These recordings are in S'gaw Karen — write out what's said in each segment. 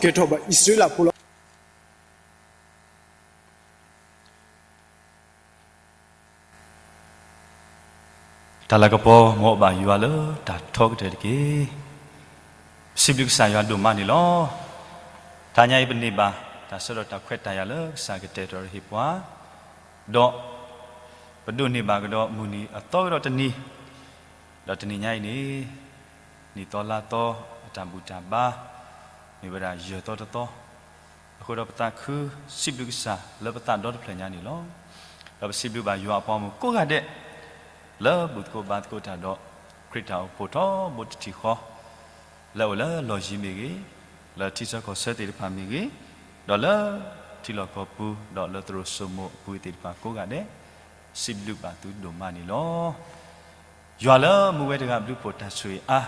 ကဲထီၣ်ဘၣ်အံၣ်စရ့လးဖိလီၤ. တၢ်လၤကပီၤမ်အဘၣ်ယွၤလၢတၢ်ထီကတၢၢ်တက့ၢ်. ပစံးဘျုးကစၢ်ယွၤဒိၣ်မးန့ၣ်လီၤ. တဟါညါအံၤပန့ၢ်ဘၣ် တၢ်ဆၢကတီၢ်တၢ်ခွဲးတၢ်ယာ်လၢကစၢ်ကတဲာ်ကတီၤဟ့ၣ်ပှၤ, ဒီးပဒိးန့ၢ်ဘၣ်ကဒီးမုၢ်နံၤအသီကဒီးတနံၤ, ဒီးတနံၤညါအံၤန့ၣ် နံၣ်သီလါသီအတၢ်ဘူၣ်တၢ်ဘါ မ့ၢ်ဝဲဒၣ်ယဲၢ်သီတသီ, အဃိဒီးပသးခုစံးဘျုးကစၢ်လၢပသးဒီတဖျၢၣ်ညါန့ၣ်လီၤ. ဒီးပစံးဘျုးဘၣ်ယွၤအပှၤမုၣ်ကိးဂၤဒဲး လၢဘူၣ်သကိးဘါသကိးတၢ်ဒီး ခရံာ်တၢ်အိၣ်ဖှိၣ်ထီဘိတထံၣ်ဃီ လၢအိၣ်လၢလီၢ်ယံၤမ့ၢ်ဂ့ၤ, လၢထံဆၢကီၢ်ဆၢသ့ၣ်တဖၣ်မ့ၢ်ဂ့ၤ, ဒီးလၢထံလီၢ်ကီၢ်ပူၤ ဒီးလၢသရိာ်စိမိၤအပူၤသ့ၣ်တဖၣ်ကိးဂၤဒဲး, စံးဘျုးဘၣ်သုဒိၣ်မးန့ၣ်လီၤ. ယွၤလၢမူဝဲတဂၤဘျုးဖှိၣ်တၢ်ဆိၣ်ဂ့ၤအါ,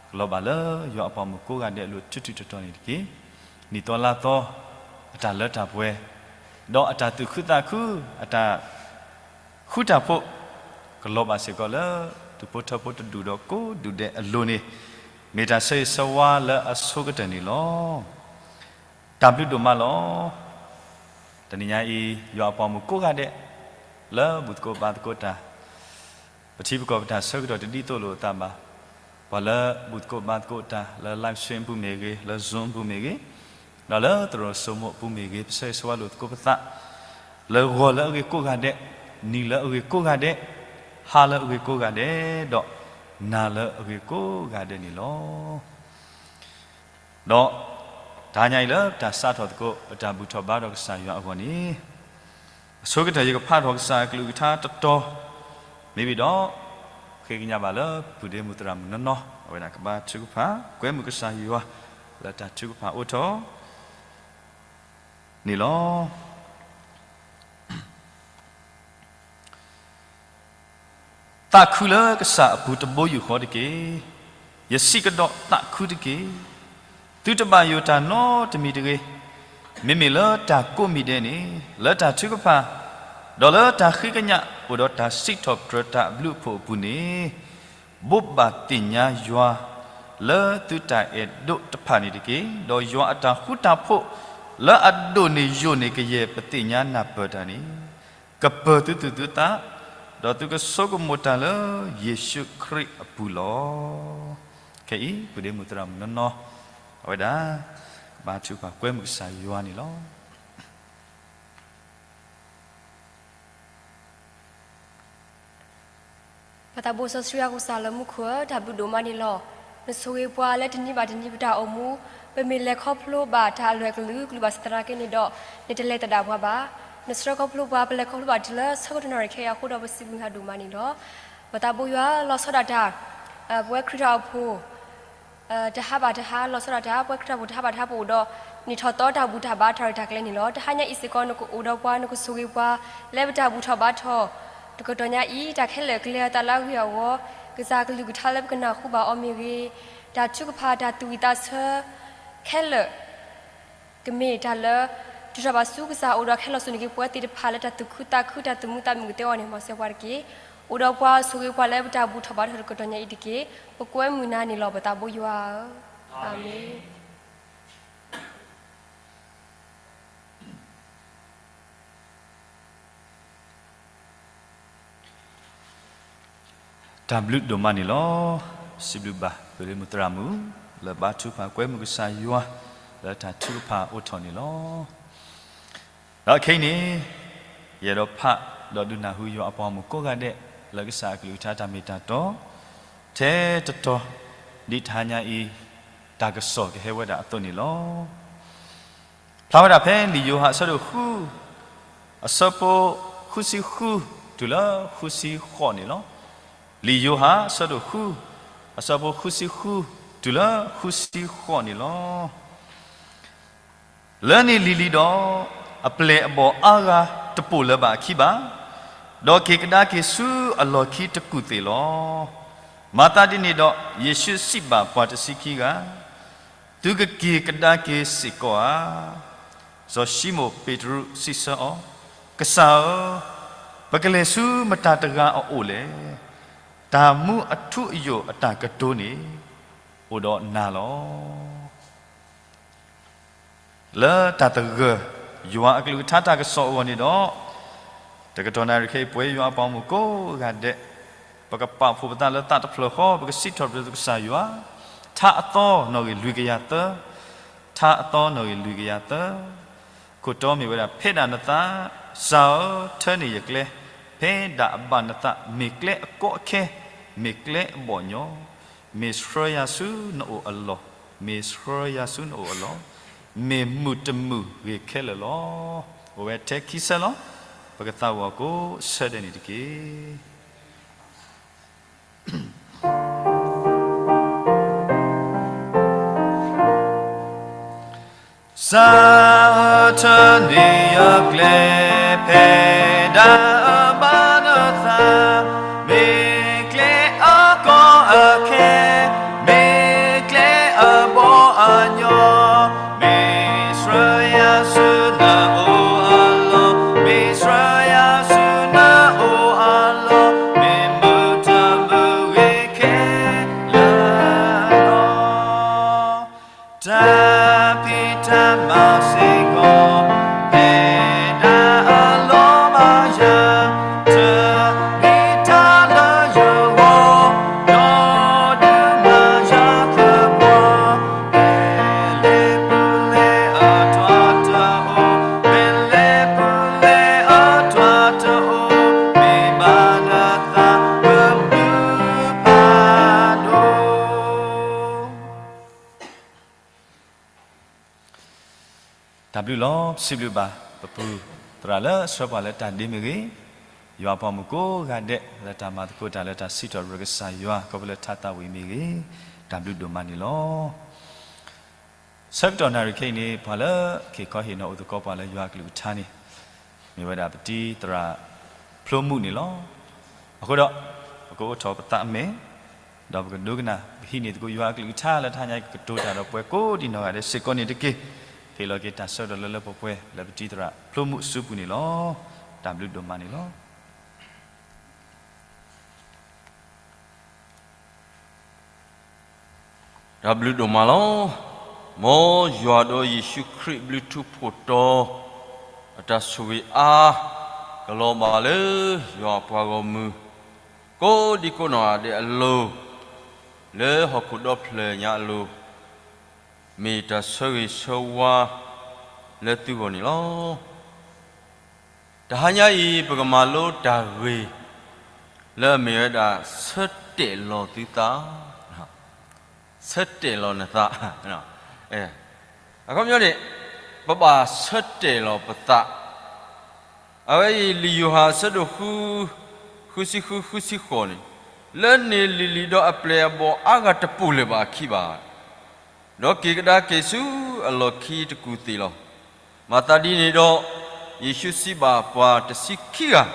ကလီၤဘၣ်လၢယွၤအပှၤမုၣ်ကိးဂၤဒဲးအလိၤထူထူတီတီန့ၣ်တက့ၢ်. နံၣ်သီလါသီ အတၢ်လၢတၢ်ပှဲၤ, ဒီးအတၢ်သူၣ်ခုသးခု, အတၢ် ဃူတၢ်ဖိး, ကလီၤဘၣ်စ့ၢ်ကီးလၢ ဒူၣ်ဖိထၢဖိတဒူၣ်ဒီးကိးဒူၣ်ဒဲးအလိၤန့ၣ်, မ့ၢ်တၢ်ဆၢဂ့ၤဆၢဝါလၢအဆိကတၢၢ်န့ၣ်လီၤ. တၢ်ဘျုးဒိၣ်မးလီၤ. တနံၤညါအံၤ ယွၤအပှၤမုၣ်ကိးဂၤဒဲး လၢဘူၣ်သကိးဘါသကိးတၢ် ပထံပကီၢ်ပတၢ်ဆၢကတီၢ်တဒ်သိးလိာ်အသးဘၣ်. ပှၤလၢဘူၣ်သကိးဘါသကိးတၢ် လၢ live stream အပူၤမ့ၢ်ဂ့ၤ, လၢ Zoom အပူၤမ့ၢ်ဂ့ၤ, ဒီးလၢသရိာ်စိမိၤအပူၤမ့ၢ်ဂ့ၤ, ပဆၢဂ့ၤဆၢဝါလိာ်သကိးပသး လၢဂီၤလၢအဂ့ၤကိးဂၤဒဲး, နံၤလၢအဂ့ၤကိးဂၤဒဲး, ဟါလၢအဂ့ၤကိးဂၤဒဲး, ဒီးနၤလၢအဂ့ၤကိးဂၤဒဲးန့ၣ်လီၤ. ဒီးတဟါညါအံၤလၢပတၢ်စးထီၣ်သကိး ပတၢ်ဘူၣ်ထီၣ်ဘါထီၣ်ကစၢ်ယွၤအဂီၢ်န့ၣ်, အဆိကတၢၢ်ယကဖးထီၣ်ကစၢ်အကလုၢ်ကထါတတီၤ မ့ၢ်ဘၣ်ဒီး ဃ့ကညးဘၣ်လၢပုၢ်ဒ့မုၣ်သရၣ်မုၣ်နီၢ်နီၢ် အဝဲဒၣ်ကဘါထုကဖၣ် ကွဲမုာ်ကစၢ်ယွၤ လၢတၢ်ထုကဖၣ်အိၣ်ထီၣ်န့ၣ်လီၤ. သးခုလၢကစၢ်အပူၤတဘိယူၢ်ဃီတက့ၢ်. ယစံးကဒီးသးခုတက့ၢ်. သုတဘၣ်ယိၣ်တၢ်နီတမံၤတဂ့ၤ. မ့မ့ၢ်လၢတၢ်ကိးမံၤဒဲးန့ၣ် လၢတၢ်ထုကဖၣ်, ဒီးလၢတၢ်ဃ့ကညးအိၣ်ဒီးတၢ်စံးထီၣ်ပတြၢၤတၢ်အဘျုးအဖှိၣ်အပူၤန့ၣ်, ဘိးဘၣ်သ့ၣ်ညါယွၤ လၢသုတၢ်အဲၣ်ဒိးတဖၣ်န့ၣ်တက့ၢ်. ဒီးယွၤအတၢ်ဃူတၢ်ဖိး လၢအဒိၣ်န့ၢ်ယိာ်န့ၢ်ကယဲၢ်ပသ့ၣ်ညါနၢ်ပၢၢ်တၢ်န့ၣ် ကပၢၤသုသူၣ်သုသး, ဒီးသုကဆိကမိၣ်တၢ်လၢယ့ၣ်ၡူးခရံာ်အပူၤလီၤ. ခဲအံၤ ပုၢ်ဒ့မုၣ်သရၣ်မုၣ်နီၢ်နီၢ် အဝဲဒၣ် ကဘါထုကဖၣ်ကွဲမုာ်ကစၢ်ယွၤန့ၣ်လီၤ. ပသးဘိစီဆှံအကစၢ်လၢမူခိၣ်ဧၢ, တၢ်ဘျုးဒိၣ်မးန့ၣ်လီၤ. နဆိၣ်ဂ့ၤပှၤလၢတနံၤဘၣ်တနံၤပတၢ်အိၣ်မူ, ပမ့ၢ်လဲၤခီဖျိဘၣ်တၢ်အလွဲၢ်ကလုာ်ကလုာ်ဘၣ်ဆၣ်သနာ်က့န့ၣ်ဒီး, နတလဲၤသဒၣ်ပှၤဘၣ်. နဆှၢခီဖျိပှၤ ပလဲၤခီဖျိဘၣ်တုၤလၢဆၢကတီၢ်နၣ်ရံၣ်ခဲအံၤအဃိဒီး ပစံးဘျုးနၤဒိၣ်မးန့ၣ်လီၤ. ပသးဘိယွၤလီၤဆီဒၣ်တၢ် ပဝဲခရံာ်ဖိ တဟါဘၣ်တဟါ လီၤဆီဒၣ်တၢ် ပဝဲခရံာ်ဖိတဟါဘၣ်တဟါ ပအိၣ်ဒီး နံၣ်ထီၣ်သီတၢ်ဘူၣ်တၢ်ဘါတၢ်ရဲၣ်တၢ်ကျဲၤန့ၣ်လီၤ. တဟါညါအံၤစ့ၢ်ကီး နကအိၣ်ဒီးပှၤ နကဆိၣ်ဂ့ၤပှၤ လၢပတၢ်ဘူၣ်ထီၣ်ဘါထီၣ် တကတီၢ်ညါအံၤ တၢ်ခဲလၢာ်ကလဲၤအသးလၢအဂ့ၢ်အဂီၢ်, ကစၢ်ကလုၢ်ကထါလၢပကနၢ်ဟူဘၣ်အီၤမ့ၢ်ဂ့ၤ, တၢ်ထုကဖၣ်တၢ်သူၣ်ဝံၣ်သးဆၢ ခဲလၢာ် ကမ့ၢ်တၢ်လၢ တုၤထီၣ်ဘၣ်ဆူကစၢ်အိၣ်ဒီး ကဟဲလီၤစိၤန့ၢ်က့ၤပဝဲသ့ၣ်တဖၣ်လၢတၢ်သူၣ်ခုသးခု တၢ်သူၣ်မုာ်သးမုာ်ကသ့အဂီၢ်န့ၣ် မ်စၢၤပှၤတက့ၢ်. အိၣ်ဒီးပှၤဆိၣ်ဂ့ၤပှၤလၢပတၢ်ဘူၣ်ထီၣ်ဘါထီၣ်တကတီၢ်ညါအံၤတက့ၢ်. ပကွဲမုာ်နၤန့ၣ်လီၤ ပသးဘိယွၤဧၢ, အၤမ့ၣ်. တၢ်ဘျုးဒိၣ်မးန့ၣ်လီၤ. စံးဘျုးဘၣ် ပုၢ်ဒ့မုၣ်သရၣ်မုၣ် လၢဘါထုကဖၣ်ကွဲမုာ်ကစၢ်ယွၤ လၢတၢ်ထုကဖၣ်အိၣ်ထီၣ်န့ၣ်လီၤ. ဒီးခဲအံၤန့ၣ် ယအဲၣ်ဒိးဖး ဒီးဒုးနၢ်ဟူယွၤအပှၤမုၣ်ကိးဂၤဒဲး လၢကစၢ်အကလုၢ်ကထါတၢ်မ့ၢ်တၢ်တီ ထဲတတီၤ ဒ်တဟါညါအံၤ တၢ်ကစီၣ်ကဟဲဝဲဒၣ်အသိးန့ၣ်လီၤ. ဖျါဝဲဒၣ်ဖဲလံာ်ယိၤဟၣ်အဆၢဒိၣ်ဃု အဆၢဖိဃုဆံဃု တုၤလၢဃုဆံဃိးန့ၣ်လီၤ. လံာ်ယိၤဟၣ်အဆၢဒိၣ်ဃု အဆၢဖိဃုဆံဃု တုၤလၢဃုဆံဃိးန့ၣ်လီၤ. လၢန့ၣ်လံၤလံၤဒီး အပျဲၢ်အဘီၣ်အါဂၤတပိာ်လၢၤဘၣ်အခံဘၣ်, ဒီးက့ၤကဒါက့ၤဆူအလီၢ်ခံတကူၣ်သ့ၣ်လီၤ. မၤသးဒ်န့ၣ်ဒီး ယ့ၣ်ၡူးစံးဘၣ်ပှၤတဆံခံဂၤ, သုကက့ၤကဒါက့ၤစ့ၢ်ကီးဧါ. စီၤၡံမိၣ်ပ့းတရူးစံးဆၢအီၤ, ကစၢ်ဧၢ, ပကလဲၤဆူမတၤတဂၤအအိၣ်လဲၣ်. တၢ်မူအထူအယိာ်အတၢ်ကတိၤန့ၣ် အိၣ်ဒီးနၤလီၤ. လၢတၢ်သဂၢၢ် ယွၤအကလုၢ်ကထါတၢ်ကစီၣ်အဂီၢ်န့ၣ်ဒီး, တကတီၢ်နၣ်ရံၣ်ခဲအံၤ ပဝဲယွၤအပှၤဂီၢ်မုၢ်ကိးဂၤဒဲး, ပကပာ်ဖှိၣ်ပသးလၢသးတဖျၢၣ်ဃီ, ပကစံးထီၣ်ပတြၢၤကစၢ်ယွၤ, ထါအသီနီၣ်ဂံၢ်လွံၢ်ကယၤသၢ, ထါအသီနီၣ်ဂံၢ်လွံၢ်ကယၤသၢ, ခိၣ်တီမ့ၢ်ဝဲဒၣ် ဖဲဒၣ်နသး, ကစၢ်ဧၢ, ထၢန့ၢ်ယကျဲ, ဖဲဒၣ်အဘၣ်နသး, မ့ၢ်ကျဲအကီအခဲ, မ့ၢ်ကျဲအဘီၣ်ညီ, မ့ၢ်ဆှၢယၤဆူနအိၣ်အလီၢ်, မ့ၢ်ဆှၢယၤဆူနအိၣ်အလီၢ်, မ့ၢ်မုာ်တမုာ်ဂ့ၤခဲလၢာ်လီၤ. အိၣ်ဝဲထဲခံဆၢလီၤ. ပကသးဝံၣ်အီၤကိးဆၢဒဲးန့ၣ်တက့ၢ်. ကစၢ်ဧၢ, ထၢန့ၢ်ယကျဲ, ဖဲဒၣ်အဘၣ်နသး, မ့ၢ်ကျဲအကီအခဲ, မ့ၢ်ကျဲအဘီၣ်အညီ, မ့ၢ်ဆှၢယၤဆူနအိၣ်အလီၢ်, မ့ၢ်ဆှၢယၤဆူနအိၣ်အလီၢ်, မ့ၢ်မုာ်တမုာ်ဂ့ၤခဲလၢာ်လီၤ. တၢ်ဖံးတၢ်မၤစ့ၢ်ကီး, ဖဲဒၣ်အလီၤဘၣ်ယၤ, တၢ်ဖံးတၢ်လၢယဂီၢ်, ဒီးဒုးနၤယၤသပှၢ်, ဖဲလဲၣ်ပူၤလဲၣ်အထွါတအိၣ်, ဖဲလဲၣ်ပူၤလဲၣ်အထွါတအိၣ်, မ့ၢ်ဘၣ်နသးပမုာ်ဖးဒိၣ်. တၢ်ဘျုးလီၤ. ပစံးဘျုးဘၣ် ပပုၢ်သရၣ်လၢအဆှၢပှၤလၢတၢ်ဒ့မ့ၢ်ဂ့ၤ, ယွၤအပှၤဂီၢ်မုၢ်ကိးဂၤဒဲး လၢတၢ်မၤသကိးတၢ်လၢတၢ်စံးထီၣ်ပတြၢၤကစၢ်ယွၤ ခီဖျိလၢထါသးဝံၣ်မ့ၢ်ဂ့ၤ, တၢ်ဘျုးဒိၣ်မးန့ၣ်လီၤ. ဆၢကတီၢ်နၣ်ရံၣ်ခဲအံၤန့ၣ် ပှၤလၢအက့ၤခီဟ့ၣ်နီၤအိၣ်သကိးပှၤလၢယွၤအကလုၢ်ကထါန့ၣ် မ့ၢ်ဝဲဒၣ်ပတံၤသရၣ်ဖျိမုၣ်န့ၣ်လီၤ. အဃိဒီး ပကအိးထီၣ်ပသးအမဲာ်, ဒီးပကဒိကနၣ် ပဟံးန့ၢ်သကိးယွၤအကလုၢ်ကထါလၢတဟါညါအံၤ ကကတိၤတၢ်ဒီးပှၤကိးဒံးနီၢ်ဂၤဒဲးစ့ၢ်ကီးန့ၣ်တက့ၢ်. ဟ့ၣ်လီၤက့ၤတၢ်ဆၢကတီၢ်လၢလၢပှဲၤပှဲၤ လၢပတံၤသရၣ်ဖျိမုၣ်အစုပူၤန့ၣ်လီၤ. တၢ်ဘျုးဒိၣ်မးန့ၣ်လီၤ. တၢ်ဘျုးဒိၣ်မးလီၤ. မ်ယွၤဒီးယ့ၣ်ၡူးခရံာ်ဘျုးထူးဖှိၣ်တီ အတၢ်ဆိၣ်ဂ့ၤအါ ကလီၤဘၣ်လၢယွၤအပှၤဂီၢ်မုၢ် ကိးဒံကိးနီၢ်ဂၤဒဲးအလိၤ, လၢဟီၣ်ခိၣ်ဒီဖျၢၣ်ညါအလိၤ, မ့ၢ်တၢ်ဆၢဂ့ၤဆၢဝါလၢသုဂီၢ်န့ၣ်လီၤ. တဟါညါအံၤ ပကမၤလိတၢ်ဂ့ၢ် လၢအမ့ၢ်ဝဲဒၣ် ဆၢတဲာ်လီၤသုသး, ဆၢတဲာ်လီၤနသး. အခီပညီန့ၣ် ပဘၣ်ဆၢတဲာ်လီၤပသး. အဝဲအံၤ လံာ်ယိၤဟၣ်အဆၢဒိၣ်ဃု, ဃုဆံဃု ဃုဆံဃိးန့ၣ်, လၢန့ၣ်လံာ်လံာ်ဒီးအပျဲၢ်အဘီၣ်အါဂၤတပိၢ်လၢၤဘၣ်အခံဘၣ်. ဒီးက့ၤကဒါက့ၤဆူအလီၢ်ခံတကူၢ်သ့ၣ်လီၤ. မၤသးဒ်န့ၣ်ဒီး ယ့ၣ်ၡူးစံးဘၣ်ပှၤတဆံခံဂၤ,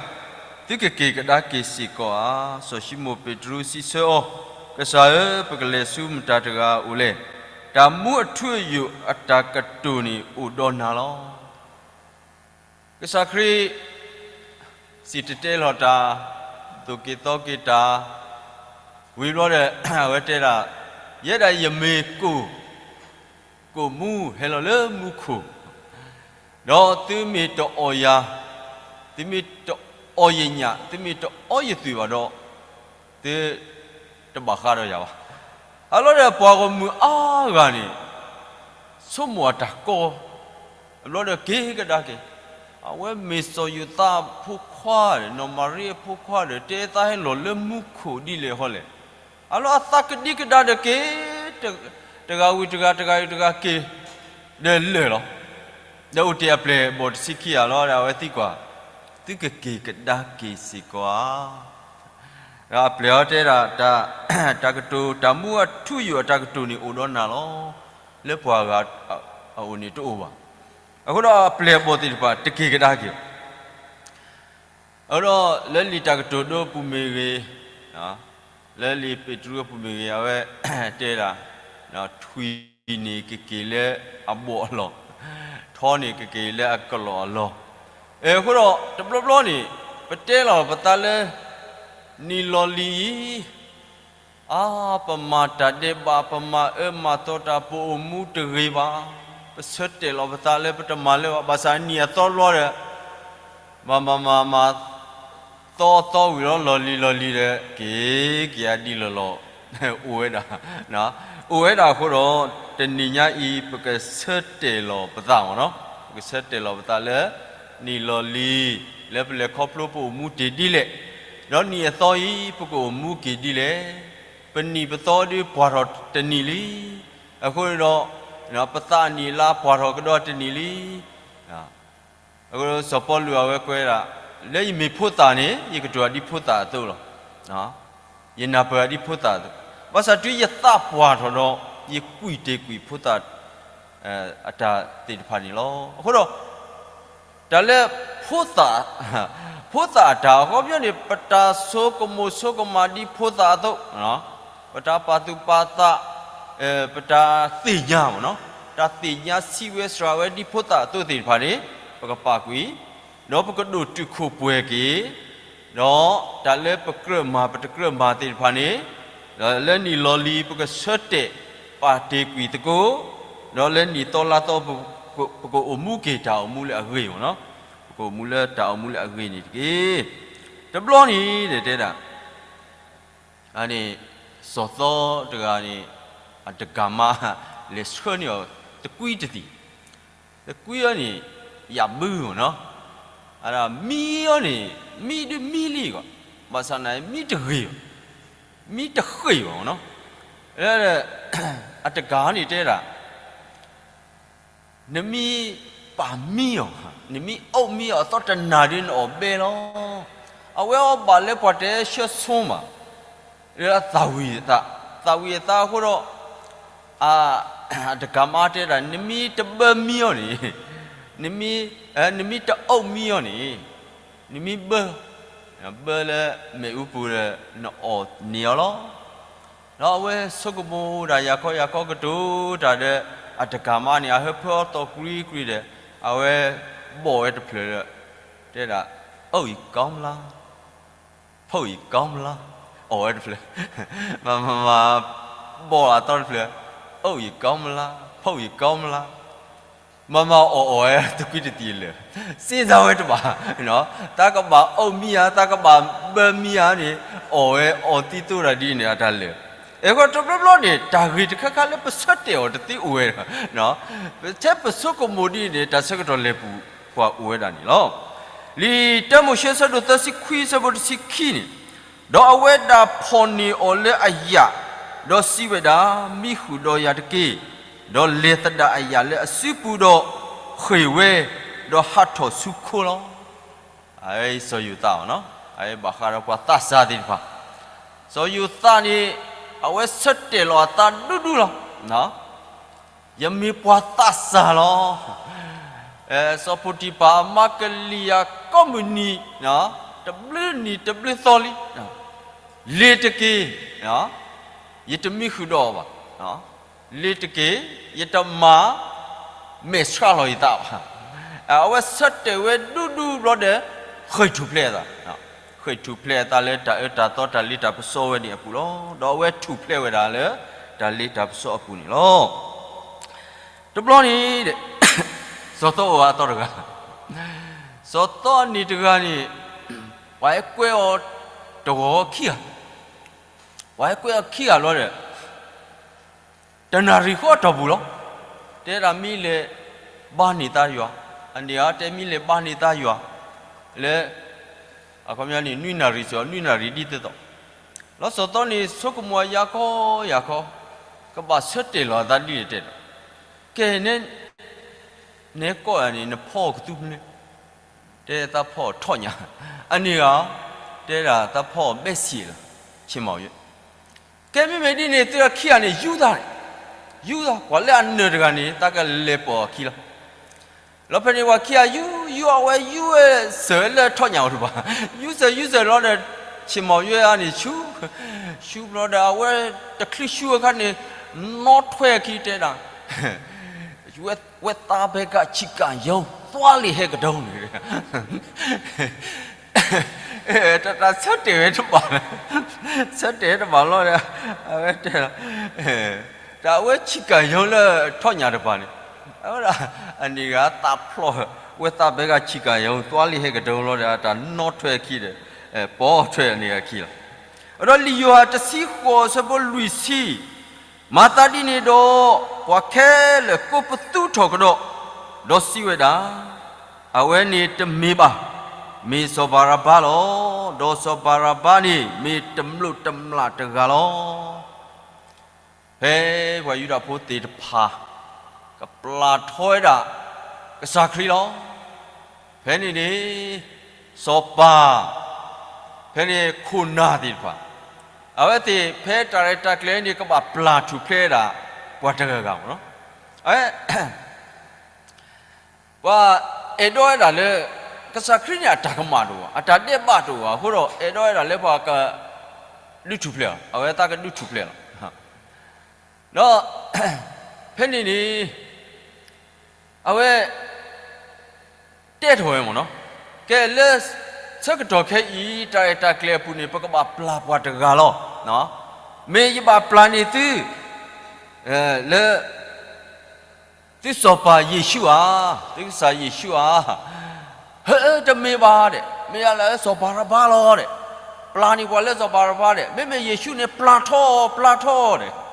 သုကက့ၤကဒါက့ၤစ့ၢ်ကီးဧါ. စီၤၡံမိၣ်ပ့းတရူးစံးဆၢအီၤ, ကစၢ်ဧၢ, ပကလဲၤဆူမတၤတဂၤအအိၣ်လဲၣ်. တၢ်မူအထူအယိာ်အတၢ်ကတိၤန့ၣ်အိၣ်ဒီးနၤလီၤ. ကစၢ်ခရံာ် စံၣ်တဲၤတဲလီၤတၢ်, သိၣ်က့ၤသီက့ၤတၢ်, ဝံၤဘျီဒီး အဝဲတဲဒၣ်, ယဲဒၣ်ယမ့ၢ်ကိၣ်, ကိၣ်မူဟဲလီၤလၢမူခိၣ်, ဒီးသုမ့ၢ်တအီၣ်ယၤ, သုမ့ၢ်တအီၣ်ယညၣ်, သုမ့ၢ်တအီယသွံၣ်ဘၣ်ဒီး သုတဘၣ်ဃးဒီးယၤဘၣ်. အလီၤဒီးပှၤဂီၢ်မုၢ်အါဂၤန့ၣ် ဆိကမိၣ်အတၢ်ကီ, အဘျီဒီးက့ၤကဒါက့ၤ, အဝဲမ့ၢ်စီၤယိၤသးအဖိခွါဒီး နီၢ်မၤရံအဖိခွါဒီး တဲသးဟဲလီၤလၢမူခိၣ်ဒ်လဲၣ်ဟီလဲၣ်. အလီၤအသးကဒံကဒါဒီးက့ၤ, တဂၤဝံၤတဂၤ တဂၤဝံၤတဂၤက့ၤ, ဒီးလၢာ်လီၤ. ဒီးအိၣ်တ့ၢ်အပျဲၢ်အဘီၣ်တဆံခံဂၤလီၤဒီး အဝဲသံကွၢ်, သုကက့ၤကဒါက့ၤစ့ၢ်ကီးဧါ. ဒီးအပျဲၢ်အီၤတဲဒၣ်, တၢ်ကတိၤ, တၢ်မူအထူအယိာ်အတၢ်ကတိၤန့ၣ်အိၣ်ဒီးနၤလီၤ. လၢပှၤဂၤအအိၣ်န့ၣ်တအိၣ်ဘၣ်. အဃိဒီးအပျဲၢ်အဘီၣ်သ့ၣ်တဖၣ်တက့ၤကဒါက့ၤ. အဃိဒီးလၢလံာ်တၢ်ကတိၤဒိအပူၤမ့ၢ်ဂ့ၤ, လၢလံာ်ပ့းတရူးအပူၤမ့ၢ်ဂ့ၤ အဝဲတဲဒၣ်, ထွံၣ်န့ၣ်ကက့ၤလၢအဘီၣ်အလီၢ်, ထီန့ၣ်ကက့ၤလၢအကလီၢ်အလီၢ်. အဃိဒီးတဘျီဘျီန့ၣ် ပတဲလီၤပသးလၢ နံၣ်လီၤလံၤအံၤ, အါ, ပမၤတၢ်ဒဲးဘး, ပမၤအၢမၤသီတၢ်, ပအိၣ်မူတဂ့ၤဘၣ်. ပဆၢတဲာ်လီၤပသးလၢပတမၤလၢၤဘၣ်, ဘၣ်ဆၣ်နံၣ်အသီတဘျီဒီး မၤမၤမၤမၤ သီသီဝံၤလီၤ လီၢ်လံၤလီၢ်လံၤဒီး က့ၤ က့ၤအဒံလီၢ်လီၢ် အိၣ်ဝဲဒၣ်, အိၣ်ဝဲဒၣ်အဃိဒီး တနံၤညါအံၤ ပကဆၢတဲာ်လီၤပသးမ့ၢ်နီၤ, ပကဆၢတဲာ်လီၤပသးလၢ နံၣ်လီၢ်လံၤ လၢပလဲၤခီဖျိပအိၣ်မူတ့ၢ်ဒ်လဲၣ်, ဒီးနံၣ်အသီအံၤ ပကအိၣ်မူက့ၤဒ်လဲၣ်, ပနံၣ်ပသီဒုးပှၢ်ထီၣ်တနံၣ်လံ, အဃိန့ၣ်ဒီး ပသးအနံၣ်အလါပှၢ်ထီၣ်ကဒီးတနံၣ်လံ. အဃိစီၤပီလူးအဝဲကွဲးဒၣ် လၢယမ့ၢ်ဖိသၣ်န့ၣ် ယကတိၤဒ်ဖိသၣ်အသိးလီၤ. ယနၢ်ပၢၢ်ဒ်ဖိသၣ်အသိး, ဘၣ်ဆၣ်တုၤယသးပှၢ်ထီၣ်ဒီး ယကွံာ်တ့ၢ်ကွံာ်ဖိသၣ် အတၢ်သ့ၣ်တဖၣ်န့ၣ်လီၤ. အဃိဒီး တၢ်လၢ ဖိသၣ်အတၢ် အခီပညီန့ၣ် ပတၢ်ဆိကမိၣ်ဆိကမးဒ်ဖိသၣ်အသိး, ပတၢ်ပာ်သူၣ်ပာ်သး, ပတၢ်သ့ၣ်ညါမ့ၢ်နီၤ, တၢ်သ့ၣ်ညါစံးဝဲစှၤဝဲဒ်ဖိသၣ်အသိးသ့ၣ်တဖၣ်န့ၣ် ပကပာ်ကွံာ်, ဒီးပကဒိၣ်တုာ်ခိၣ်ပှဲၤက့ၤ, ဒီးတၢ်လၢပကြၢးမၤပတကြၢးမၤသ့ၣ်တဖၣ်န့ၣ်, ဒီးလၢနံၣ်လီၤလံၤ ပကဆၢတဲာ်ပာ်တ့ၢ်ကွံာ်သကိး, ဒီးလၢနံၣ်သီလါသီ ပကအိၣ်မူက့ၤတၢ်အိၣ်မူလၢအဂ့ၤမ့ၢ်နီၤ, ပကအိၣ်မူလၢတၢ်အိၣ်မူလၢအဂ့ၤန့ၣ်တက့ၢ်. တဘျီန့ၣ်ဒီးတဲဒၣ် အန့ၣ် စီၤသီတဂၤန့ၣ် အတဂၤမါ လဲၤဆှၢန့ၢ်အီၤ သကွံတသံၣ်, သကွံအီၤန့ၣ် ယၣ်ဘုမ့ၢ်နီၤ, အဒၣ်မံအီၤန့ၣ် မံဒုးမံလံဂီၢ်, ဘၣ်ဆၣ်န့ၣ် မံတဂ့ၤဘၣ်, မံတဃ့ၢ်ဘၣ်မ့ၢ်နီၤ, အတဂၤန့ၣ်တဲဒၣ် နမ့ၢ်ပာ်မံအီၤ, နမ့ၢ်အီၣ်မံအီၤ အသီတနၤဒုးနအီၣ်ဘဲလီၤ. အဝဲအီၣ်ဘၣ်လၢပှၤတဲဆှၢဆိမး, လၢအသၣ်ဝံၤအသး, သၣ်ဝံၤအသးအဃိဒီး အတဂၤမါတဲဒၣ် နမ့ၢ်တဘၢမံအီၤန့ၣ်, နမ့ၢ်, နမ့ၢ်တအီၣ်မံအီၤန့ၣ်, နမ့ၢ်ဘၢ, ဘၢလၢမ့ၣ်အူပူၤဒီး နအီၣ်န့ၢ်အီၤလီၤ. ဒီးအဝဲဆိကမိၣ်ဒၣ်ယၤခီယၤခီကတိၤတၢ်ဒီး အတဂၤမါန့ၣ် အဟၢဖၢအီၤသီၣ်ကွံာ်ကွံာ်ဒီး အဝဲဘီၣ်ဝဲတဖျၢၣ်ဒီး တဲဒၣ် အိၣ်ယကီမလါ, ဖိၣ်ယကီမလါ, အီၣ်ဝဲတဖျၢၣ်, မၤမၤမၤ ဘီၣ်အသီတဖျၢၣ်, အိၣ်ယကီမလါ, ဖိၣ်ယကီမလါ, မၤမၤအီၣ်အီၣ်ဝဲသကွံတသံၣ်လၢာ်, စ့သးဝဲတဘၣ်, တၢ်ကဘၣ်အီၣ်မံဧါ တၢ်ကဘၣ်ဘၢမံဧါန့ၣ် အီၣ်ဝဲအီၣ်သံသိးတၢ်ဒ်န့ၣ် အတၢ်လၢာ်, အဃိတဘျီဘျီန့ၣ် တၢ်ဂ့ၢ်တခါခါလၢပဆၢတဲာ်အီၤတသ့အိၣ်ဝဲ, ထဲပဆိကမိၣ်ဒ်န့ၣ် တၢ်ဆၢကတီၢ်လဲၤပူၤကွံာ်အိၣ်ဝဲဒၣ်န့ၣ်လီၤ. လံာ်တၢမိၤၡ့ဆၢဒိၣ်သၢဆံခွံဆၢဖိတဆံခံန့ၣ်, ဒီးအဝဲဒၣ်ဖီၣ်န့ၢ်အီၤလၢအယာ်, ဒီးစံးဝဲဒၣ်, မံဃုာ်ဒီးယၤတက့ၢ်. ဒီးလဲၤသဒၣ်အယာ်လၢအစုပူၤဒီးဃ့ၢ်ဝဲ, ဒီးဟးထီၣ်ဆူခိလီၤ. အစီၤယိၤသးအီၤ, အဘၣ်ဃးဒီးပှၤသးစၢ်သ့ၣ်တဖၣ်, စီၤယိၤသးန့ၣ် အဝဲဆၢတဲာ်လီၤအသးဒူဒူလီၤ. ယမ့ၢ်ပှၤသးစၢ်လီၤ. စီၤပီတံၤဖၢ်အမါကလံၤယၤကိးမုၢ်နံၤ, တဘျုးနံၤတဘျုးသီလံ, လ့ၤတက့ၢ်, ယတမံဃုာ်ဒီးအီၤဘၣ်. လ့ၤတက့ၢ်, ယတမၤမဲာ်ဆှးလီၤယသးဘၣ်. အဝဲဆၢတဲာ်ဝဲဒူဒူဘျီဒီး ဃ့ၢ်ထူၣ်ဖျဲးအသး, ဃ့ၢ်ထူၣ်ဖျဲးအသးလၢတၢ်အၢတၢ်သီတၢ်လ့တၢ်ပစီဝဲန့ၣ်အပူၤလီၤ. ဒီးအဝဲထူၣ်ဖျဲးဝဲဒၣ်လၢ တၢ်လ့တၢ်ပစီအပူၤန့ၣ်လီၤ. တဘျီန့ၣ်ဒီး စီၤသီအိၣ်ဝဲအသီတဂၤ, စီၤသီအနံၤတဂၤန့ၣ် ပှၤဟဲကွဲအီၤတဂီၤခံဂၤ, ပှၤဟဲကွဲအီၤခံဂၤလီၤဒီး တနၣ်ရံၣ်ဃီအတီၢ်ပူၤလီၤ. တဲဒၣ်မ့ၢ်လဲၤဘါန့ၢ်သးယွၤ, အန့ၣ်ဧါ တဲမ့ၢ်လဲၤဘါန့ၢ်သးယွၤ, လၢ အခီပညီန့ၣ် နွံနၣ်ရံၣ်စ့ၢ်ကီး နွံနၣ်ရံၣ်ဒ်သိးသိး, လီၤစီၤသီန့ၣ် ဆိကမိၣ်အယၤခီယၤခီ, ကဘၣ်ဆၢတဲာ်လီၤအသးဒ်လဲၣ်တဲဒီး, ကဲ နဲ နဲကီၢ်ယၤန့ၣ် နဖီအီၤကသူဖဲလဲၣ်, တဲသးဖီအီၤထီၣ်ညၣ်, အန့ၣ်ဧါ, တဲဒၣ်သးဖီအီၤဘဲစံးလီၤ, ဆ့ၣ်မီၣ်ယွဲ, ကဲမ့မ့ၢ်ဒ်န့ၣ် သုခံဂၤန့ၣ် ယူၢ်သးန့ၣ်, ယူၢ်သး ပှၤလၢအနၢၤတဂၤန့ၣ် သးကလဲၤပိာ်အခံလီၤ. လီၤဖဲန့ၣ် ပှၤခံဂၤယူၢ် ယူၢ်အဝဲယူၢ်ဝဲစၢၤလၢထီၣ်ညၣ်အိၣ်တဘၣ်, ယူၢ်စၢၤယူၢ်စၢၤလီၤဒီး ဆ့ၣ်မီၣ်ယွဲအါန့ၣ်ဆူ, ဆူဘျီဒီး အဝဲတချုးဆူအခါန့ၣ် နီၣ်ထွဲအခံတဲဒၣ် ဝဲသးဘဲကဆံးကၣ်ယိၤ သွါလံဟဲကဒီးန့ၣ်, တၢ်ဆၢတဲာ်ဝဲတဘၣ်, ဆၢတဲာ်ဝဲတဘၣ်လီၤဒီး အဝဲတဲ, တၢ်အဝဲဆံးကၣ်ယိၤလၢထီၣ်ညၣ်တပၤန့ၣ်, အဝဲဒၣ် အန့ၣ်ဂၤသးဖျိး ဝဲသးဘဲဂၤဆံးကၤယၤ ဟူးသွါလံဟဲကတၢၢ်လီၤဒီး အတၢ်နီၣ်ထွဲအခံဒီး ပိာ်ထွဲအန့ၣ်ဂၤခံလီၤ. အဒီးလံာ်ယိၤဟၣ်တဆံဃိးအဆၢဖိလွံၢ်ဆံ, မၤသးဒ်န့ၣ်ဒီး ပှၤခဲလၢာ်ကိးပသူထီၣ်ကဒီး, ဒီးစံးဝဲဒၣ်, အဝဲန့ၣ်တမ့ၢ်ဘၣ်, မ့ၢ်စီၤဘၤရဘါလီၤ. ဒီးစီၤဘၤရဘါန့ၣ် မ့ၢ်တမျိးတမျာ်တဂၤလီၤ. ဖဲပှၤယူဒၤဖိသ့ၣ်တဖၣ် ကပျၢ်ထီဝဲဒၣ် ကစၢ်ခရံာ်လီၤ. ဖဲန့ၣ်န့ၣ် စီၤပၤ, ဖဲန့ၣ်ခိၣ်နၢ်သ့ၣ်တဖၣ်, အဝဲသ့ၣ်ဖဲတၢ်ရဲၣ်တၢ်ကျဲၤန့ၣ် ကဘၣ်ပျၢ်ထူၣ်ဖျဲးဝဲဒၣ် ပှၤတဂၤဂၤမ့ၢ်နီၤ. အဝဲ ပှၤအဲၣ်ဒိးဝဲဒၣ်လၢ ကစၢ်ခရံာ်န့ၣ်အတၢ်ကမၣ်တအိၣ်ဘၣ်, အတၢ်ဒဲးဘးတအိၣ်ဘၣ်အဃိဒီး အဲၣ်ဒိးဝဲဒၣ်လၢပှၤက ဒုးထူၣ်ဖျဲးအီၤ, အဝဲသးကဒုးထူၣ်ဖျဲးလီၤ. ဒီး ဖဲန့ၣ်န့ၣ် အဝဲ တဲထီၣ်ဝဲမ့ၢ်နီၤ, ကဲလၢ ဆၢကတီၢ်ခဲအံၤ တၢ်ရဲၣ်တၢ်ကျဲၤအပူၤန့ၣ် ပကဘၣ်ပျၢ်ပှၤတဂၤလီၤ. မ့ၢ်ယဘၣ်ပျၢ်န့ၢ်သု လၢ သုစီၤပၤယ့ၣ်ၡူးဧါ, သုကစၢ်ယ့ၣ်ၡူးဧါ. ဟဲ တမ့ၢ်ဘၣ်ဒဲး, မ့ၢ်ယၤလၢစီၤဘၤရဘါလီၤဒဲး, ပျၢ်န့ၢ်ပှၤလၢစီၤဘၤရဘါဒဲး, မ့မ့ၢ်ယ့ၣ်ၡူးန့ၣ် ပျၢ်ထီၣ် ပျၢ်ထီၣ်ဒဲး.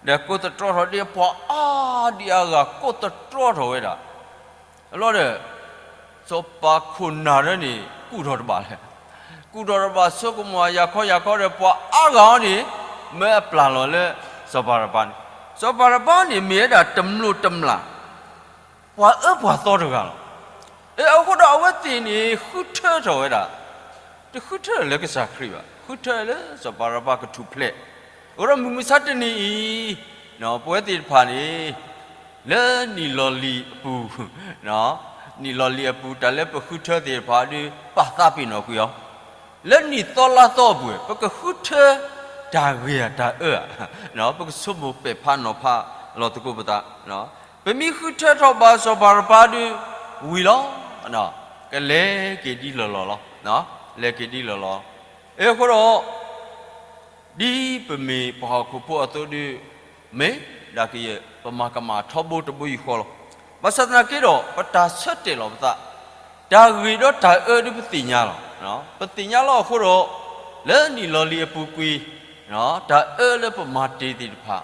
ဒီးကိးသတြီထီၣ်ဒ်ပှၤအါဒံအါဂၤ ကိးသတြီထီၣ်ဝဲဒၣ် အလီၢ်ဒီး စီၤပၤခိၣ်နၢ်ဒၢန့ၣ် ကူၣ်ထီၣ်တဘၣ်လဲၣ်, ကူၣ်ထီၣ်တဘၣ်ဆိကမိၣ်ယၤခီယၤခီဒီး ပှၤအါဂၤအီၤန့ၣ် မၢအပျၢ်လီၤလၢ စီၤဘၤရဘါန့ၣ်, စီၤဘၤရဘါန့ၣ်မ့ၢ်ဝဲဒၣ်တမျိးတမျာ် ပှၤအၢပှၤသီတဂၤလီၤ. အဃိဒီးအဝဲသ့ၣ်န့ၣ် ဃုထၢထီၣ်ဝဲဒၣ်, တဃုထၢလၢကစၢ်ခရံာ်ဘၣ်, ဃုထၢလၢစီၤဘၤရဘါကထူၣ်ဖျဲး. အဃိဒီးမုၢ်မဆါတနံၤအံၤ ပဝဲသ့ၣ်တဖၣ်န့ၣ် လၢနံၣ်လီၤလံၤအပူၤ, နံၣ်လီၤလံၤအပူၤ တၢ်လၢပဃုထၢသ့ၣ်တဖၣ်ဒီး ပာ်သးပ့ၤနီၣ်ကွံာ်အီၤ, လၢနံၣ်သီလါသီအပူၤ ပကဃုထၢ တၢ်ဂ့ၤဧါတၢ်အၢဧါ, ပကဆိကမိၣ်ပဲာ်ဖးနီၤဖးလီၤသကိးပသး, ပမ့ၢ်ဃုထၢထီၣ်ဘၣ်စီၤဘၤရဘါဒီး ဝံၤလီၤ, ကလဲၤက့ၤဒ်လီၢ်လီၢ်လီၤ, လဲၤက့ၤဒ်လီၢ်လီၢ်. အဃိဒီး ဒ်ပမ့ၢ်ပှၤဟီၣ်ခိၣ်ဖိအသိးဒီး မ့ၢ်ဒၣ်ကယဲၢ် ပမၤကမၣ်ထီဘိတဘိယူၢ်ဃီလီၤ. ဘၣ်ဆၣ်သနာ်က့ဒီး ပတၢ်ဆၢတဲာ်လီၤပသး, တၢ်ဂ့ၤဒီးတၢ်အၢဒ်ပသ့ၣ်ညါလီၤ. ပသ့ၣ်ညါလီၤအဃိဒီး လၢနံၣ်လီၤလံၤအပူၤကွံာ် တၢ်အၢလၢပမၤတ့ၢ်သ့ၣ်တဖၣ်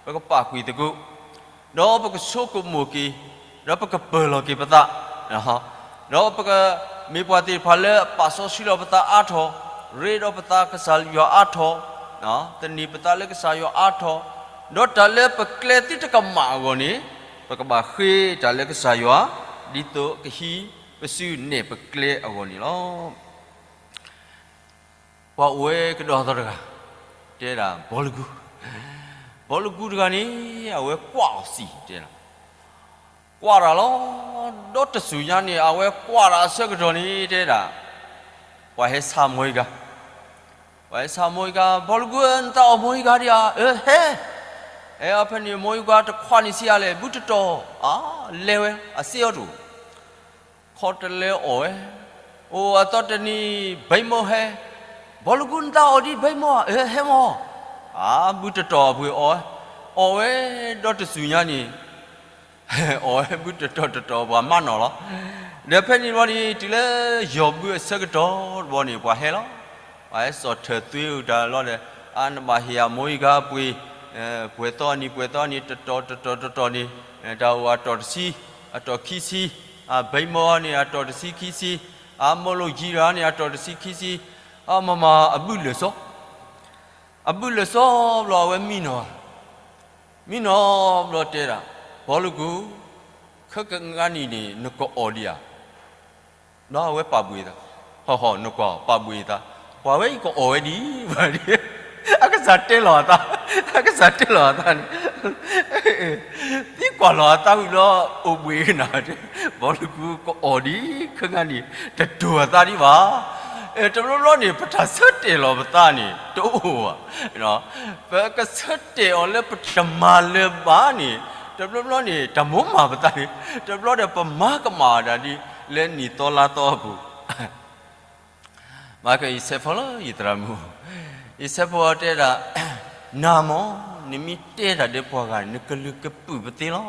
ပကပာ်ကွံာ်သကိး ဒီးပကဆိကမိၣ်က့ၤ, ဒီးပကပၢၢ်လီၤက့ၤပသး, ဒီးပကမ့ၢ်ပှၤသ့ၣ်တဖၣ်လၢအပာ်စီဆှံလီၤပသးအါထီၣ်, ရ့ဒီးပသးကစၢ်ယွၤအါထီၣ်, သန့ၤပသးလၢကစၢ်ယွၤအါထီၣ်, ဒီးတၢ်လၢပကျဲသုတကမၣ်အဂီၢ်န့ၣ် ပကဘၣ်ဃ့တၢ်လၢကစၢ်ယွၤ, ဒ်သိးကဟံးပစုနဲၣ်ပကျဲအဂီၢ်န့ၣ်လီၤ. ပှၤအိၣ်ဝဲကဒီးသီတဂၤ တဲဒၣ်ဘီလကူ, ဘီလကူတဂၤန့ၣ် အဝဲကွၢ်အီၤစံၣ်တဲဒၣ်, ကွၢ်တၢ်လီၤ, ဒီးတစူၢ်ညါန့ၣ် အဝဲကွၢ်တၢ်အဆၢကတီၢ်န့ၣ် တဲဒၣ်, ပှၤဟဲဆါမိၢ်အံၤဂၤ, ပှၤဟဲဆါမိၢ်အံၤဂၤ, ဘီလကူဧၢ နသးအီၣ်မိၢ်အံၤဂၤဒံးဧါ, အၢ ဟဲ, အဲ ဖဲန့ၣ်မိၢ်အံၤဂၤတခွးန့ၢ်ဆံးအါလဲၣ် ဘုတတီၤ, အါ လဲၤဝဲ အစ့အီၤတအိၣ် ခီတလဲအီၣ်ဝဲ, အိၣ်အသီတနံၤ ဘံမိၢ်ဟဲ, ဘီလကူနသးအီၣ်ဒံးဘံမိၢ်ဧါ, အၢ ဟဲမီၢ်, အါ ဘုတတီၤအပှ့ၤအီၣ်ဝဲ, အီၣ်ဝဲဒီးတစူၢ်ညါန့ၣ် အီၣ်ဝဲဘုတတီၤတတီၤပှၤမၤနီၣ်လီၤ. ဒီးဖဲန့ၣ်ဘျီန့ၣ် တုၤလၢယီၢ်ဘုအဆၢကတီၢ်တဘျီန့ၣ် ပှၤဟဲလီၤ. ပှၤဟဲစိာ်ထၢၣ်သွ့အုးတၢ်လီၤဒီး အါ နဘၣ်ဟ့ၣ်ယၤမိၢ်အံၤဂၤအပှ့ၤ, ပှဲၤသီအနံၤ ပှဲၤသီအနံၤ တတီၤတတီၤတတီၤန့ၣ်, တၢ်အိၣ်အတီၢ်တဆံ, အတီၢ်ခံဆံ, အဘံမိၢ်န့ၣ် အတီၢ်တဆံခံဆံ, အမိၢ်လိၣ်ယံၤတဂၤန့ၣ် အတီၢ်တဆံခံဆံ, အမၤမၤအဘုလၢာ်စီ အဘုလၢာ်စီဘျီ အဝဲမံနီၤ, မံနီၤဘျီတဲဒၣ်, ဘီလကူ, ခဲကနံၣ်အံၤန့ၣ် နကအီၣ်ဒံးဧါ, ဘျီအဝဲပာ်ဘှံးအသး, ဟီၣ်ဟီၣ် နကွၢ်ပာ်ဘှံးအသး, ပှၤဝဲအံၤကအီၣ်ဝဲဒံး, အကစၢ်တဲလီၤအသး, အကစၢ်တဲလီၤအသးန့ၣ်, သံကွၢ်လီၤအသးဝံၤဘျီ အိၣ်ဘှံးကနၣ်, ဘီလကူကအီၣ်ဒံး ခဲကနံၣ်အံၤ တတိၤအသးဒံးဘၣ်. တဘျီဘျီန့ၣ် ပတၢ်ဆၢတဲာ်လီၤပသးန့ၣ် တအိၣ်ဘၣ်. ပကဆၢတဲာ်အီၤလၢပတမၤလၢၤဘၣ်န့ၣ်, တဘျီဘျီန့ၣ် တၢ်မိၣ်မၤပသးန့ၣ်, တဘျီဒီးပမၤကမၣ်အီၤဒၣ်ဒ် လၢနံၣ်သီလါသီအပူၤ မၤကယဆဲးဖိလၢယသရၣ်မုၣ်, ယဆဲးဖိတဲဒၣ်, နၤမီၢ် နမ့ၢ်တဲတၢ်ဒီးပှၤဂၤန့ၣ် နကလုၢ်ကပုာ်ပသ့လီၤ.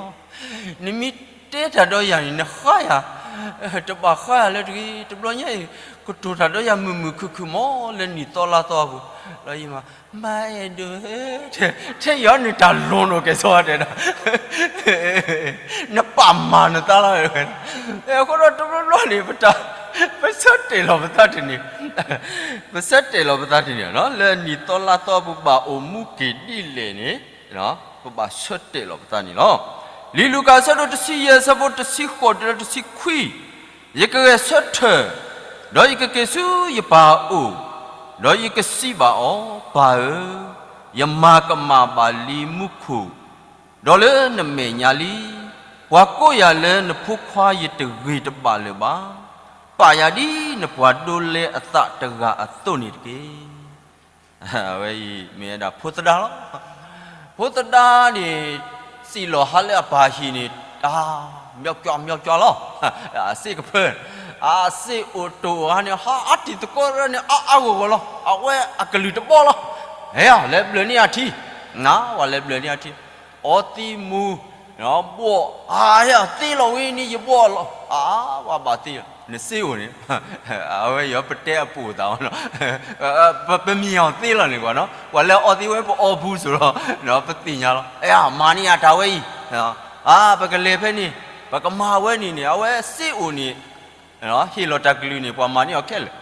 နမ့ၢ်တဲတၢ်ဒီးယၤန့ၣ် နဃါယၤ, တဘၣ်ဃါယၤလၢတဂ့ၤ, တဘျီညါအံၤ ကတိၤတၢ်ဒီးယၤမုာ်မုာ်ခုၣ်ခုၣ်မး လၢနံၣ်သီလါသီအပူၤ, လီၤယံၤမး, မါအဲၣ်ဒိး, ထဲယီၤန့ၣ်တၢ်လိၤနီၢ်ကဲၤစီတဲဒီး နပာ်မၤနသးလီၤ. အဃိဒီးတဘျီဘျီန့ၣ် ပတၢ်, ပဆၢတဲာ်လီၤပသးတန့ၢ်, ပဆၢတဲာ်လီၤပသးတန့ၢ်, လၢနံၣ်သီလါသီအပူၤဘၣ်အိၣ်မူက့ၤဒ်လဲၣ်န့ၣ်, ပဘၣ်ဆၢတဲာ်လီၤပသးန့ၣ်လီၤ. လံာ်လူၤကၣ်အဆၢဒိၣ်တဆံယဲၢ် အဆၢဖိတဆံဃိးတုၤလၢတဆံခွံ, ယကဂဲၤဆၢထၢၣ်, ဒီးယကက့ၤဆူယပၢ်အအိၣ်, ဒီးယကစံးဘၣ်အီၤ, ပၢ်ဧၢ, ယမၤကမၣ်ဘၣ်လံမူခိၣ်, ဒီးလၢနမဲာ်ညါလံ, ပှၤကိးယၤလၢနဖိခွါယတဂ့ၤတဘၣ်လၢၤဘၣ်. ပာ်ယၤဒ်နပှၤဒိးလဲအသးတဂၤအသိးန့ၣ်တက့ၢ်. အဝဲအံၤမ့ၢ်ဝဲဒၣ်ဖိသဒါလီၤ. ဖိသဒါန့ၣ် စံၣ်လီၤဟးလၢအပၢ်ဟံၣ်န့ၣ် တၢ်, မၠီကၠီမၠီကၠီလီၤ. အစ့ကဖၢ, အစ့အိၣ်တိၢ်ဟါန့ၣ် ဟးအါတံၢ်သကိးရၢန့ၣ် အါအါဂီၢ်ဂီၢ်လီၤ. အဝဲအကလုၢ်တဘီလီၤ. ဟဲ, လဲၤဘျၢၣ်န့ၢ်အထံ, နၤ, ပှၤလဲၤဘျၢၣ်န့ၢ်အထံ, အီသံးမူ, ဘှီၣ်, ဟဲသ့လီၤဝဲန့ၣ် ယဘှီၣ်လီၤ. အါ, ပှၤဘၣ်သ့လီၤ, နစ့အိၣ်န့ၣ်, အဝဲယီၤပတဲအပူၤသးလီၤ. ပမ့ၢ်အီၤသ့လီၤန့ၣ်ကွၢ်နီၤ, ပှၤလၢအီသံးဝဲပအီပူၤစ့ၢ်လီၤ, ပသ့ၣ်ညါလီၤ. အမၤန့ၢ်အတၢ်ဝဲအံၤ, ပကလဲၤဖဲန့ၣ်, ပကမၤဝဲန့ၣ်န့ၣ် အဝဲစ့အိၣ်န့ၣ် ဟ့ၣ်လီၤတၢ်ကလုၢ်န့ၣ် ပှၤမၤန့ၢ်အီၤခဲလၢာ်.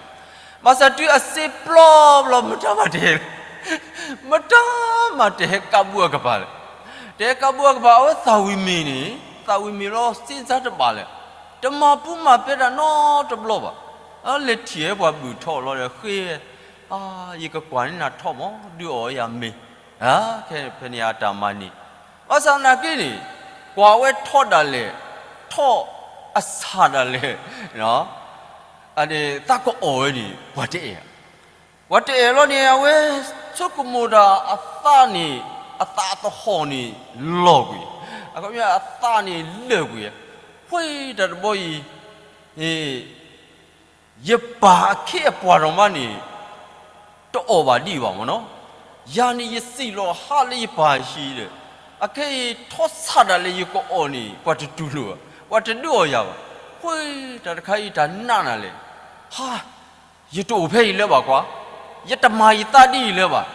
ဘၣ်ဆၣ်တုၤအစ့ပျီဘျီ မတၤမၤတဟဲ, မတၤမၤတဟဲကးဘူးအကပၤလဲၣ်. တဟဲကးဘူးအကပၤ အဝဲသးဝံၤမ့ၤန့ၣ်, သးဝံၤမ့ၤလီၤစ့စါတဘၣ်လဲၣ်, တမၤပူမၤပဲတၢ်နီတဘျီဘၣ်. လဲၤထံၣ်ဝဲပှၤဘုၣ်ထီၣ်လီၤဒီးဃ့, ယကကွၢ်န့ၢ်နၤထီၣ်မး ဒုးအီၣ်ယၤမ့ၤ, ခဲဖဲန့ၣ်အတၢ်မၤန့ၣ်, ဘၣ်ဆၣ်သနာ်က့န့ၣ်, ကွၢ်ဝဲထီၣ်ဒၣ်လဲာ်, ထီၣ်အဆၣ်ဒၣ်လဲာ်, သးကအီၣ်ဝဲန့ၣ် ပှၤတအဲၣ်ဧါ. ပှၤတအဲၣ်လီၤန့ၣ် အဝဲဆိကမိၣ်တၢ်အသးန့ၣ်, အသးအသဟီၣ်န့ၣ်လီၤကွံာ်, အခီပညီအသးန့ၣ်လၢာ်ကွံာ်, ဖှ့တၢ်တဘီအံၤ, ယပၢ်အခ့အပှၤထီၣ်မးန့ၣ် တအီၣ်ဘၣ်ဒံးဘၣ်မ့ၢ်နီၤ, ယၤန့ၣ်ယစံၣ်လီၤဟးလၢယပၢ်ဟံၣ်ဒီး, အခဲအံၤထီၣ်ဆၣ်ဒၣ်လဲာ်ယကအီၣ်န့ၣ် ပှၤတတူၢ်လိာ်ဘၣ်, ပှၤတဒုးအီၣ်ယၤဘၣ်, ဖှ့တၢ်တခါအံၤတၢ်နးနၤလဲၣ်, ဟါ ယတအိၣ်ဖဲအံၤလၢၤဘၣ်ကွၢ်, ယတမၤယသးဒ်အံၤလၢၤဘၣ်,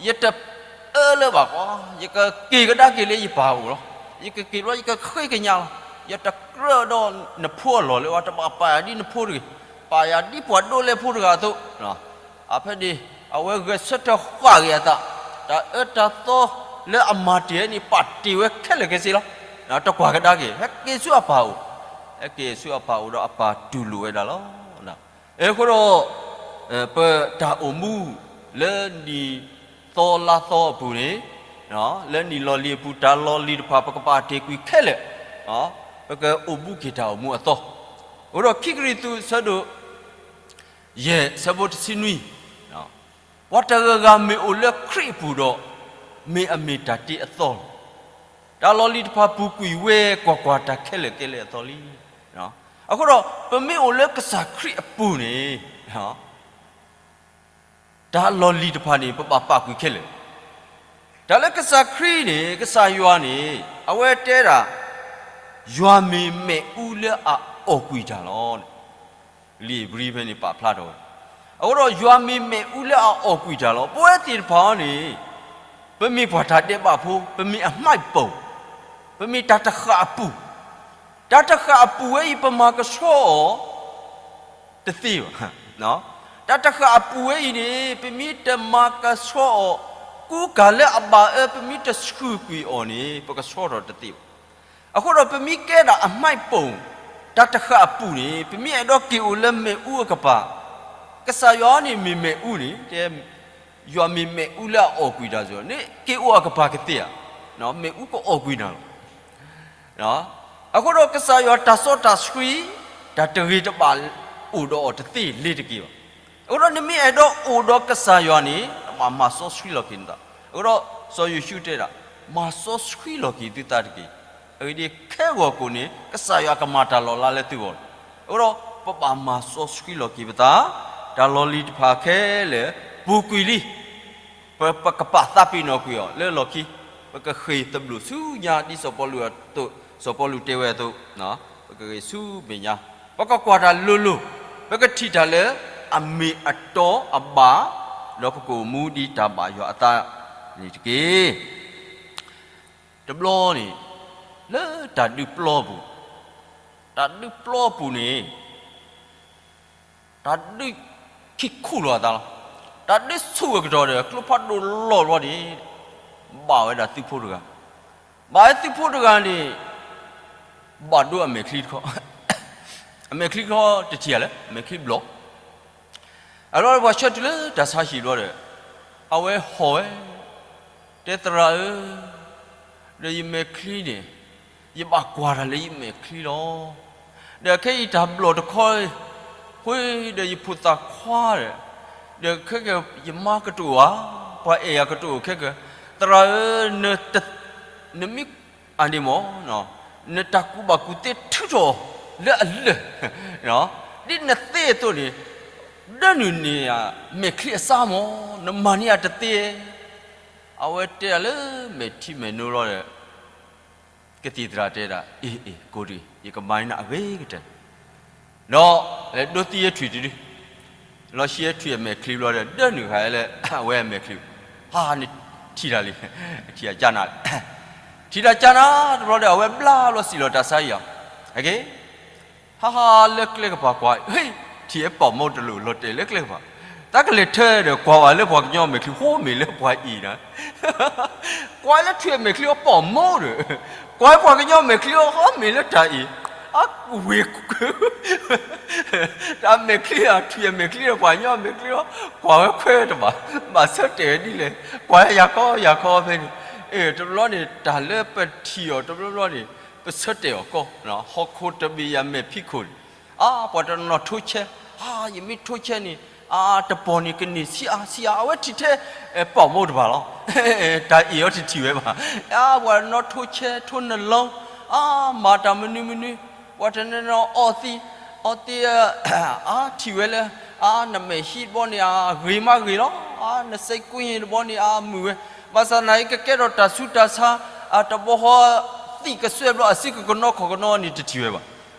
ယတအၢလၢၤဘၣ်ကွၢ်, ယကက့ၤကဒါက့ၤလၢယပၢ်အအိၣ်လီၤ, ယကက့ၤဘျီ ယကဃ့ကညးလီၤ, ယတကြၢးဒီးနဖိအလီၢ်လၢၤဘၣ်, တဘၣ်ပာ်ယၤဒ်နဖိတဂ့ၤ, ပာ်ယၤဒ်ပှၤဒိးလဲဖိတဂၤအသိး, အဖဲန့ၣ် အဝဲဂဲၤဆၢထၢၣ်ဃၣ်က့ၤအသး, တၢ်အၢတၢ်သီလၢအမၤတ့ၢ်ဝဲန့ၣ် ပာ်တ့ၢ်ဝဲခဲလၢာ်ခဲဆ့လီၤ, တကွၢ်ကဒါက့ၤ ဟဲက့ၤဆူအပၢ်အအိၣ်, ဟဲက့ၤဆူအပၢ်အအိၣ်ဒီးအပၢ်တူၢ်လိာ်ဝဲဒၣ်လီၤ. အဃိဒီး ပတၢ်အိၣ်မူလၢနံၣ်သီလါသီအပူၤန့ၣ်, လၢနံၣ်လီၤလံၤအပူၤ တၢ်လီၤလံၤတဖၣ် ပကပာ်တ့ၢ်ကွံာ်ခဲလၢာ်, ပကအိၣ်ဘူးက့ၤတၢ်အိၣ်မူအသီ, အဃိဒီးခံကရံၣ်သူးအဆၢဒိၣ် ယဲၢ်ဆၢဖိတဆံနွံ, ပှၤတဂၤဂၤမ့ၢ်အိၣ်လၢခရံာ်အပူၤဒီး, မ့ၢ်အမ့ၢ်တၢ်တ့အသီလီၤ. တၢ်လီၤလံၤတဖၣ်ပူၤကွံာ်ဝဲကွၢ်ကွၢ် တၢ်ခဲလၢာ်ကဲလၢအသီလံ. အဃိဒီး ပမ့ၢ်အိၣ်လၢကစၢ်ခရံာ်အပူၤန့ၣ်, တၢ်လီၤလံၤတဖၣ်န့ၣ် ပဘၣ်ပာ်ကွံာ်ခဲလၢာ်. တၢ်လၢကစၢ်ခရံာ်န့ၣ် ကစၢ်ယွၤန့ၣ် အဝဲတဲဒၣ်, ယွၤမ့ၢ်မ့ၣ်အူလၢအအီၣ်ကွံာ်တၢ်လီၤ. လံာ်ဧ့ၤဘြံၤဖဲန့ၣ်ပာ်ဖျါထီၣ်ဝဲ, အဃိဒီးယွၤမ့ၢ်မ့ၣ်အူလၢအအီၣ်ကွံာ်တၢ်လီၤ. ပဝဲသ့ၣ်တဖၣ်အံၤန့ၣ် ပမ့ၢ်ပှၤတၢ်ဒဲးဘးဖိ, ပမ့ၢ်အမှိုက်ပုံ, ပမ့ၢ်တၢ်တဃာ်အပူၤ, တၢ်တဃာ်အပူၤဝဲအံၤ ပမၤကဆှီအီၤ တသ့ဘၣ်. တၢ်တဃာ်အပူၤဝဲအံၤန့ၣ် ပမ့ၢ်တမၤကဆှီအီၤ, ကူကၤလၢအဘၣ်အၢ ပမ့ၢ်တဆှုၣ်ကွံာ်အီၤန့ၣ် ပကဆှီထီၣ်တသ့ဘၣ်. အဃိဒီး ပမ့ၢ်ကဲဒၣ်အမှိုက်ပုံ, တၢ်တဃာ်အပူၤန့ၣ် ပမ့ၢ်အဲၣ်ဒိးက့ၤအိၣ်လၢမ့ၣ်အူအကပၤ, ကစၢ်ယွၤန့ၣ်မ့ၢ်မ့ၣ်အူန့ၣ်, တဲ, ယွၤမ့ၢ်မ့ၣ်အူလၢအအီၣ်ကွံာ်တၢ်စ့ၢ်ကီးန့ၣ် က့ၤအိၣ်အကပၤကသ့ဧါ. မ့ၣ်အူကအီၣ်ကွံာ်နၤလီၤ. အဃိဒီးကစၢ်ယွၤတၢ်စီတၢ်ဆှံ, တၢ်တဂ့ၤတဘၣ်အိၣ်ဒီးအီၤတသ့လ့ၤတက့ၢ်ဘၣ်. အဃိဒီးနမ့ၢ်အဲၣ်ဒိးအိၣ်ဒီးကစၢ်ယွၤန့ၣ် နဘၣ်မၤစီဆှံလီၤက့ၤနသး. အဃိဒီးစီၤယိၤၡူတဲဒၣ်, မၤစီဆှံလီၤက့ၤသုသးတက့ၢ်. အဂ့ၢ်ဒ်အံၤ, ခဲဂီၤခိၣ်န့ၣ် ကစၢ်ယွၤကမၤတၢ်လီၤလးလၢသုဂီၢ်လီၤ. အဃိဒီးပဘၣ်မၤစီဆှံလီၤက့ၤပသး, တၢ်လီၤလံၤတဖၣ်ခဲလၢာ်ပူၤကွံာ်လံ. ပကပာ်သးပ့ၤနီၣ်ကွံာ်အီၤလၢလီၢ်ခံ, ပကဃ့ၢ်သဘျိၣ်ဆူညါဒ်စီၤပီလူးအသိး, စီၤပီလူးတဲဝဲအသိး, ပကဃ့ၢ်ဆူမဲာ်ညါ, ပကကွၢ်တၢ်လိၤလိၤ, ပကထံၣ်တၢ်လၢအမ့ၢ်အတီအဘၣ်, ဒီးပကအိၣ်မူဒ်တၢ်ဘၣ်ယွၤအသးန့ၣ်တက့ၢ်. တဘျီန့ၣ်, လၢတၢ်ဒုးပျီပူၤ, တၢ်ဒုးပျီပူၤန့ၣ် တၢ်ဒုးခံခူၣ်လီၤအသးလီၤ. တၢ်ဒုးဆူၣ်ဝဲကတီၢ်ဒီး ကျိဖးဒိၣ်လီၤဘျီန့ၣ်, ဘၣ်ဝဲဒၣ်သုးဖိတဂၤ, ဘၣ်ဝဲသုးဖိတဂၤန့ၣ်, ဘၣ်ဒိအမဲာ်ချံတခီ, အမဲာ်ချံတခီတထံၣ်ဧါလဲၣ်, မဲာ်ချံဘျီၣ် အလီၢ်ပှၤဆှၢတုၤလၢတၢ်ဆါဟံၣ်ဘျီဒီး, အဝဲဟီၣ်ဝဲ, တဲသရၣ်ဧၢ, ဒီးယမဲာ်ချံန့ၣ်, ယဘၣ်ကွၢ်တၢ်လၢယမဲာ်ချံလီၤ. ဒီးခဲအံၤတၢ်ဘျီၣ်တခီ, ဃိဒီးယဖိသၣ်ခွါဒီး, ဒီးခဲကယမါကတအိၣ်ဧါ, ပှၤအဲၣ်ယၤကတအိၣ်ခဲက, သရၣ်ဧၢ, နမ့ၢ် အန့ၣ်မ့ၢ်, နတၢ်ကူၣ်ဘၣ်ကူၣ်သ့ထုးထီၣ်လၢအလၢာ်, ဒ်နသ့အသိးန့ၣ်, ဒၢနုာ်န့ၢ်ယမဲာ်ချံအစါမ့ၢ်, နမၤန့ၢ်ယၤတသ့. အဝဲတဲဒၣ်လၢမဲာ်ထံမဲာ်နိလီၤဒီး, ကသံၣ်သရၣ်တဲဒၣ်, အ့ၣ်အ့ၣ် ကိးတဂ့ၤ, ယကမၤန့ၢ်နၤအဂ့ၤကတၢၢ် ဒီးလဲၤဒိးသံယဲထွံၣ်တဒု, လီၤဆံယဲထွံၣ်အမဲာ်ချံဘျီဒီး ဒၢနုာ်ဃာ်ဝဲလၢအဝဲအမဲာ်ချံ, ဟါန့ၣ်ထံၣ်တၢ်လံ, ထံၣ်တၢ်ကၢ်နၤ, ထံၣ်တၢ်ကၢ်နၤတဘျီဒီး အဝဲဘျါဘျီစံၣ်လီၤတၢ်ဆါအံၤအီၤ, အက့ၢ်, ဟါဟါလၢကျဲကပၤကွၢ်, ဟ့ၣ်, ထံၣ်အဲပီာ်မိၢ်တလိၣ်လီၤတဲာ်လၢကျဲကပၤ, တၢ်ကလဲၤထၢဒီးကွၢ်ဝဲလၢပှၤကညီမဲာ်ချံ ဃိမ့ၢ်လၢပှၤအံၤနၤ ကွၢ်လၢထွံၣ်အမဲာ်ချံအီၤပီာ်မိၢ်ဒီး, ကွၢ်ပှၤကညီမဲာ်ချံအီၤဃိမ့ၢ်လၢတၢ်အံၤ, အဝ့ၢ်, တၢ်မဲာ်ချံဧါ, ထွံၣ်အမဲာ်ချံဒီးပှၤကညီမဲာ်ချံအီၤ, ကွၢ်ဝဲခွဲးတဘၣ်, ဘၣ်ဆၢတဲာ်ဝဲဒ်လဲၣ်, ကွၢ်ယၤခီယၤခီဖဲန့ၣ်, တဘျီန့ၣ် တၢ်လၢပထံၣ်အီၤတဘျီဘျီန့ၣ်, ပဆၢတဲာ်အီၤကီ, ဟီၣ်ခိၣ်တဘ့ၣ်ယၤမဲာ်ဖံးခိၣ်န့ၣ်, အါ ပှၤတနီၤထိဆဲ, အါ ယမ့ၢ်ထိဆဲန့ၣ်, အါ တပီၢ်န့ၣ်ကန့ၢ်ဆံးအါဆံးအါ, အဝဲထံၣ်ထဲ, ပီာ်မိၢ်တဘၣ်လီၤ, တၢ်အံၤအီၤတထံၣ်ဝဲဘၣ်, အါ ပှၤတနီၤထိဆဲထိနလီ, အါ မၤတၢ်မနုၤမနုၤ, ပှၤတနီၤနီၤအီသံး, အီသံး, အါ ထံၣ်ဝဲလၢ, အါ နမဲာ်ဟံးတဘျီန့ၣ် အါ ဂ့ၤမးဂ့ၤလီၤ, အါ နစဲးကွံတဘျီန့ၣ် အါ မုာ်ဝဲ, ဘၣ်ဆၣ်သနာ်က့ ကကဲထီၣ်တၢ်ဆူးတၢ်ဆါ, အတဘီဃီ, သံးကစွဲဘျီ အစုကကနီခီၣ်ကနီန့ၣ် တထံၣ်ဝဲဘၣ်.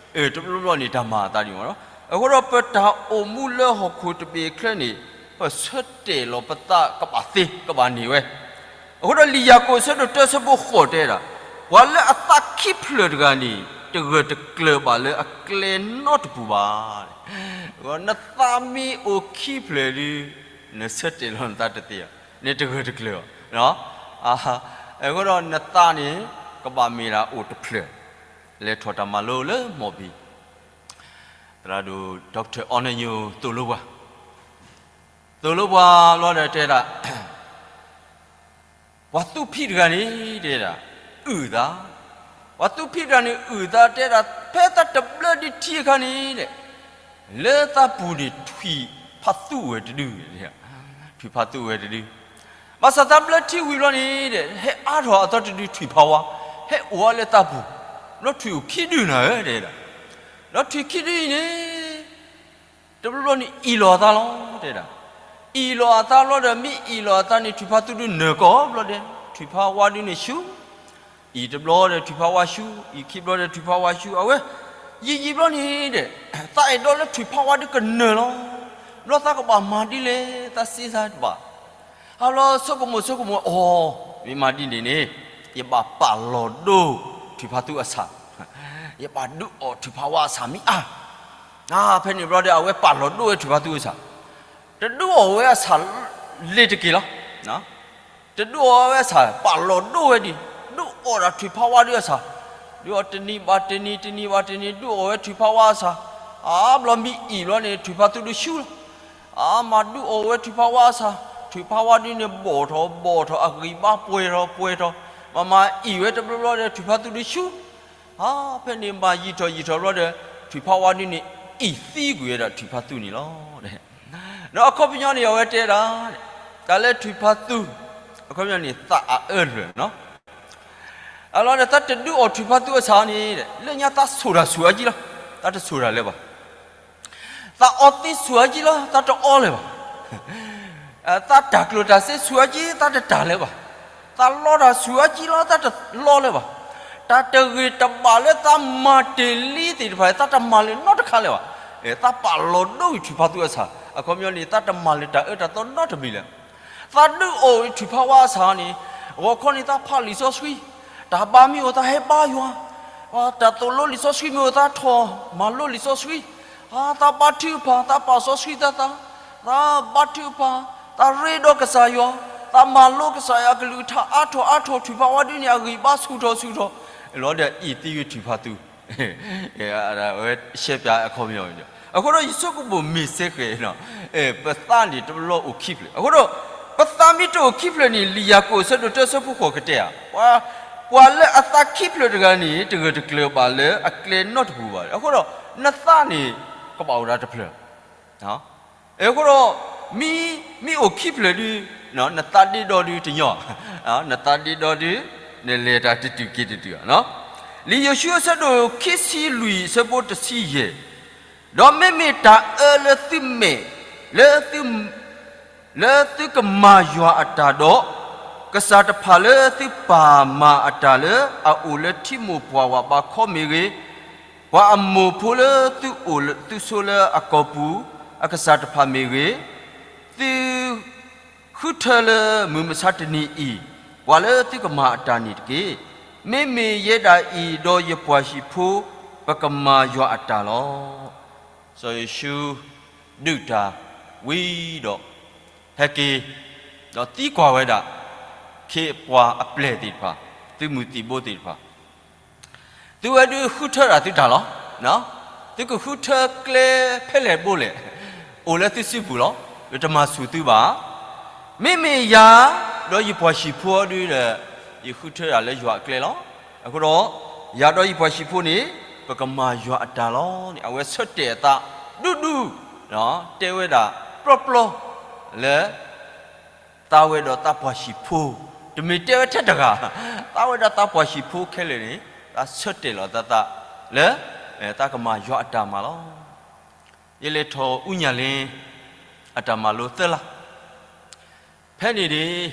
တဘျီဘျီန့ၣ် တၢ်မၤအသးဒ်န့ၣ်မ့ၢ်လီၤ. အဃိဒီးပတၢ်အိၣ်မူလၢဟီၣ်ခိၣ်တဘ့ၣ်အချၢန့ၣ်, ပဆၢတဲာ်လီၤပသးကဘၣ်သ့ကဘၣ်န့ၢ်ဝဲ. အဃိဒီးလံာ်ယၤကိာ်အဆၢဒိၣ်တၢအဆၢဖိဃိးတဲဒၣ်, ပှၤလၢအသးခံဖျၢၣ်တဂၤန့ၣ် တဂၢၢ်တကျၢၤဘၣ်လၢအကျဲနီတပူၤဘၣ်. နသးမ့ၢ်အိၣ်ခံဖျၢၣ်ဒီး, နဆၢတဲာ်လီၤနသးတသ့, နတဂၢၢ်တကျၢၤဘၣ်. အဃိဒီးနသးန့ၣ်, ကဘၣ်မ့ၢ်ဒၣ်အိၣ်တဖျၢၣ်, လဲၤထီၣ်တၢ်မၤလိလၢမီၢ်ဘံၣ်, သရၣ်ဒိၣ် Doctor အီနညိ သိၣ်လိပှၤ, သိၣ်လိပှၤဘျီဒီးတဲဒၣ်, ပှၤသူဖံးတဂၤန့ၣ်တဲဒၣ်, အုၣ်သး, ပှၤသူဖံးတဂၤန့ၣ်အုၣ်သးတဲဒၣ် ဖဲသးတဘျၢဒံးထံအခါန့ၣ်, လၢသးပူၤန့ၣ်ထွံၣ်ဖးသူဝဲတဒု, ထွံၣ်ဖးသူဝဲတဒု, ဘၣ်ဆၣ်သးဘျၢထံဝံၤဘျီန့ၣ်, ဟဲအါထီၣ်အသီတဒုထွံၣ်ဖးဝါ, ဟဲအိၣ်ဝဲလၢသးပူၤ, ဘျီထွံၣ်အိၣ်ခံဒုနၤဧၢတဲဒၣ်, ဒီးထွံၣ်ခံဒုအံၤန့ၣ် တဘျီဘျီန့ၣ်အ့ၣ်လိာ်အသးလီၤတဲဒၣ်, အ့ၣ်လိာ်အသးဘျီဒီး မ့ၢ်အ့ၣ်လိာ်အသးန့ၣ် ထွံၣ်ဖးသူဒုနၢၤကီၢ်ဘျီဒီး ထွံၣ်ဖးဝါဒုန့ၣ်ဆူ, အ့ၣ်တဘျီဒီး ထွံၣ်ဖးဝါဆူ, အ့ၣ်ခံဘျီဒီး ထွံၣ်ဖးဝါဆူ, အဝဲ, ယံာ်ယံာ်ဘျီန့ၣ်ဒီး, သးအဲၣ်ဒိးလၢထွံၣ်ဖးဝါဒုကနၢၤလီၤ, ဘျီသးကဘၣ်မၤဒ်လဲၣ် သးစ့စါတဘၣ်, အဘျီဆိကမိၣ်ဆိကမိၣ်အီၤ, မ့ၢ်မၤဒ်န့ၣ်န့ၣ်, ယဘၣ်ပာ်လီၤဒိထွံၣ်ဖးသူအဆၣ်, ယဘၣ်ဒုးအီၣ်ထွံၣ်ဖးဝါအဆၣ်မ့ၢ်အါ ဖဲန့ၣ်ဘျီဒီး အဝဲပာ်လီၤဒိဝဲထွံၣ်ဖးသူအဆၣ်, တဒုးအီၣ်ဝဲအဆၣ်လ့ၤတက့ၢ်လီၤ. တဒုးအီၣ်ဝဲအဆၣ် ပာ်လီၤဒိဝဲဒံး, ဒုးအီၣ်ဒၣ်ထွံၣ်ဖးဝါဒုအဆၣ်, ဒုးအီၣ်တနံၤဘၣ်တနံၤ တနံၤဘၣ်တနံၤ ဒုးအီၣ်ဝဲထွံၣ်ဖးဝါအဆၣ်, အါဘျီမ့ၢ်အ့ၣ်ဘျီန့ၣ် ထွံၣ်ဖးသူဒုဆူလီၤ. အါမးဒုးအီၣ်ဝဲထွံၣ်ဖးဝါအဆၣ်, ထွံၣ်ဖးဝါဒုန့ၣ်ဘီၣ်ထီၣ်ဘီၣ်ထီၣ် အဂံၢ်ဘါပှဲၤထီၣ်ပှဲၤထီၣ်, မၤမၤအ့ၣ်ဝဲတဘျီဘျီဒီး ထွံၣ်ဖးသူဒုဆူ အါဖဲန့ၣ်မၤယံာ်ထီၣ်ယံာ်ထီၣ်ဘျီဒီး ထွံၣ်ဖးဝါဒုန့ၣ် အ့ၣ်သံကွံာ်ဝဲဒၣ်ထွံၣ်ဖးသူန့ၣ်လီၤ. ဒီးအခီပညီန့ၣ် အဝဲတဲဒၣ်, တၢ်လၢထွံၣ်ဖးသူ, အခီပညီန့ၣ် သးအအၢတဖျၢၣ်, အလီၤဒီး သးတဒုးအီၣ်ထွံၣ်ဖးသူအဆၣ်န့ၣ်, လၢညါသးဆိၣ်တၢ်ဆိၣ်အါကံလီၤ, သးတဆိၣ်တၢ်လၢၤဘၣ်. သးအီသံးဆိၣ်အါကံလီၤ, သးတအီလၢၤဘၣ်. သးတၢ်ကျိၣ်တၢ်စ့ဆူၣ်အကံ သးတတၢ်လၢၤဘၣ်. သးလီတၢ်ဆူၣ်အကံလီၤ သးတလီလၢၤဘၣ်. တၢ်တဂ့ၤတဘၣ်လၢသးမၤတ့ၢ်လံသ့ၣ်တဖၣ် သးတမၤလၢၤနီတခါလၢၤဘၣ်. သးပာ်လီၤဒိဝံၤထုးဖးသူအဆၣ် အခီပညီန့ၣ် သးတမၤလၢၤတၢ်အၢတၢ်သီနီတမံၤလၢၤ. သးဒုးအိၣ်ထုးဖးဝါအဆၣ်န့ၣ် ဂီၤခီန့ၣ် သးဖးလံာ်စီဆှံ, တၢ်ဘါမ့ၢ်အိၣ်သးဟဲဘါယွၤ, တၢ်သိၣ်လိလံာ်စီဆှံမ့ၢ်အိၣ်သးထီၣ်မၤလိလံာ်စီဆှံ, သးဘါထုကဖၣ် သးပာ်စီဆှံသးသး, သးဘါထုကဖၣ်, သးရ့ဒီးကစၢ်ယွၤ, သးမၤလိကစၢ်ယွၤအကလုၢ်ကထါအါထီၣ်အါထီၣ် ထုးဖးဝါဒုန့ၣ် အဂံၢ်ဘါဆူၣ်ထီၣ်ဆူၣ်ထီၣ်, လီၤဒီးအံၤသံဝံၤထုးဖးသူ ဝဲရှဲပၠးအခီပညီဝဲန့ၣ်. အဃိဒီးယဆိကမိၣ်မ့ၢ်စ့ၢ်ကီး ပသးန့ၣ်တဘျီအိၣ်ခံဖျၢၣ်. အဃိဒီး ပသးမ့ၢ်တအိၣ်ခံဖျၢၣ်န့ၣ် လံာ်ယၤကိာ်အဆၢဒိၣ်တၢ အဆၢဖိဃိးကတဲဧါ, ပှၤလၢအသးခံဖျၢၣ်တဂၤန့ၣ် တဂၢၢ်တကျၢၤဘၣ်လၢအကျဲနီတပူၤဘၣ်. အဃိဒီး နသးန့ၣ် ကဘၣ်အိၣ်ဒၣ်တဖျၢၣ် အဃိဒီး မ့ၢ် မ့ၢ်အိၣ်ခံဖျၢၣ်ဒု နသးဒ့ဒီဒုတညီ, နသးဒ့ဒီဒု နလဲၤတၢ်တတုၤက့ၤတတုၤ. လံာ်ယိၤၡူအဆၢဒိၣ်ခံဆံလွံၢ်အဆၢဖိတဆံယဲၢ်, ဒီးမ့မ့ၢ်တၢ်အၢလၢသုမဲာ် လၢသု လၢသုကမၤယွၤအတၢ်ဒီး ကစၢ်တဖၣ်လၢသုပာ်မၤအတၢ်လၢအအိၣ်လၢထံမိၢ်ပှၢ်ဝးဘးခီမ့ၢ်ဂ့ၤ, ပှၤအမိၢ်ဖိလၢသုအိၣ်သုဆိလၢအကိာ်ပူၤ အကစၢ်တဖၣ်မ့ၢ်ဂ့ၤ, သု ဃုထၢလၢမုၢ်မဆါတနံၤအံၤ ပှၤလၢသုကမၤအတၢ်န့ၣ်တက့ၢ်. မ့မ့ၢ်ယဲဒၣ်အံၤဒီးယပှၤဟံၣ်ဖိ ပကမၤယွၤအတၢ်လီၤ. စီၤယိၤၡူဒုးတၢ်ဝံၤဒီး ဟဲက့ၤ ဒီးသံကွၢ်ဝဲဒၣ် ခ့ပှၤအပျဲၢ်သ့ၣ်တဖၣ် သုးမုၢ်သံၣ်ဘိသ့ၣ်တဖၣ် သုဝဲဒုးဃုထၢဒၣ်သုတၢ်လီၤ. သုကဃုထၢကျဲဖဲလဲၣ်ဘိလဲၣ် အိၣ်လၢသုစုပူၤလီၤ. တမၤဆူၣ်သုဘၣ်. မ့မ့ၢ်ယၤ ဒီးယပှၤဟံၣ်ဖိဒုဒီး ယဃုထၢဒၣ်လၢယွၤအကျဲလီၤ. အဃိဒီး ယၤဒီးယပှၤဟံၣ်ဖိန့ၣ် ပကမၤယွၤအတၢ်လီၤန့ၣ် အဝဲဆၢတဲာ်အသးဒူဒူ တဲဝဲဒၣ်ပျီပျီ လၢ သးဝဲဒီးသးပှၤဟံၣ်ဖိ, တမ့ၢ်တဲဝဲထဲတဂၤ, သးဝဲဒၣ်သးပှၤဟံၣ်ဖိခဲလၢာ်န့ၣ် သးဆၢတဲာ်လီၤသးသးလၢ သးကမၤယွၤအတၢ်မၤလီၤ. ယလဲၤထီၣ်အူညၣ်လ့ အတၢ်မၤလိသၢလါ, ဖဲန့ၣ်န့ၣ်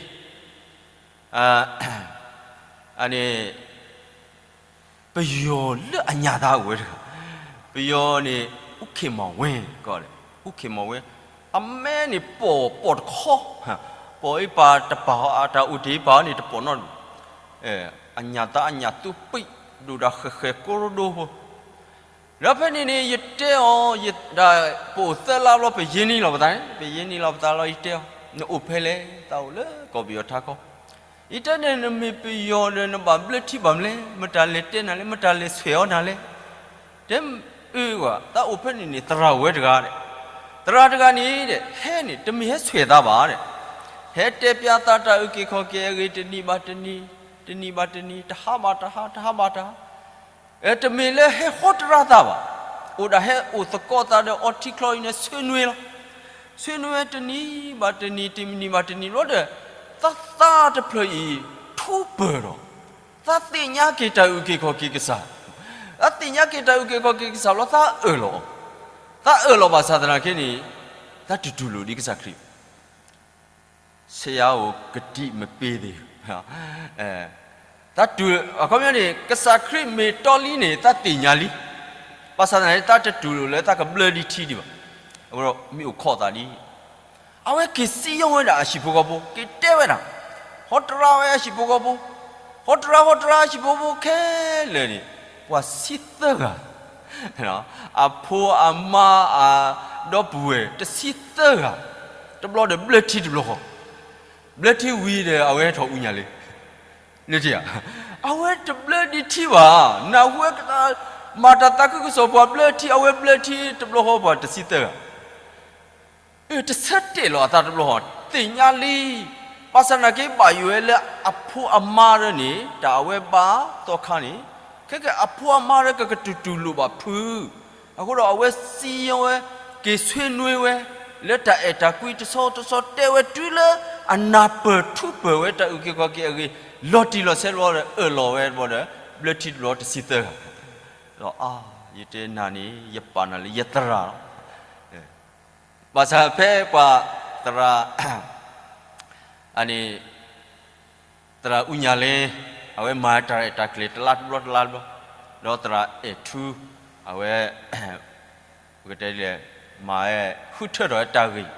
အန့ၣ် ပယီၤလၢအညၣ်သးအိၣ်ဝဲတဂၤ, ပယီၤန့ၣ် အူခ့ၣ်မီၣ်ဝဲ, အူခ့ၣ်မီၣ်ဝဲ, အမဲန့ၣ်ပိာ်ပိာ်တခီ, ပိာ်အံၤပာ်တပာ်အတၢ်အိၣ်တ့ၢ်ပာ်န့ၣ်တပိာ်နီတမံၤ, အညၣ်သးအညၣ်သူပံး ဒိၣ်ဒၣ်ဃဲၤဃဲၤကိရိဒိဖိ ဒီးဖဲန့ၣ်န့ၣ် ယတဲအီၤ, ဒၣ်ပအိၣ်သၢလါဘျီ ပယ့န့ၢ်လီၤပသး, ပယ့န့ၢ်လီၤပသးလီၤ ယတဲအီၤ, နအိၣ်ဖဲလဲၣ်, သးအိၣ်လၢကီၢ်ပယီၤထးခီ, ယတဲန့ၣ် နမ့ၢ်ပယီၤဒီး နဘၣ်ဘျၢထံဘၣ်မလဲၣ်, မတၤလဲၤတဲနၤလဲၣ်, မတၤလဲၤဆွဲးအီၤနၤလဲၣ်, တဲ အၢဝဲ သးအိၣ်ဖဲန့ၣ်န့ၣ် သရၣ်ဝဲတဂၤ, သရၣ်တဂၤန့ၣ် ဟဲန့ၣ် တမ့ၢ်ဟဲဆွဲးသးဘၣ်, ဟဲတဲပျးသးတၢ်အုၣ်က့ၤခီၣ်က့ၤအဂ့ၢ် တနံၤဘၣ်တနံၤ, တနံၤဘၣ်တနံၤ, တဟါဘၣ်တဟါ, တဟါဘၣ်တဟါ တမ့ၢ်လၢဟဲဟီတရါသးဘၣ်, အိၣ်ဒၣ်ဟဲအိၣ်သကိးသးဒီးအီထံချီအံၤန့ၣ် ဆွေးနွေးလီၤ, ဆွေးနွေးတနံၤဘၣ်တနံၤ, တနံၤဘၣ်တနံၤလီၤဒီး သးသးတဖျၢၣ်အံၤ ထူးပၢၢ်ဒီး သးသ့ၣ်ညါက့ၤတၢ်အုၣ်က့ၤခီၣ်က့ၤကစၢ်, သးသ့ၣ်ညါက့ၤတၢ်အုၣ်က့ၤခီၣ်က့ၤကစၢ်လီၤ သးအၢၣ်လီၤ, သးအၢၣ်လီၤဘၣ်ဆၣ်သနာ်က့န့ၣ် သးတတူၢ်လိာ်ဒ်ကစၢ်ခရံာ် ဆရာကို ကတိမပေးသေးဘူး. သးတူၢ်, အခီပညီန့ၣ် ကစၢ်ခရံာ်မ့ၢ်တီလံန့ၣ် သးသ့ၣ်ညါလံ, ဘၣ်ဆၣ်သနာ်က့ သးတတူၢ်လိာ်လၢသးကဘျၢဒံးထံဒံးဘၣ်, အဝဲဒီးမ့ၢ်အိၣ်ခိးသးဒ် အဝဲက့ၤစံၣ်ညီၣ်ဝဲဒၣ်အဟံၣ်ဖိဃီဖိ, က့ၤတဲဝဲဒၣ်, ဟီတရါဝဲအဟံၣ်ဖိဃီဖိ, ဟီတရါ ဟီတရါ အဟံၣ်ဖိဃီဖိခဲလၢာ်န့ၣ် ပှၤဆံသၢဂၤ, အဖိအမါအဒီပုၢ်ဝဲၢ် တဆံသၢဂၤ, တဘျီဒီးဘျၢထံတဘျီဃီ, ဘျၢထံဝံၤဒီး အဝဲဟဲထီၣ်အူညၣ်လ့ နထံၣ်ဧါ, အဝဲတဘျၢဒံးထံဘၣ်, နၢ်ဟူဝဲကသး မၤတၢ်သးခုကစီၣ်ပှၤဘျၢထံ, အဝဲဘျၢထံတဘျီဃီပှၤတဆံသၢဂၤ တဆၢတဲာ်လီၤအသးတဘျီဃီ, သ့ၣ်ညါလံ, ဘၣ်ဆၣ်သနာ်က့ ဘၣ်ယိၣ်ဝဲလၢအဖိအမါရၢန့ၣ် တၢ်အဝဲဘါသီခါန့ၣ်, ခဲကဲအဖိအမါရၢကကတူၢ်တူၢ်လိာ်ဘၣ်ဖု, အဃိဒီးအဝဲစံၣ်ညီၣ်ဝဲ, က့ၤဆွေးနွေးဝဲ, လၢတၢ်အဲၣ်တၢ်ကွံတဆီတဆီတဲဝဲတုၤလၢ အနၢ်ပၢၢ်ထူးပၢၢ်ဝဲတၢ်အုၣ်က့ၤခီၣ်က့ၤအဂ့ၢ်, လီၤတံၢ်လီၤဆဲးလီၤဒီး အၢၣ်လီၤဝဲတဘျီဒီး ဘျၢထံတဘျီတဆံသၢဂၤ, ဒီးအါ, ယတဲနၤန့ၣ် ယပာ်နၤလၢယသရၣ်လီၤ. ဘၣ်ဆၣ်ဖဲပှၤသရၣ် အန့ၣ် သရၣ်အူညၣ်လ့ အဝဲမၤတၢ်ရဲၣ်တၢ်ကျဲၤတလါတဘျီတလါတဘျီ, ဒီးသရၣ်အဲၣ်ထူ အဝဲ ပကတဲလဲၣ် မၤဝဲ ဃုထၢထီၣ်ဝဲတၢ်ဂ့ၢ်,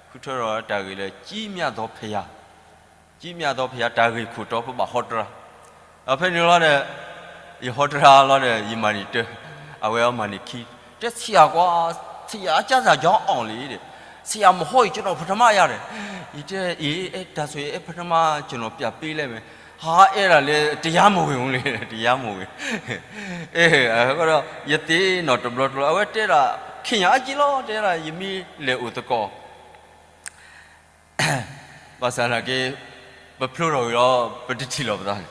ဃုထၢထီၣ်ဝဲတၢ်ဂ့ၢ်လၢ ကြီးမြတ်သောဘုရား, ကြီးမြတ်သောဘုရား တၢ်ဂ့ၢ်ခိၣ်တီပဘၣ်ဟီတရၢ, ဒီးဖဲန့ၣ်လီၤဒီး ယဟီတရၢလီၤဒီး ယမၤန့ၢ်တၢ, အဝဲအီၤမၤန့ၢ်ခံ, တဲဆရာကွၢ်, ဆရာ အကျမ်းစာကျောင်းအောင်လေ ဒီး, ဆရာ မဟုတ်ရင် ကျွန်တော် ပထမရတယ်, ယတဲအ့ အဲ ဒါဆိုရင် အဲ ပထမ ကျွန်တော် ပြန်ပေးလိုက်မယ်, ဟာ အဲဒါလည်း တရားမဝင်ဘူးလေ, တရားမဝင်, အဲ အဃိဒီး ယသ့ၣ်နီၣ်တဘျီတဘျီ အဝဲတဲဒၣ် ခင်ရာအကြီးလီၤ တဲဒၣ် ယမ့ၢ်လဲၤအိၣ်သကိး ဘၣ်ဆၣ်သနာ်က့ ပဖျိထီၣ်ဝံၤဒီး ပတထံၣ်လီၤပသးန့ၣ်,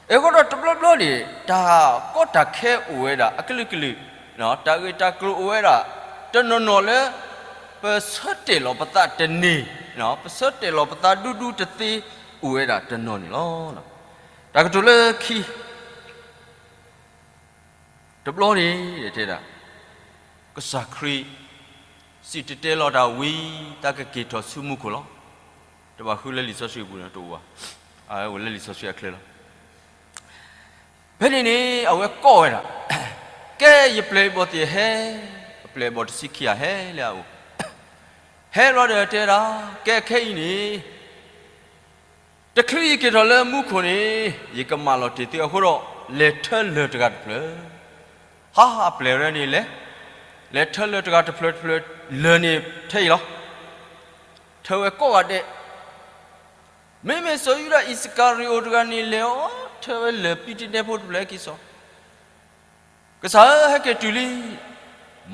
အဃိဒီးတဘျီဘျီန့ၣ် တၢ်ကီတၢ်ခဲအိၣ်ဝဲဒၣ်အကလုာ်ကလုာ်, တၢ်ဂ့ၢ်တၢ်ကျိၤအိၣ်ဝဲဒၣ် တနီၤနီၤလၢ ပဆၢတဲာ်လီၤပသးတန့ၢ်, ပဆၢတဲာ်လီၤပသးဒူဒူတသ့ အိၣ်ဝဲဒၣ်တနီၤန့ၣ်လီၤ. တၢ်ကတိၤလၢခံ တဘျီန့ၣ်တဲဒၣ် ကစၢ်ခရံာ် စံၣ်တဲၤတဲလီၤတၢ်ဝံၤ တၢ်ကက့ၤထီၣ်ဆူမူခိၣ်လီၤ. တဘၣ်ဃုလၢလံာ်စီဆှံပူၤန့ၣ်တအိၣ်ဘၣ်, အအိၣ်လၢလံာ်စီဆှံအချၢလီၤ. ဖဲန့ၣ်န့ၣ် အဝဲကိးဝဲဒၣ်, ကဲ ယပျဲၢ်ယဘီၣ်သ့ၣ်ဧၢ, အပျဲၢ်အဘီၣ်တဆံခံဂၤဧၢ ဟဲလၢအအိၣ်, ဟဲလီၤဒီးတဲဒၣ် ကဲ ခဲအံၤန့ၣ် တချုးယက့ၤထီၣ်လၢမူခိၣ်န့ၣ် ယကမၢလီၤတ့ၢ်သုအဃိဒီး လဲၤထၢလၢၢ်တဂၤတဖျၢၣ်. ဟါ အပျဲၢ်ဝဲန့ၣ်လဲၤ, လဲၤထၢလၢၢ်တဂၤတဖျၢၣ်တဖျၢၣ်, လၢၢ်န့ၣ်ထဲအံၤလီၤ. ထၢဝဲကိးဂၤဒဲး, မ့မ့ၢ်စီၤယူဒၤအံၣ်စကၤရံၤအိၣ်တဂၤန့ၣ်လဲၤအီၤ ထၢဝဲလၢၢ်ပံတနဲဖိတဖျၢၣ် ဟဲက့ၤစိာ် ကစၢ်ဧၢ ဟဲက့ၤတုၤလံ,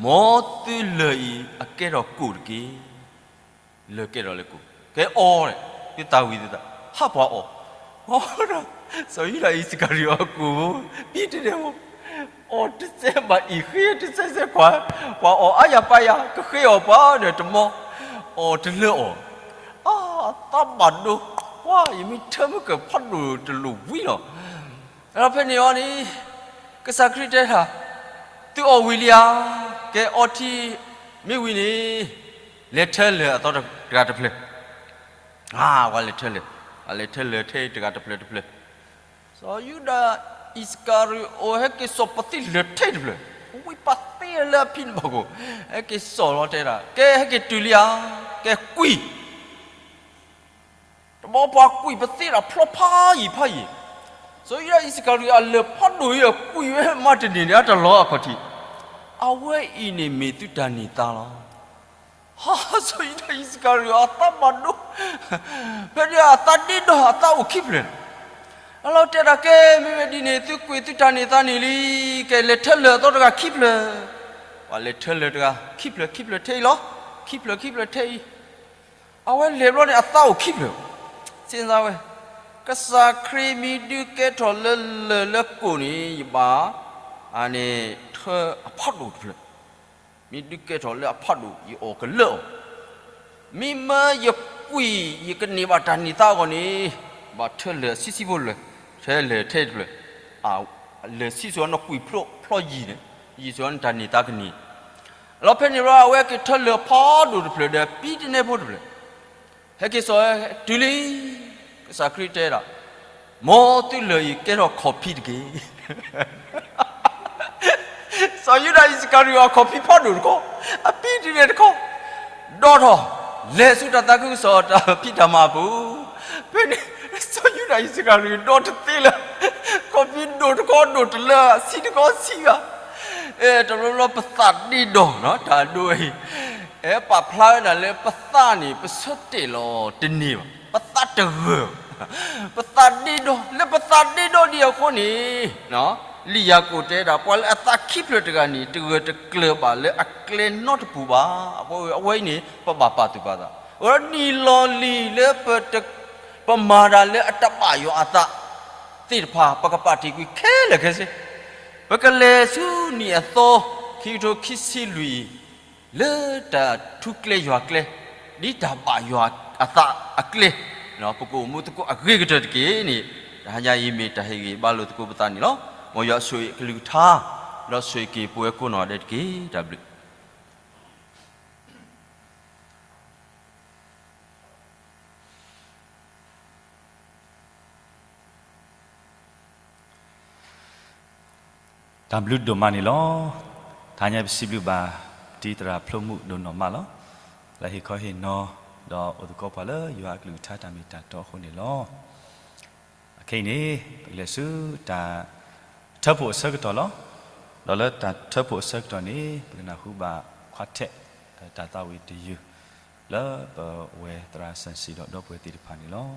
မ်သုလၢၢ်အံၤအကဲထီၣ်ကိၣ်တက့ၢ်. လၢၢ်ကဲထီၣ်လၢကိၣ်, ကဲအီၤန့ၣ်, သုသးဝံၤသုသး, ဟးပှၤအီၣ်, အီၤဒီး စီၤယူဒၤအံၣ်စကၤရံၤအိၣ်အကိၣ် ပံတနဲဖိ, အီၣ်တစဲးဘၣ်အံၤဃ့တစဲးစဲးကွၢ်, ပှၤအီၣ်အါယၤပာ်ယၤ ကဃ့အီၣ်ပှၤဒီးတမီ, အီၣ်တလၢအီၣ်, အါ အသးဘၣ်ဒိ, ပှၤ ယမ့ၢ်ထၢမုၢ်ကၢၢ်ဖးဒိၣ်တလိၣ်ဝံၤလီၤ. ဒီးဖဲန့ၣ်အီၤန့ၣ် ကစၢ်ခရံာ်တဲဒၣ်, သုအီၣ်ဝံၤလံဧါ, ကဲအီထံမ့ၢ်ဝံၤန့ၣ် လဲၤထၢလၢၢ်အသီတဂၤတဖျၢၣ်, အါ ပှၤလဲၤထၢလၢၢ်, ပှၤလဲၤထၢလၢၢ်ထဲတဂၤတဖျၢၣ်တဖျၢၣ်, စီၤယူဒၤအံၣ်စကၤရံၤအိၣ် ဟဲက့ၤစိာ်ပသံလၢၢ်ထဲတဖျၢၣ်, ဝံပာ်သ့လၢအဖံနဘၣ်ကိၣ်, ဟဲက့ၤစိာ်လီၤတဲဒၣ် ကဲဟဲက့ၤတုၤလံဧါ, ကဲကွံာ် တဘျီပှၤကွံာ်ပသ့ဒၣ်ဖျီဖးယံာ်ဖးယံာ်, စီၤယူဒၤအံၣ်စကၤရံၤအလၢၢ်ဖးဒိၣ်အံၤအကွံာ်ဝဲမးတန့ၢ်န့ၣ် အတလီၤအခီၣ်ထံး, အဝဲအံၤန့ၣ်မ့ၢ်သုတၢ်န့ၢ်သါလီၤ. ဟါ စီၤယူဒၤအံၣ်စကၤရံၤအသးဘၣ်ဒိ, ဖဲန့ၣ်အသးဒ့ဒီအသးအိၣ်ခံဖျၢၣ်, အလီၤတဲဒၣ်ကဲ မ့မ့ၢ်ဒ်န့ၣ် သုကွံာ်သုတၢ်န့ၢ်သါန့ၢ်လံ, ကဲလဲၤထၢလၢၢ်အသီတဂၤခံဖျၢၣ်, ပှၤလဲၤထၢလၢၢ်တဂၤ ခံဖျၢၣ်ခံဖျၢၣ်ထဲအံၤလီၤ, ခံဖျၢၣ်ခံဖျၢၣ်ထဲအံၤ အဝဲလဲၤဘျီန့ၣ် အသးအိၣ်ခံဖျၢၣ်, စ့ၢ်သးဝဲ, ကစၢ်ခရံာ်မ့ၢ်ဒုးကဲထီၣ်လၢလၢၢ်လၢကိၣ်န့ၣ် ယဘၣ် အန့ၣ် ထၢအဖးဒိၣ်တဖျၢၣ်, မ့ၢ်ဒုးကဲထီၣ်လၢအဖးဒိၣ် ယအီၣ်ကလၢအီၤ, မ့မ့ၢ်ယကွံာ် ယကန့ၢ်ဘၣ်တၢ်န့ၢ်သါအဂီၢ်န့ၣ်, ဘၣ်ထၢလၢၢ်ဆံဆံဖိတဖျၢၣ်, ထၢလၢၢ်ထဲတဖျၢၣ်, လၢၢ်ဆံစိၤအနီၢ်ကွံာ်ဖျိဖျီယံာ်န့ၣ်, ယံာ်စိၤအနတၢ်န့ၢ်သါကန့ၢ် လီၤဖဲန့ၣ်ဘျီ အဝဲက့ၤထၢလၢၢ်ဖးဒိၣ်တဖျၢၣ်ဒီး ပံတနဲဖိတဖျၢၣ်, ဟဲက့ၤစိာ်ဝဲတုၤလံ, ကစၢ်ခရံာ်တဲဒၣ်, မ်သုလၢၢ်အံၤကဲထီၣ်ခီၣ်ဖံးတက့ၢ်. စီၤယူဒၤအံၣ်စကၤရံၤအီၤခီၣ်ဖံးဖးဒိၣ်တခီ, အပံတနဲတခီ, ဒီးထီၣ်, လဲၤဆူတၢ်သးခုကစီၣ်တၢ်ဖံးတၢ်မၤအပူၤ, ဖဲန့ၣ် စီၤယူဒၤအံၣ်စကၤရံၤဒီတသ့လၢၤ, ခီၣ်ဖံးဒိၣ်တခီဒိၣ်တလၢာ် ဆံးတခီဆံးဘၣ် အဲ တဘျီဘျီပသးဒ့ဒီ တၢ်ဒိအံၤ, အဲ ပာ်ဖျါဝဲဒၣ်လၢပသးန့ၣ် ပဆၢတဲာ်လီၤတန့ၢ်ဘၣ်, ပသးတဂၢၢ်, ပသးဒ့ဒီ, လၢပသးဒ့ဒီဒံးအဃိန့ၣ်, လံာ်ယၤကိာ်တဲဒၣ် ပှၤလၢအသးခံဖျၢၣ်တဂၤန့ၣ် တဂၢၢ်တကျၢၤဘၣ်လၢအကျဲနီတပူၤဘၣ်. အဃိအဝဲအံၤန့ၣ် ပဘၣ်ပာ်သူၣ်ပာ်သး, အဃိဒီးနံၣ်လီၤလံၤလၢပ ပမၤတၢ်လၢအတဘၣ်ယွၤအသးသ့ၣ်တဖၣ် ပကပာ်တ့ၢ်ကွံာ်ခဲလၢာ်ခဲဆ့, ပကလဲၤဆူနံၣ်အသီ ခံကထိခံဆံလွံၢ်အံၤ လၢတၢ်ထူကျဲယွၤကျဲ, ဒ်တၢ်ဘၣ်ယွၤအသးအကျဲ, ပကအိၣ်မူသကိးအဂ့ၤကတၢၢ်တက့ၢ်န့ၣ်, တဟါညါအံၤမ့ၢ်တၢ်ဟ့ၣ်ဂံၢ်ဟ့ၣ်ဘါလိာ်သကိးပသးန့ၣ်လီၤ. မ်ယွၤဆိၣ်ဂ့ၤအကလုၢ်ကထါ, ဒီးဆိၣ်ဂ့ၤက့ၤပဝဲကိးနီၢ်ဒဲးတက့ၢ်. တၢ်ဘျုး တၢ်ဘျုးဒိၣ်မးန့ၣ်လီၤ. တဟါညါပစံးဘျုးဘၣ် တံၤသရၣ်ဖျိမုၣ်ဒိၣ်နီၢ်မးလီၤ. လၢဟ့ၣ်ခီဟ့ၣ်နီၤ ဒီးအိၣ်သကိးပှၤလၢယွၤအကလုၢ်ကထါတၢ်မ့ၢ်တၢ်တီအဃိန့ၣ်လီၤ. အခဲအံၤန့ၣ် ပကလဲၤဆူတၢ်ထၢဖှိၣ်အဆၢကတီၢ်လီၤ. ဒီးလၢတၢ်ထၢဖှိၣ်အဆၢကတီၢ်န့ၣ် ပကနၢ်ဟူဘၣ်ခွါထဲး တၢ်သးဝံၣ်တယုၢ် လၢပဝဲသရၣ်စၢၣ်စံၣ်ဒီးဒီပုၢ်ဝဲၢ်သ့ၣ်တဖၣ်န့ၣ်လီၤ.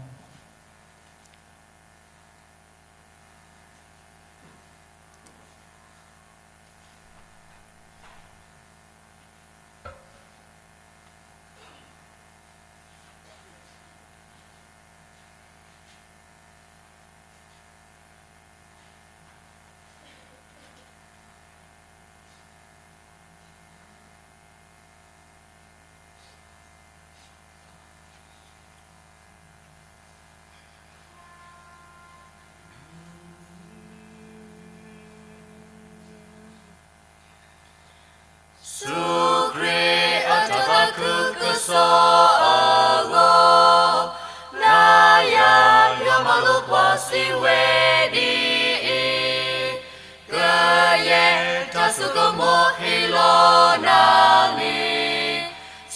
စူၢ်ခရံာ်အတၢ်သးခုကစီၣ်အဂီၢ်, နၤယၤယွၤမၤလိာ်ပှၤစံးဝဲဒ်အံၤ, ကယဲၢ်တၢ်ဆိကမိၣ်ဟ့ၣ်လီၤနၤန့ၣ်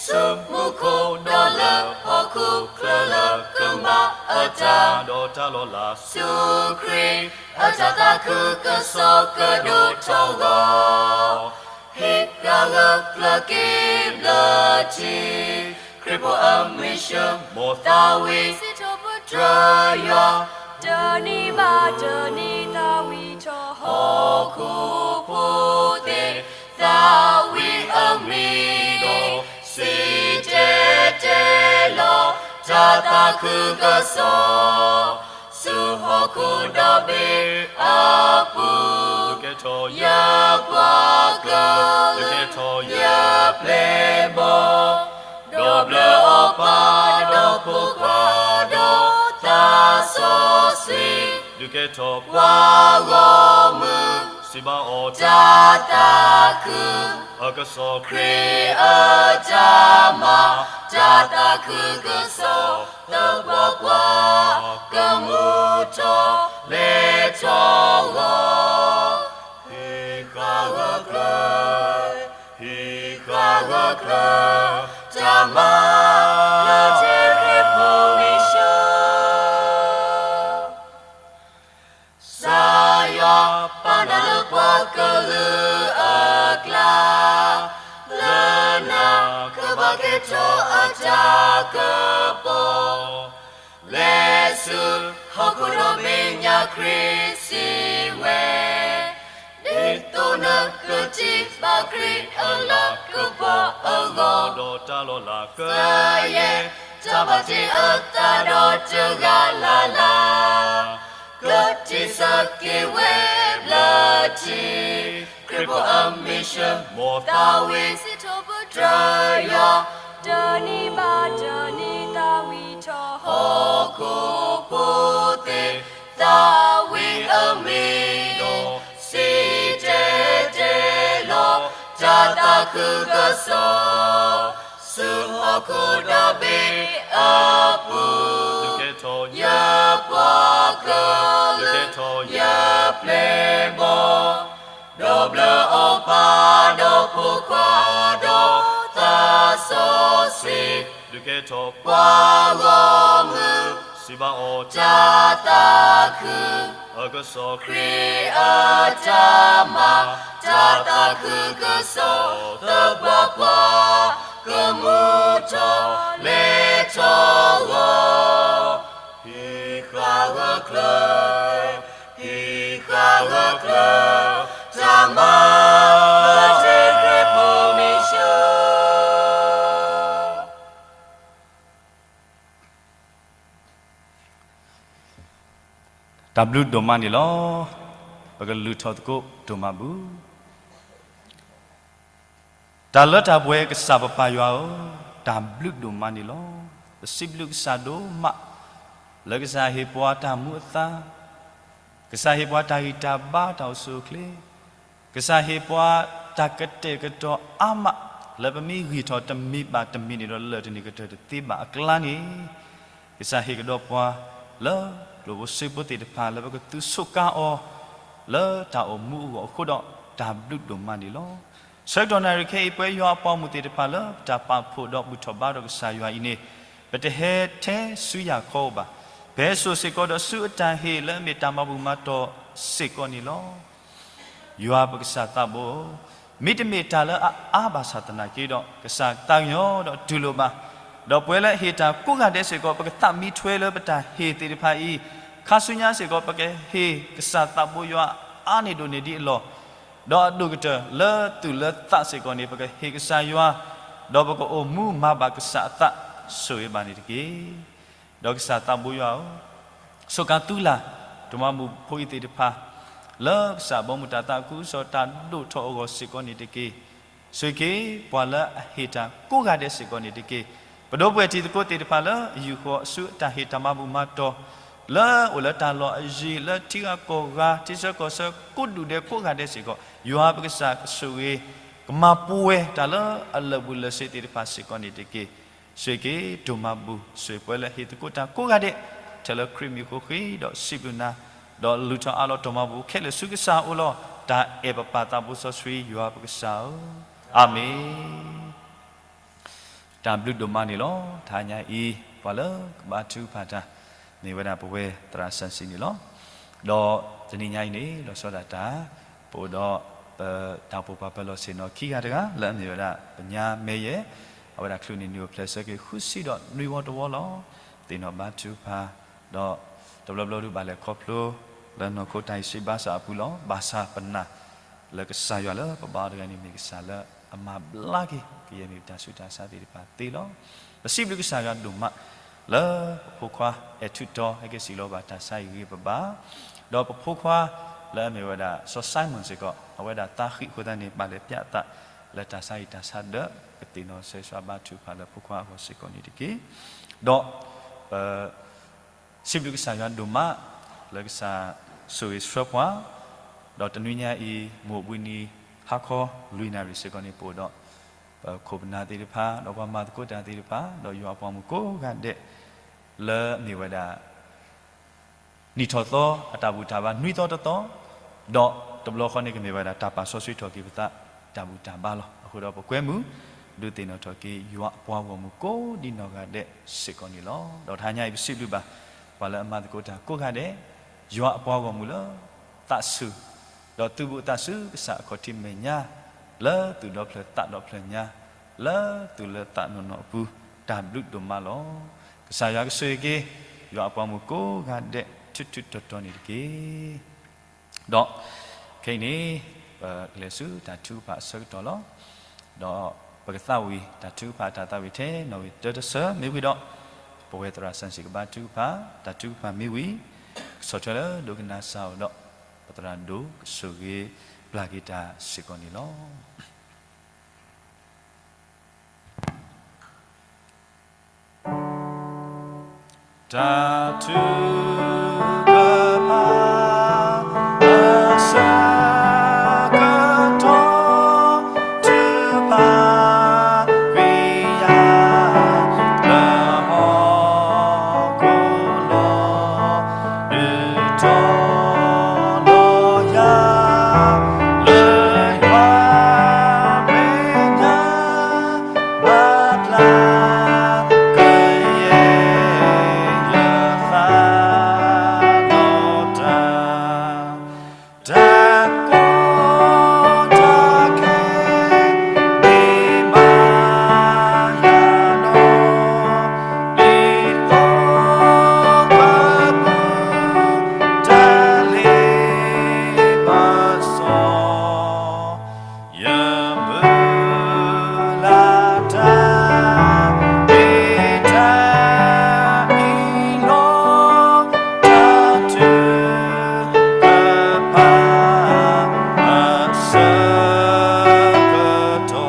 ဆူမူခိၣ်ဒီးလၢဟီၣ်ခိၣ်ချၢလၢကမၤအတၢ်, ဒီးတၢ်လီၤလး စူၢ်ခရံာ်အတၢ်သးခုကစီၣ်ကဒိၣ်ထီၣ်ဂီၢ်, ဟံးဃာ်ဂၢၢ်ကျၢၤက့ၤဘျၢထံ, ခရံာ်ဖိအမံၤဆှၢ မိၢ်သးဝံၣ် စံးထီၣ်ပတြၢၤယွၤ, တနံၤဘၣ်တနံၤသးဝံၣ်ထီၣ် ဟီၣ်ခိၣ်ဖိသ့ၣ် သးဝံၣ်အမံၤဒီး စံၣ်တဲၤတဲလီၤ တၢ်သးခုကစီၣ် ဆူဟီၣ်ခိၣ်ဒီဘ့ၣ်အပူၤ, ဒုးကဲထီၣ်ယပှၤကလုာ်, ဒုးကဲထီၣ်ယပျဲၢ်ဘီၣ်, ဒီးဘျၢအီၣ်ပၢ်ဒီးဖိခွါဒီး သးစီဆှံ, ဒုးကဲထီၣ်ပှၤဂီၢ်မုၢ်, စံးဘၣ်အီၤ တၢ်သးခု အကစၢ်ခရံာ်အတၢ်မၤ တၢ်သးခုကစီၣ် သပှၢ်ပှၢ် ကမူထီၣ်လဲၤထီၣ်ဂီၢ်, ဟံးဃာ်ဂၢၢ်ကျၢၤ, ဟံးဃာ်ဂၢၢ်ကျၢၤ တၢ်မၤ လၢထံခရံာ်ဖိမံၤဆှၢ ကစၢ်ယွၤပာ်နၤလၢပှၤကလုာ်အကျါ, လၢနၤကဘၣ်ကဲထီၣ်အတၢ်ကပီၤ, လဲၤဆူဟီၣ်ခိၣ်ဒီဘ့ၣ်ညါ ခရံာ်စံးဝဲ, ဒ်သိးနကထံၣ်ဘၣ်ခရံာ်အလၤကပီၤအဂီၢ်, ဒီးတၢ်လီၤလး ကယဲၢ်တၢ်ဘၣ်တ့အသးဒီး တဂၤလၢ်လၢ် ကတံၢ်စၢၤက့ၤဝဲဘျၢထံ, ခရံာ်ဖိအမံၤဆှၢ မိၢ်သးဝံၣ် စံးထီၣ်ပတြၢၤယွၤ, တနံၤဘၣ်တနံၤသးဝံၣ်ထီၣ် ဟီၣ်ခိၣ်ဖိသ့ၣ် သးဝံၣ်အမံၤဒီး စံၣ်တဲၤတဲလီၤ တၢ်သးခုကစီၣ် ဆူဟီၣ်ခိၣ်ဒီဘ့ၣ်အပူၤ, ဒုးကဲထီၣ်ယပှၤကလုာ်, ဒုးကဲထီၣ်ယပျဲၢ်ဘီၣ်, ဒီးဘျၢအီၣ်ပၢ်ဒီးဖိခွါဒီး သးစီဆှံ, ဒုးကဲထီၣ်ပှၤဂီၢ်မုၢ်, စံးဘၣ်အီၤ တၢ်သးခု အကစၢ်ခရံာ်အတၢ်မၤ တၢ်သးခုကစီၣ် သပှၢ်ပှၢ် ကမူထီၣ်လဲၤထီၣ်ဂီၢ်, ဟံးဃာ်ဂၢၢ်ကျၢၤ, ဟံးဃာ်ဂၢၢ်ကျၢၤ တၢ်မၤ လၢထံခရံာ်ဖိမံၤဆှၢ တၢ်ဘျုးဒိၣ်မးန့ၣ်လီၤ. ပကလုၢ်ထီၣ်သကိးဒိၣ်မးဘၣ်. တၢ်လၢတၢ်ပှဲၤကစၢ်ပပၢ်ယွၤဧၢ, တၢ်ဘျုးဒိၣ်မးန့ၣ်လီၤ. ပစံးဘျုးကစၢ်ဒိၣ်မး လၢကစၢ်ဟ့ၣ်ပှၤတၢ်မူအသါ, ကစၢ်ဟ့ၣ်ပှၤတၢ်ဂံၢ်တၢ်ဘါတၢ်အိၣ်ဆူၣ်အိၣ်ချ့, ကစၢ်ဟ့ၣ်ပှၤတၢ်ကတဲာ်ကတီၤအါမး လၢပမ့ၢ်ဂံၢ်ထီၣ်တမံၤဘၣ်တမံၤန့ၣ်ဒီး လၢာ်တန့ၢ်ကတၢၢ်တသ့ဘၣ်အကျါန့ၣ်, ကစၢ်ဟ့ၣ်ကဒီးပှၤလၢကျိၣ်ဖိစ့ဖိသ့ၣ်တဖၣ် လၢပကသူၣ်ဆိးကါအီၤ လၢတၢ်အိၣ်မူအဂီၢ်အဃိဒီး တၢ်ဘျုးဒိၣ်မးန့ၣ်လီၤ. ဆၢကတီၢ်နၣ်ရံၣ်ခဲအံၤ ပဝဲယွၤအပှၤဂီၢ်မုၢ်သ့ၣ်တဖၣ်လၢပတၢ်ပာ်ဖှိၣ်ဒီးဘူၣ်ထီၣ်ဘါထီၣ်ကစၢ်ယွၤအံၤန့ၣ်, ပတဟဲထဲဆူယၢ်ခီအိၣ်ဘၣ်. ပဟဲစိာ်စ့ၢ်ကီးဒီးဆူအတၢ်ဟ့ၣ်လၢအမ့ၢ်တၢ်မၤဘူၣ်မၤတီၢ်စ့ၢ်ကီးန့ၣ်လီၤ. ယွၤပကစၢ်သးဘိဧၢ, မ့တမ့ၢ်တၢ်လၢအအါဘၣ်ဆၣ်သနာ်က့ဒီး ကစၢ်သးကညီၤဒီးတူၢ်လိာ်ဘၣ်. ဒီးပဝဲလၢအဟ့ၣ်တၢ်ကိးဂၤဒဲးစ့ၢ်ကီး ပကသးမံထွဲလၢပတၢ်ဟ့ၣ်သ့ၣ်တဖၣ်အံၤ, ခါဆူညါစ့ၢ်ကီး ပကဟ့ၣ်ကစၢ်သးဘိယွၤအါန့ၢ်ဒိၣ်န့ၢ်ဒံးအလီၢ်, ဒီးအဒိၣ်ကတၢၢ်လၢသူၣ်လၢသးစ့ၢ်ကီးန့ၣ် ပကဟ့ၣ်ကစၢ်ယွၤ, ဒီးပကအိၣ်မူမၤဘၣ်ကစၢ်အသး ဆိၣ်ဂ့ၤဘၣ်န့ၣ်တက့ၢ်. ဒီးကစၢ်သးဘိယွၤဧၢ, ဆိၣ်ကၢ်သူလၢ် ဒိၣ်မးဘူၣ်ဖိအံၤသ့ၣ်တဖၣ် လၢကစၢ်ဘီမုၢ်တၢ်သးခုကစီၣ်တၢ်ဒိၣ်ထီၣ်အဂီၢ်စ့ၢ်ကီးန့ၣ်တက့ၢ်. ဆိၣ်ဂ့ၤက့ၤပှၤလၢအဟ့ၣ်တၢ်ကိးဂၤဒဲးစ့ၢ်ကီးန့ၣ်တက့ၢ်. ပဒီပုၢ်ဝဲၢ်တံၤသကိးသ့ၣ်တဖၣ်လၢအယူာ်ဃီၤဆူအတၢ်ဟ့ၣ်တၢ်မၤဘူၣ်မၤတီၢ် လၢအိၣ်လၢတၢ်လီၢ်အယံၤ လၢထံဂၤကီၢ်ဂၤ ထံဆၢကီၢ်ဆၢ ကိးဒူၣ်ဒဲးကိးဂၤဒဲးစ့ၢ်ကီး ယွၤပကစၢ်ကဆိၣ်ဂ့ၤ ကမၤပူၤဝဲတၢ်လၢအလၢာ်ဘူၣ်လၢာ်စ့ၤသ့ၣ်တဖၣ်စ့ၢ်ကီးန့ၣ်တက့ၢ်. ဆိၣ်ဂ့ၤက့ၤဒိၣ်မးဘူၣ် ဆိၣ်ဂ့ၤပှၤလၢအဟ့ၣ်သကိးတၢ်ကိးဂၤဒဲး ထဲလၢခရံာ်မံၤဃိဃ့ဒီးစံးဘျုးနၤ, ဒီးလုၢ်ထီၣ်အးလီၤဒိၣ်မးဘူၣ်ခဲလၢာ်ဆူကစၢ်အအိၣ်လီၤ. တၢ်အဲၣ်ပပၢ်သးဘိစီဆှံယွၤပကစၢ်ဧၢ, အၤမ့ၣ်. တၢ်ဘျုးဒိၣ်မးန့ၣ်လီၤ. တဟါညါအံၤ ပှၤလၢကဘါထုကဖၣ်တၢ် မ့ၢ်ဝဲဒၣ်ပဝဲသရၣ်စၢ်စံးန့ၣ်လီၤ. ဒီးတနံၤညါအံၤန့ၣ် လီၤဆီဒၣ်တၢ် ပအိၣ်ဒီး ပတၢ်အိၣ်ဖှိၣ်ပှၤပၢၤလီၢ်ဆ့ၣ်နီၤခံဂၤတဂၤ လၢအမ့ၢ်ဝဲဒၣ် ပညါမဲယဲၢ်, အဝဲဒၣ်ချုးန့ၢ်နံၣ်အိၣ်ဖျဲၣ်ဆၢက့ၤဃုဆံဒီးနွံဝီတဝီလီၤ. သ့ၣ်နီၣ်ဘါထုကဖၣ်, ဒီးတဘျီဘျီဒုးဘၣ်လဲၤခီဖျိ လၢနီၢ်ခိတၢ်အံၤစံးဘါစၢ်အပူၤလီၤ. ဘၣ်ဆၣ်ပနာ် လၢကစၢ်ယွၤလၢပဘါအီၤတဂၤန့ၣ် မ့ၢ်ကစၢ်လၢအမၤဘျါက့ၤ ကယဲၢ်မ့ၢ်ပတၢ်ဆူးတၢ်ဆါသ့ၣ်တဖၣ်သ့လီၤ. ပစံးဘျုးကစၢ်ယွၤဒိၣ်မး လၢပဖိခွါအဲၣ်ထူးတီၤ ဟဲက့ၤစံးလီၤဘၣ်တၢ်ဆါအံၤဂ့ၤပဘၣ်, ဒီးပဖိခွါ လၢအမ့ၢ်ဝဲဒၣ် စီၤစဲမုၣ်စ့ၢ်ကီး အဝဲဒၣ်သးဃံးအဃိသတးန့ၣ် ဘၣ်လဲၤပျးအသး လၢတၢ်ဆါဟံၣ်တၢ်ဆါဒၢး ကသ့ၣ်နီၣ်ဆၢဂ့ၤဘါထုကဖၣ်လၢဖိခွါအဂီၢ်စ့ၢ်ကီးန့ၣ်တက့ၢ်. ဒီး ပ စံးဘျုးကစၢ်ယွၤဒိၣ်မး လၢကစၢ်ဆိၣ်ဂ့ၤဆှၢပှၤ, ဒီးတနွံညါအံၤ မုၢ်အိၣ်ဘှံးနံၤ ဟါခီလွံၢ်နၣ်ရံၣ်စ့ၢ်ကီးန့ၣ် ပအိၣ်ဒီး ပခိၣ်ပနၢ်သ့ၣ်တဖၣ် ဒီးပှၤမၤသကိးတၢ်သ့ၣ်တဖၣ် ဒီးယွၤအပှၤမုၣ်ကိးဂၤဒဲး လၢအမ့ၢ်ဝဲဒၣ် နံၣ်ထီၣ်သီအတၢ်ဘူၣ်တၢ်ဘါနွံသီတသီ, ဒီးတဘျီဃီန့ၣ်ကမ့ၢ်ဝဲဒၣ်တၢ်ပာ်စီဆှံထီၣ်က့ၤပသး တၢ်ဘူၣ်တၢ်ဘါလီၤ. အဃိဒီးပကွဲမုာ် ဒုးသ့ၣ်နီၣ်ထီၣ်က့ၤ ယွၤအပှၤဂီၢ်မုၢ်ကိးဒံနီၢ်ဂၤဒဲးစ့ၢ်ကီးန့ၣ်လီၤ. ဒီးတဟါညါအံၤပစံးဘျုးဘၣ် ပှၤလၢအမၤသကိးတၢ်ကိးဂၤဒဲး, ယွၤအပှၤဂီၢ်မုၢ်လၢသးဆူၣ်, ဒီးသုးဘူးအသးဆူကစၢ်အခီၣ်ထံးမဲာ်ညါ, လၢသုးဒီဖျၢၣ်သးဒီဖျၢၣ်ညါ, လၢသုးလၢသးနီၢ်နီၢ်အပူၤ တၢ်ဘျုးဒိၣ်မးလီၤ. ကစၢ်ယွၤကဆိၣ်ဂ့ၤက့ၤ ယွၤအပှၤမုၣ်ကိးဂၤဒဲး ထူထူတီတီန့ၣ်တက့ၢ်. ဒီးခဲအံၤန့ၣ် ပကလဲၤဆူတၢ်ထုကဖၣ်အဆၢကတီၢ်လီၤ. ဒီးပကသးဝံၣ်တၢ်ထုကဖၣ်အတၢ်သးဝံၣ်ထဲနီၣ်ဂံၢ်တၢတဆၢ မ့ၢ်ဝံၤဒီး ပဝဲသရၣ်စၢ်စံးကဘါထုကဖၣ်, တၢ်ထုကဖၣ်မ့ၢ်ဝံၤ ကဆီၣ်ထွဲလၢဒိကနၣ်စၢ်အအိၣ်ဒီး ပသရၣ်ဒိၣ်ကဆိၣ်ဂ့ၤပျၢ်က့ၤတၢ်စ့ၢ်ကီးန့ၣ်လီၤ. တၢ်ထုကဖၣ် အဆၢကတီၢ် ထုကဖၣ် ကွံာ်ယၤ လၢဟီၣ်ခိၣ်လီၤ. ဒုးတီၤလီၤယၤ လၢယွၤမဲာ်ညါ ဘၣ်ဖျါ ကယဲၢ်ယသးဒီးတၢ် တၢ်ကီတၢ်ခဲ မ့ၢ်ဘၣ်ယၤဒီး ဒ်သိးကပူၤ တၢ်လ့ပစီ ယမုၢ်လၢ်တၢ် မ့ၢ်တၢ်အံၤလီၤ. တၢ်ထုကဖၣ် အဆၢကတီ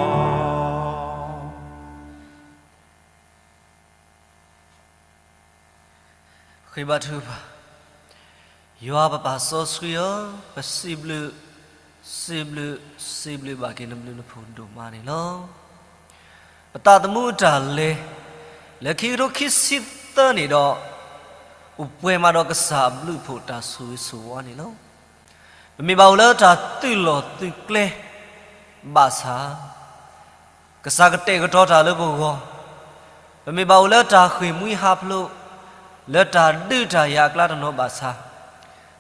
ၢ် ဃ့ဘါထုကဖၣ်. ယွၤပပၢ်စီဆှံဧၢ, ပစံးဘျုး, စံးဘျုး, စံးဘျုးဘၣ်က့ၤနဘျုးနဖှိၣ်ဒိၣ်မးန့ၣ်လီၤ. ပသးသမူအတၢ်လဲၤ လၢခံကထိခံဆံသၢန့ၣ်ဒီး အိၣ်ပှဲၤမးဒီးကစၢ်အဘျုးအဖှိၣ်တၢ်ဆိၣ်ဂ့ၤဆိၣ်ဝါန့ၣ်လီၤ. ပမ့ၢ်ဘၣ်အိၣ်လၢတၢ်သုးလီၢ်သုးကျဲဘၣ်ဆၣ်, ကစၢ်ကတဲာ်ကတီၤတၢ်လၢပဂီၢ်, ပမ့ၢ်ဘၣ်အိၣ်လၢတၢ်ဃ့ၢ်မှံဟးဖျိး, လၢတၢ်ဒုးတၢ်ယၤအကျါတနီၤဘၣ်ဆၣ်,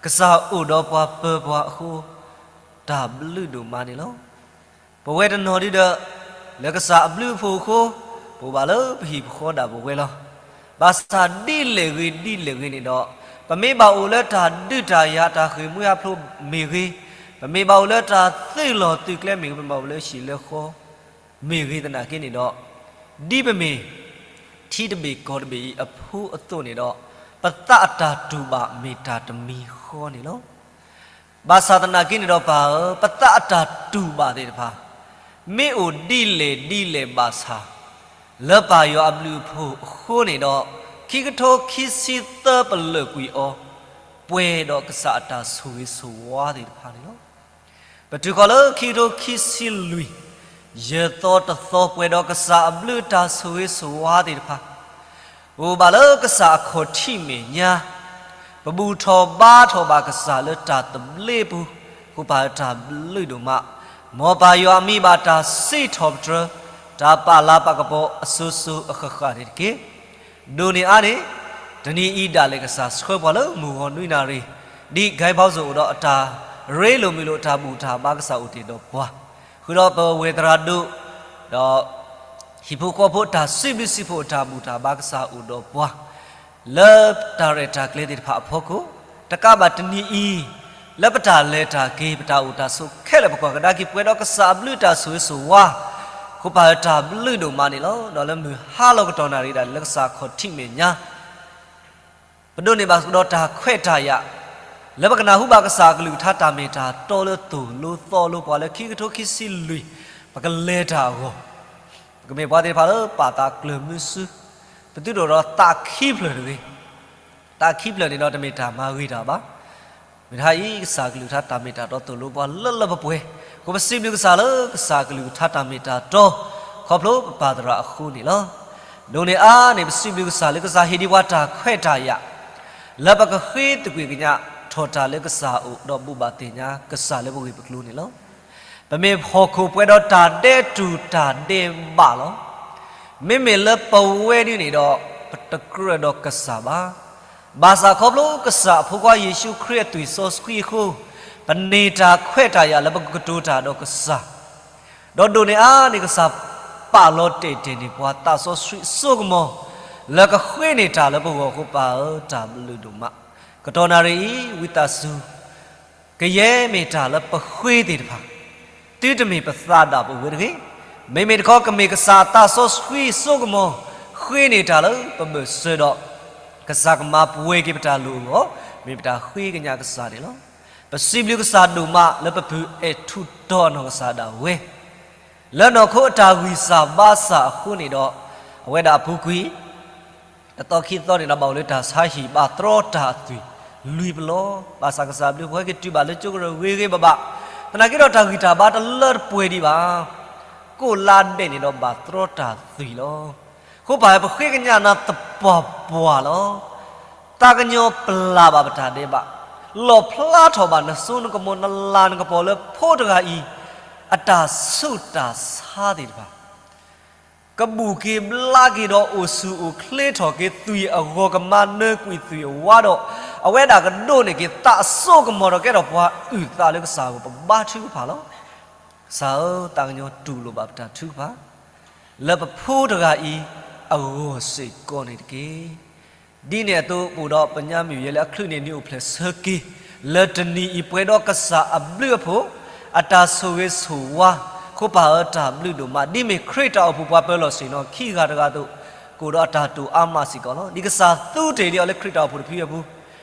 ကစၢ်အိၣ်ဒီးပှၤပၢၤပှၤအဃိ, တၢ်ဘျုးဒိၣ်မးန့ၣ်လီၤ. ပဝဲတနီၤဒုဒီး, လၢကစၢ်အဘျုးအဖှိၣ်အဃိ, ပအိၣ်ဘၣ်လၢပဟံၣ်ပဃီဒၣ်ပဝဲလီၤ. ဘၣ်ဆၣ်ဒ်လဲၣ်ဂ့ၤဒ်လဲၣ်ဂ့ၤန့ၣ်ဒီး, ပမ့ၢ်ဘၣ်အိၣ်လၢတၢ်ဒုးတၢ်ယၤတၢ်ဃ့ၢ်မှံဟးဖျိးမ့ၢ်ဂ့ၤ, ပမ့ၢ်ဘၣ်အိၣ်လၢတၢ်သုးလီၢ်သုးကျဲမ့ၢ်ဂ့ၤ, ပမ့ၢ်ဘၣ်အိၣ်လၢဟံၣ်လၢဃီမ့ၢ်ဂ့ၤသနာ်က့န့ၣ်ဒီး, ဒ်ပမ့ၢ် ထံတဘ့ၣ်ကီၢ်တဘ့ၣ်အံၤအဖိအသိးန့ၣ်ဒီး, ပသးအတၢ်တူၢ်ဘၣ်မ့ၢ်တၢ်တမံၤဃီန့ၣ်လီၤ. ဘၣ်ဆၣ်သနာ်က့န့ၣ်ဒီးပၢ်ဧၢ, ပသးအတၢ်တူၢ်ဘၣ်သ့ၣ်တဖၣ်, မ့ၢ်အိၣ်ဒ်လဲၣ်ဒ်လဲၣ်ဘၣ်ဆၣ်, လၢပၢ်ယွၤအဘျုးအဖှိၣ်အဃိန့ၣ်ဒီး, ခံကထိခံဆံသၢပလၢၢ်ကွံာ်အီၤ, ပှဲၤဒီးကစၢ်အတၢ်ဆိၣ်ဂ့ၤဆိၣ်ဝါသ့ၣ်တဖၣ်န့ၣ်လီၤ. ပတုၤဃီၤလၢခံကထိခံဆံလွံၢ်, ယဲၢ်သီတသီပှဲၤဒီးကစၢ်အဘျုးတၢ်ဆိၣ်ဂ့ၤဆိၣ်ဝါသ့ၣ်တဖၣ်, အိၣ်ဘၣ်လၢကစၢ်အခီၣ်ထံးမဲာ်ညါ, ပဘူၣ်ထီၣ်ဘါထီၣ်ဘၣ်ကစၢ်လၢတၢ်သဘျ့အပူၤ, အဃိပၢ်ဧၢတၢ်ဘျုးဒိၣ်မး, မ်ပၢ်ယွၤအမံၤဘၣ်တၢ်စံးထီၣ်ပတြၢၤ, တၢ်ပာ်လၤပာ်ကပီၤအစိၤစိၤအဃၣ်ဃၣ်န့ၣ်တက့ၢ်. ဒိၣ်န့ၢ်အါန့ၣ်, တနံၤအံၤဒၣ်လဲာ်ကစၢ်ဆှၢပှၤလၢမုၢ်ဂီၤနွံနၣ်ရံၣ်, ဒ်ကဲဖီစိၤအိၣ်ဒီးအတၢ်ရ့လိာ်မုာ်လိာ်အတၢ်ဘူၣ်တၢ်ဘါကစၢ်အိၣ်တ့ၢ်ဒီးပှၤ, ဃုာ်ဒီးပဝဲၢ်သရၣ်ဒိၣ်, ဒီး ဟံၣ်ဖိဃီဖိအတၢ်စံးဘျုးစံးဖှိၣ်အတၢ်ဘူၣ်တၢ်ဘါကစၢ်အိၣ်ဒီးပှၤ, လၢတၢ်ရဲၣ်တၢ်ကျဲၤသ့ၣ်တဖၣ်အဖီခိၣ်, တကးဘၣ်တနံၤအံၤ, လၢပတၢ်လဲၤတၢ်က့ၤ ပတၢ်အိၣ်တၢ်ဆိးခဲလၢာ် ပကွၢ်ကဒါက့ၤပှဲၤဒီးကစၢ်အဘျုးတၢ်ဆိၣ်ဂ့ၤဆိၣ်ဝါ, အဃိပၢ်ဧၢတၢ်ဘျုးဒိၣ်မးန့ၣ်လီၤ. ဒီးလၢမုၢ်ဟါလီၤကတီၢ်နၣ်ရံၣ်ဒၣ်လၢကစၢ်အခီၣ်ထံးမဲာ်ညါ ပဒိးန့ၢ်ဘၣ်ကဒီးတၢ်ခွဲးတၢ်ယာ်, လၢပကနၢ်ဟူဘၣ်ကစၢ်အကလုၢ်ကထါတၢ်မ့ၢ်တၢ်တီလၢသိၣ်လိသီလိပှၤလၢခံကထိခံဆံလွံၢ်, ပကလဲၤတၢ်အဂီၢ်, ပကမ့ၢ်ပှၤသ့ၣ်တဖၣ်လၢပာ်သးကျၢၤမုဆူ, ပသုတအိၣ်ဒီးသးခံဖျၢၣ်တဂ့ၤ, သးခံဖျၢၣ်န့ၣ်ဒီးတမ့ၢ်တၢ်မၤဂ့ၤတၢ်ဘၣ်. မ့ၢ်တဟါအံၤ ကစၢ်အကလုၢ်ကထါတၢ်မ့ၢ်တၢ်တီသိၣ်လိပှၤလၢလၢပှဲၤပှဲၤ, အဃိပစံးဘျုးကစၢ်လၢကစၢ်အကလုၢ်ကထါတၢ်မ့ၢ်တၢ်တီ, ခီဖျိပပၢ်သရၣ်အဃိန့ၣ်လီၤ. ဒိၣ်န့ၢ်အါန့ၣ် ပစံးဘျုးကစၢ်လၢကစၢ်ဟ့ၣ်ဒံးပှၤတၢ်ခွဲးတၢ်ယာ်, လၢပကဃ့သကွံာ်ကညးထီၣ်တၢ်လၢကစၢ်အအိၣ်ဒီးဘိးဘၣ်သ့ၣ်ညါကစၢ်လၢပဂ့ၢ်ပကျိၤန့ၣ်လီၤ. ပမ့ၢ်ဟီၣ်ခိၣ်ပှဲၤဒီးတၢ်ဒဲးတူၢ်တၢ်ဒဲးဘးလီၤ. မ့မ့ၢ်လၢပဝဲဒၣ်န့ၣ်ဒီး, ပတကြၢးဒီးကစၢ်ဘၣ်. ဘၣ်ဆၣ်ခီဖျိကစၢ်အဖိခွါယ့ၣ်ၡူးခရံာ်အသွံၣ်စီဆှံအဃိ, ပန့ၢ်တၢ်ခွဲးတၢ်ယာ်လၢပကကတိၤတၢ်ဒီးကစၢ်, ဒီးဒိၣ်န့ၢ်အါန့ၣ် ကစၢ်ပာ်လီၤတဲာ်တဲာ်န့ၢ်ပှၤသးစီဆှံအစိကမီၤ, လၢကဃ့န့ၢ်တၢ်လၢပဂီၢ်အဃိပၢ်ဧၢတၢ်ဘျုးဒိၣ်မး. ကတီၢ်နၣ်ရံၣ်အံၤ ဝံသးစူၤ ကယဲၢ်မ့ၢ်တၢ်လၢပဃ့သ့ၣ်တဖၣ်, သုတမ့ၢ်ပသးဒၣ်ပဝဲတဂ့ၤ, မ့မ့ၢ်တခီကမ့ၢ်ကစၢ်အသးစီဆှံအစိကမီၤ, ဃ့န့ၢ်တၢ်လၢပဘၢၣ်စၢၤဒီး, ကစၢ်ကမၤပှဲၤက့ၤပတၢ်လိၣ်အဂီၢ်, မ့ၢ်ပတၢ်ဃ့ကညးကစၢ်န့ၣ်လီၤ. ပစံးဘျုးကစၢ်ဒိၣ်မးလၢပပုၢ်အဲၣ်ထူးတီၤအနီၢ်ကစၢ်ဒၣ်ဝဲ လၢနီၢ်ခိအတၢ်ဂံၢ်စၢ်ဘါစၢ်အဃိန့ၣ်ဒီး, အဝဲဒၣ်အပူၤကွံာ် တသီခံသီန့ၣ်ဒီးဘၣ်အိၣ်လၢတၢ်ဆါဟံၣ်ဘၣ်တြီတၢ်အသွံၣ်လွံၢ်ပလီၢ်, ဘၣ်ဆၣ်ကစၢ်ဘျုးပှၤဟဲက့ၤတုၤဘၣ်လၢကၠိကရၢၢ်ဂ့ၤဂ့ၤဘၣ်ဘၣ်, သနာ်က့ဒီးတၢ်ဂံၢ်တၢ်ဘါတလၢတပှဲၤဒံးဘၣ်. ကိးလါဒဲးန့ၣ်ဒီးဘၣ်တြီတၢ်သွံၣ်လီၤ. အဃိပၢ်ဟဲပဃ့ကညးနၤသပှၢ်ပှၢ်လီၤ. သးကညီၤပျၢ်ဘၣ်ပတၢ်ဒဲးဘး, လီၣ်ဖျါထီၣ်ဘၣ်နစိနကမီၤနလၤနကပီၤလၢဖိတဂၤအံၤ အတၢ်ဆူးတၢ်ဆါသ့ၣ်တဖၣ် ကဘူၣ်က့ၤဘျါက့ၤဒီးအိၣ်ဆူၣ်အိၣ်ချ့ထီၣ်က့ၤသွံၣ်အဂီၢ် ကမၤနၢၤကွံာ်သွံၣ်အဝါဒီး, အဝဲဒၣ်ကဒိးန့ၢ်က့ၤသးအစိကမီၤထီၣ်ကဲထီၣ်ပှၤအုၣ်သးလၢကစၢ်အဂီၢ် ပဘါထုကဖၣ်လီၤ. ကစၢ်ဧၢ, သးကညီၤတူၢ်လိာ်ဘၣ်ပတၢ်ထုကဖၣ် လၢပဖိတဂၤအံၤအဂီၢ်စ့ၢ်ကီးန့ၣ်တက့ၢ်. ဒ်န့ၣ်အသိး ပအိၣ်ဒီးပညါမုၢ်ယဲလၢအချုးန့ၢ်နံၤအိၣ်ဖျဲၣ်ဆၢက့ၤ လၢတနံၤအံၤပှဲၤဒီးကစၢ်အဘျုးအဖှိၣ် အတၢ်ဆိၣ်ဂ့ၤဆိၣ်ဝါ, အဃိပၢ်ဧၢတၢ်ဘျုးဒိၣ်မး ဒ်မ့ၢ်ခရံာ်တၢ်အိၣ်ဖှိၣ်ပှၤပၢၤလီၢ်ဆ့ၣ်နီၤခံဂၤတဂၤအသိး, ကအိၣ်ဒီးအတၢ်တိာ်အါမးစ့ၢ်ကီးလီၤ. ဒ်ကစၢ်သူတ့ၢ်ဒံးအီၤလၢခရံာ်တၢ်အိၣ်ဖှိၣ်တဖုအပူၤ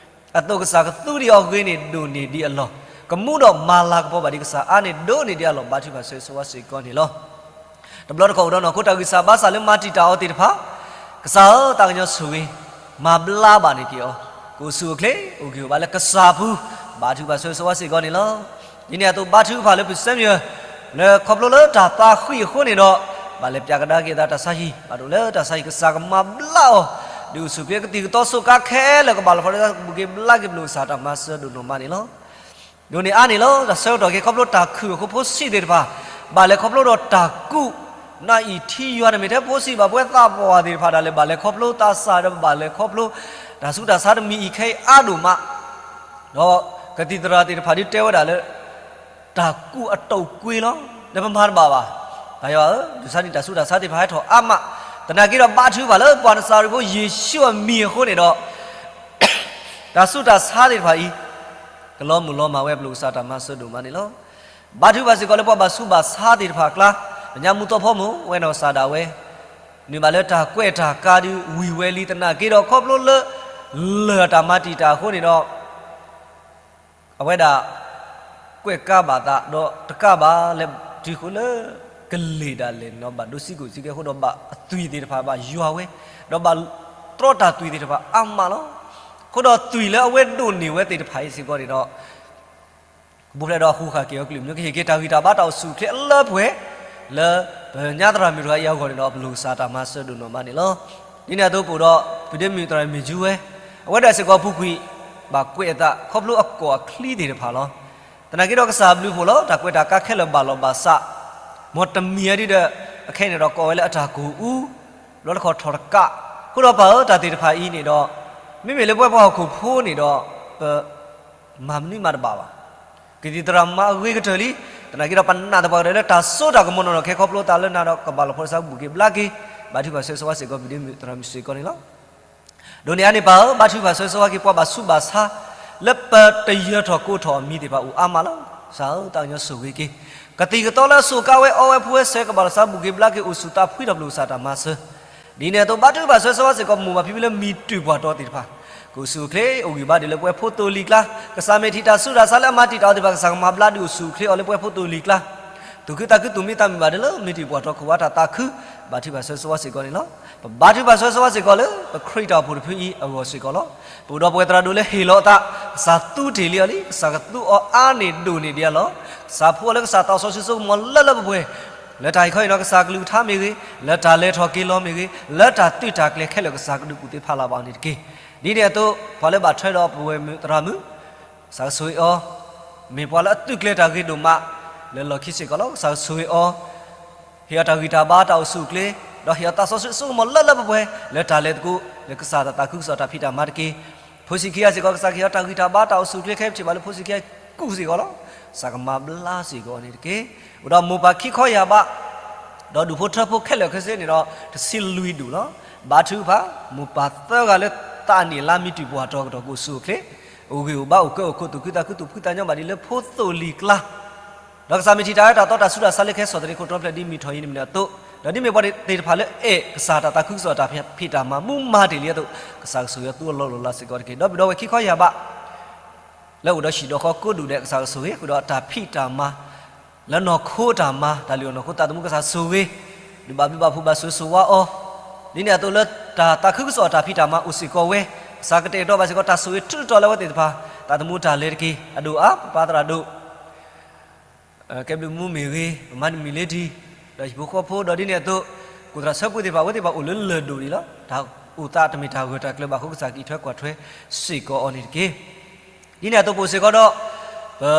အသိးကစၢ်ကသူဒံးအီၤအဂ့ၤန့ၣ် ဒိၣ်န့ၢ်ဒံးအလီၢ်, ကမူဒီးမၤလၤကပီၤဘၣ်ဒံးကစၢ်အါန့ၣ် ဒိၣ်န့ၢ်ဒံးအလီၢ် ဘါထုကဖၣ်ဆိၣ်ဂ့ၤဆိၣ်ဝါစ့ၢ်ကီးန့ၣ်လီၤ. တဘျီတခီၣ်အိၣ်ဒီးနီၢ်ခိတၢ်ဂံၢ်စၢ်ဘါစၢ်လၢမၤတံာ်တာ်အီၤသ့ၣ်တဖၣ်, ကစၢ်ဧၢ, သးကညီၤဆိၣ်ဂ့ၤ, မၤဘျါဘၣ်န့ၢ်က့ၤအီၤ, ကအိၣ်ဆူၣ်အိၣ်ချ့ အိၣ်ဂံၢ်အိၣ်ဘါလၢကစၢ်အပူၤ, ဘါထုကဖၣ်ဆိၣ်ဂ့ၤဆိၣ်ဝါစ့ၢ်ကီးန့ၣ်လီၤ. ဒ်န့ၣ်အသိးဘါထုကဖၣ်လၢဖုစဲမံၤ, လၢခီဖျိလၢတၢ်သးဃံၣ်အဃိန့ၣ်ဒီး, ဘၣ်လဲၤပၠးကဒါက့ၤအသးတၢ်ဆါဟံၣ်, ဘၣ်ဒိးလၢတၢ်ဆါဟံၣ်ကစၢ်ကမၤဘျါအီၤ, ဒုးအိၣ်ဆူၣ်ချ့ကသံၣ်ကသီစူးကါခဲလၢာ် ကဘၣ်လီၤဖီဒီးကဘူၣ်က့ၤဘျါက့ၤပလိာ်ကစၢ်တၢ်မၤစၢၤဒိၣ်နီၢ်မးန့ၣ်လီၤ. ဒိးန့ၢ်အါန့ၣ်လီၤ. တၢ်ဆၢကတီၢ်က့ၤခီဖျိတၢ်ခုၣ်အဃိ ဖိဆံးသ့ၣ်တဖၣ် ဘၣ်လဲၤခီဖျိဒီးတၢ်ကူး, နအံၣ်ထံယွၤတမ့ၢ်ထဲဖိဆံးဘၣ် ပဝဲသးပှၢ်သ့ၣ်တဖၣ်ဒၣ်လဲာ် ဘၣ်လဲၤခီဖျိသးစၢ်ဒီးဘၣ်လဲၤခီဖျိ တၢ်ဆူးတၢ်ဆါတမံၤအံၤခဲအံၤအါဒိၣ်မး ဒီးကသံၣ်သရၣ်သ့ၣ်တဖၣ်ဒုးတဲဝဲဒၣ်လၢ တၢ်ကူးအတိာ်ကွ့လီၤ. နပမၤတဘၣ်ဘၣ်. တၢ်ယွၤဧၢ, ဒုးဆါန့ၣ်တၢ်ဆူးတၢ်ဆါသ့ၣ်တဖၣ်ဟဲထီၣ်အါမး, သနာ်က့ဒီးဘါထုကဖၣ်လၢပှၤနစၤရ့းဖိယ့ၣ်ၡူးအမံၤအဃိန့ၣ်ဒီး တၢ်ဆူးတၢ်ဆါသ့ၣ်တဖၣ်အံၤ ကလီၤမုၢ်လီၤမၢ်ဝဲ ပလိာ်ကစၢ်တၢ်မၤစၢၤဒိၣ်မးန့ၣ်လီၤ. ဘါထုကဖၣ်စ့ၢ်ကီးလၢပှၤဘၣ်ဆူးဘၣ်ဆါသ့ၣ်တဖၣ်အကျါ, ပညါမူသီဖီမုၢ် ဝဲနီၢ်ကစၢ်ဒၣ်ဝဲ နုာ်ဘၣ်လၢတၢ်ကွဲးတၢ်ကးဒုးဝံၢ်ဝဲလံသနာ်က့ဒီး ခီဖျိလၢ လၢၢ်တၢ်မၤတံာ်တာ်အဃိန့ၣ်ဒီး အဝဲဒၣ် ကွဲးကါဘၣ်သးဒီးတကးဘၣ်လၢ တုၤဃိလၢ ကလ့ၢ်ဒၣ်လဲာ်န့ၣ်ဒီး ဘၣ်ဒိစံကိၣ်စံကဲအဃိဒီး ဘၣ်အသွံၣ်သ့ၣ်တဖၣ်ဘၣ်ယွၤဝဲ, ဒီးဘၣ်တြီတၢ်သွံၣ်သ့ၣ်တဖၣ်အါမးလီၤ. အဃိဒီးသွံၣ်လၢအဝဲဒိးန့ၢ်ဝဲသ့ၣ်တဖၣ်အံၤစ့ၢ်ကီးန့ၣ်ဒီး ကဘိဖျဲးဒီးဟူးဃာ်က့ၤအီၤကလုာ်မနုၤ ကဟ့ၣ်က့ၤတၢ်ဂံၢ်တၢ်ဘါတၢ်အိၣ်ဆူၣ်အိၣ်ချ့အလၢပှဲၤ လၢပညါသရၣ်မုၣ်တဂၤအံၤအဂီၢ်န့ၣ်ဒီး ပလိာ်ကစၢ်တၢ်မၤစၢၤဒိၣ်နီၢ်မးန့ၣ်လီၤ. ဒ်န့ၣ်အသိးပအိၣ်ဒီး ပဒ့မုၣ်သရၣ်မုၣ်ကၠူဝဲ, အဝဲဒၣ်စ့ၢ်ကီးပူၤကွံာ် ဘၣ်ကွဲးအသးခီဖျိအကီၢ်အချံသ့ၣ်တဖၣ်လီၤ. သနာ်က့ဒီးကစၢ်ဘျုးဖှိၣ်လီၤ တၢ်ကွဲးတၢ်ကါခဲလၢာ်ဘၣ်လီၤဘၣ်စး, မ်တမံၤအဒုဒီး အခဲအံၤန့ၣ်ဒီးကိးဝဲလၢအတၢ်ကိၢ်အူ, ဘျီတခီၣ်ထီၣ်တကး, အဃိဒီးပၢ်ဧၢ တၢ်သ့ၣ်တဖၣ်အံၤန့ၣ်ဒီး မ့မ့ၢ်လၢပဝဲပှၤဟီၣ်ခိၣ်ဖိန့ၣ်ဒီး ပ မၤမနုၤမးတဘၣ်ဘၣ်. ကသံၣ်သရၣ်မၤအဂ့ၤကတၢၢ်လံ, သနာ်က့ဒီးပနာ်သပှၢ်ကတၢၢ်လၢတၢ်စိတၢ်ကမီၤနီၢ်နီၢ်ခဲ ခီဖျိသးလၢနၤဒီးကဘၣ်လီၤဖိးစါဘူၣ်က့ၤဘျါက့ၤ, ဘါထုကဖၣ်ဆၢဂ့ၤဆၢဝါစ့ၢ်ကီး ပဒ့မုၣ်သရၣ်မုၣ်စ့ၢ်ကီးန့ၣ်လီၤ. ဒိးန့ၢ်အါန့ၢ်ပၢ်ဧၢ, ဘါထုကဖၣ်ဆၢဂ့ၤဆၢဝါက့ၤ ပှၤဘၣ်ဆူးဘၣ်ဆါ လၢပတယၢၤထီၣ်ကိးထီၣ်အမံၤသ့ၣ်တဖၣ်အိၣ်အါမးလီၤ. ကစၢ်ဧၢ သးကညီၤဆိၣ်ဂ့ၤက့ၤ ကသံၣ်ကသီလၢအစိာ်ကါဝဲအီဝဲဖိဝဲစဲး ကဘၣ်လီၤစါဘူၣ်က့ၤဘျါက့ၤ အိၣ်ဆူၣ်သးဖှံထီၣ်ပလိာ်ကစၢ်တၢ်မၤစၢၤ ဒ်န့ၣ်အသိး ဘါထုကဖၣ်ဆၢဂ့ၤဆၢဝါစ့ၢ်ကီး မိၢ်ပၢ်ဖံဖုလၢမံၤတၢၢ်ပှၢ်တီသ့ၣ်တဖၣ် ကအိၣ်ဆူၣ်အိၣ်ချ့ အိၣ်ဂံၢ်ဘါဒ်လၢပဝဲဖိသိၣ်လံၤကျါ, ကစၢ်မ့ၢ်ထံၣ်တၢ်ဆူးတၢ်ဆါလၢအမၤတံာ်တာ်အီၤသ့ၣ်တဖၣ် ကစၢ်ကမၤဘျါဒုးအိၣ်ဆူၣ်အိၣ်ချ့အီၤလၢပဝဲဖိသိၣ်လံၤကျါ, သူၣ်ခုသးခုသူၣ်မံသးမုာ်ဘၣ်ဒ်လၢမ့ၢ်တၢ်ပှၢ်တီခိၣ်ဝါတၢ်သးခု, ဘါထုကဖၣ်ဆၢဂ့ၤဆၢဝါစ့ၢ်ကီးန့ၣ်လီၤ. ပဘါထုကဖၣ်ဆၢဂ့ၤဆၢဝါစ့ၢ်ကီးလၢ ပခရံာ်တၢ်အိၣ်ဖှိၣ်တဖုအံၤအဂီၢ်စ့ၢ်ကီးလီၤ. ပအိၣ်ဒီးပှၤသရၣ်ဒိၣ်လၢဟ့ၣ်လီၤအသး, ကစၢ်သူတ့ၢ်လံအီၤလံ, ကစၢ်ကသူအီၤအါန့ၢ်ဒိၣ်န့ၢ်ဒံးအလီၢ်, ကစၢ်ဖှူအီၤလၢကစၢ်သးစီဆှံစိကမီၤလၢလၢပှဲၤပှဲၤ, လၢတၢ်အံၤခီအံၤဒီး ကစၢ်ကလုၢ်ကထါမ့ၢ်ဂ့ၤ, လၢတၢ်လဲၤထီၣ်က့ၤလီၤမ့ၢ်ဂ့ၤ, လၢတၢ်သုးတၢ်ကျဲၤခဲလၢာ် ကစၢ်ကဒုးကူၣ်သ့ဖးလၢ်ဘၣ်အီၤန့ၣ်တက့ၢ်. ဒ်န့ၣ်အသိး ပှၤလၢဘၣ်ထွဲဒီးပဝဲမုၣ်သရၣ်မုၣ် ကစၢ်ကဆိၣ်ဂ့ၤအီၤ, မ့ၢ်ပှၤလၢအသုးကျဲၤတၢ်ဂ့ၤဒိၣ်မး လၢလီၢ်ခံစ့ၢ်ကီးလီၤ. ကစၢ်ကဆိၣ်ဂ့ၤအီၤ, ဟ့ၣ်အီၤတၢ်ဂံၢ်တၢ်ဘါတၢ်အိၣ်ဆူၣ်အိၣ်ချ့, ဒီးဟ့ၣ်အီၤသးစီဆှံစိကမီၤလၢလၢပှဲၤပှဲၤ လၢတၢ်လဲၤသကိး လၢကစၢ်တၢ်သးခုကစီၣ်တၢ်ဖံးတၢ်မၤတက့ၢ်. ဖိဆံးခံဂၤစ့ၢ်ကီး ကစၢ်ကဟ့ၣ်အီၤတၢ်ဂံၢ်တၢ်ဘါတၢ်အိၣ်ဆူၣ်အိၣ်ချ့ ခဲအံၤပထံၣ်ဘၣ်လၢဖိဆံးခံဂၤကူၣ်စ့ၢ်ကီးလီၤ. ကစၢ်ကမၤဘျါစ့ၢ်ကီးအီၤန့ၣ်တက့ၢ်. အိၣ်ဒီးမိၢ်ပၢ်ခံခီယၢ်ဘး ဒီးဒူၣ်ဖိထၢဖိခဲလၢာ်ခဲဆ့န့ၣ်ဒီး တဆံလွံၢ်ဒူၣ်လီၤ. ဘါထုကဖၣ် မိၢ်ပၢ်သၢဂၤလၢသးန့ၢ်လါမံၤတံၢ်ပှၢ်တီၤကတီၢ် ကအိၣ်ဆူၣ်အိၣ်ချ့, အိၣ်ဂံၢ်အိၣ်ဘါအိၣ်ကၢအိၣ်ခိး သူၣ်ခုသးခု သူၣ်ဖှံသးညီဘၣ်ဒ်လၢဖိသိၣ်လံၤကျါ, ဒီးကစၢ်မ့ၢ်ထံၣ်တၢ်အၢတၢ်သီတၢ်ဆူးတၢ်ဆါလၢခဲစီၣ်သရံးခိၣ်တီဖျဲးဒ်မုၢ်ထီၣ်အံၤန့ၣ်မ့ၢ်အသိး, ဒီးဒ်မ့ၢ်ပှၤသ့ၣ်တဖၣ်လၢအဲၣ်ကစၢ်တၢ်သးခုကစီၣ်တၢ်ဖံးတၢ်မၤမူမၤတ့ၢ်လံအသိး, ကစၢ်ကဆိၣ်ဂ့ၤအီၤသူအလီၢ်လီၤလးစ့ၢ်ကီးတက့ၢ်. ဒီးပဒီပုၢ်ဝဲၢ်ခံခီယၢ်ဘး လၢအိၣ်ဒီးဟံၣ်ဒီးဃီကိးဒူၣ်ဒဲး ကစၢ်ကဆိၣ်ဂ့ၤဃုာ်ဒီးတၢ်ဖံးတၢ်မၤ လၢနီၢ်ခိတၢ်မၤ တၢ်လုၢ်အီၣ်နီၢ်ခိသးသမူ ကစၢ်ဆိၣ်ဂ့ၤ, ဒုးဘၣ်ဘျုးဘၣ်ဖှိၣ်ဘၣ်ဆိၣ်ဂ့ၤဆိၣ်ဝါအီၤ, ဒ်န့ၣ်အသိးလၢတၢ်သးခုကစီၣ်တၢ်ဖံးတၢ်မၤအိၣ်စ့ၢ်ကီးဝဲ, ကစၢ်ကတဲာ်ကတီၤဘၣ်စ့ၢ်ကီးတၢ်ဆိၣ်ဂ့ၤထုးထီၣ်လၢအဝဲသ့ၣ်တဖၣ် သးသမူတၢ်လဲၤတက့ၢ်. အဒိၣ်အါ ပပၢ်သရၣ်ဒိၣ် ကဲဘျုးမူမ့ၢ်ဂ့ၤ, ပမၤတမံၤလၢတံၢ်, ဒီးဟံၣ်ဖိဃီဖိ ဒီးဒ်န့ၣ်အသိး ကိၣ်သရၣ်ဆၢပှ့ၤသ့ၣ်တဖၣ် အဝဲသ့ၣ်တဖၣ်အိၣ်လၢလၢၢ်ဒိၣ်ဒံးလီၤ. တၢ်အိၣ်သးတမ့ၢ်တၢ်ဂၢၢ်တၢ်ကျၢၤဘၣ်အဃိ ကစၢ်ကအံးထွဲကွၢ်ထွဲစ့ၢ်ကီးအီၤန့ၣ်တက့ၢ်. ဒ်န့ၣ်အသိးပအိၣ်စ့ၢ်ကီးဒီး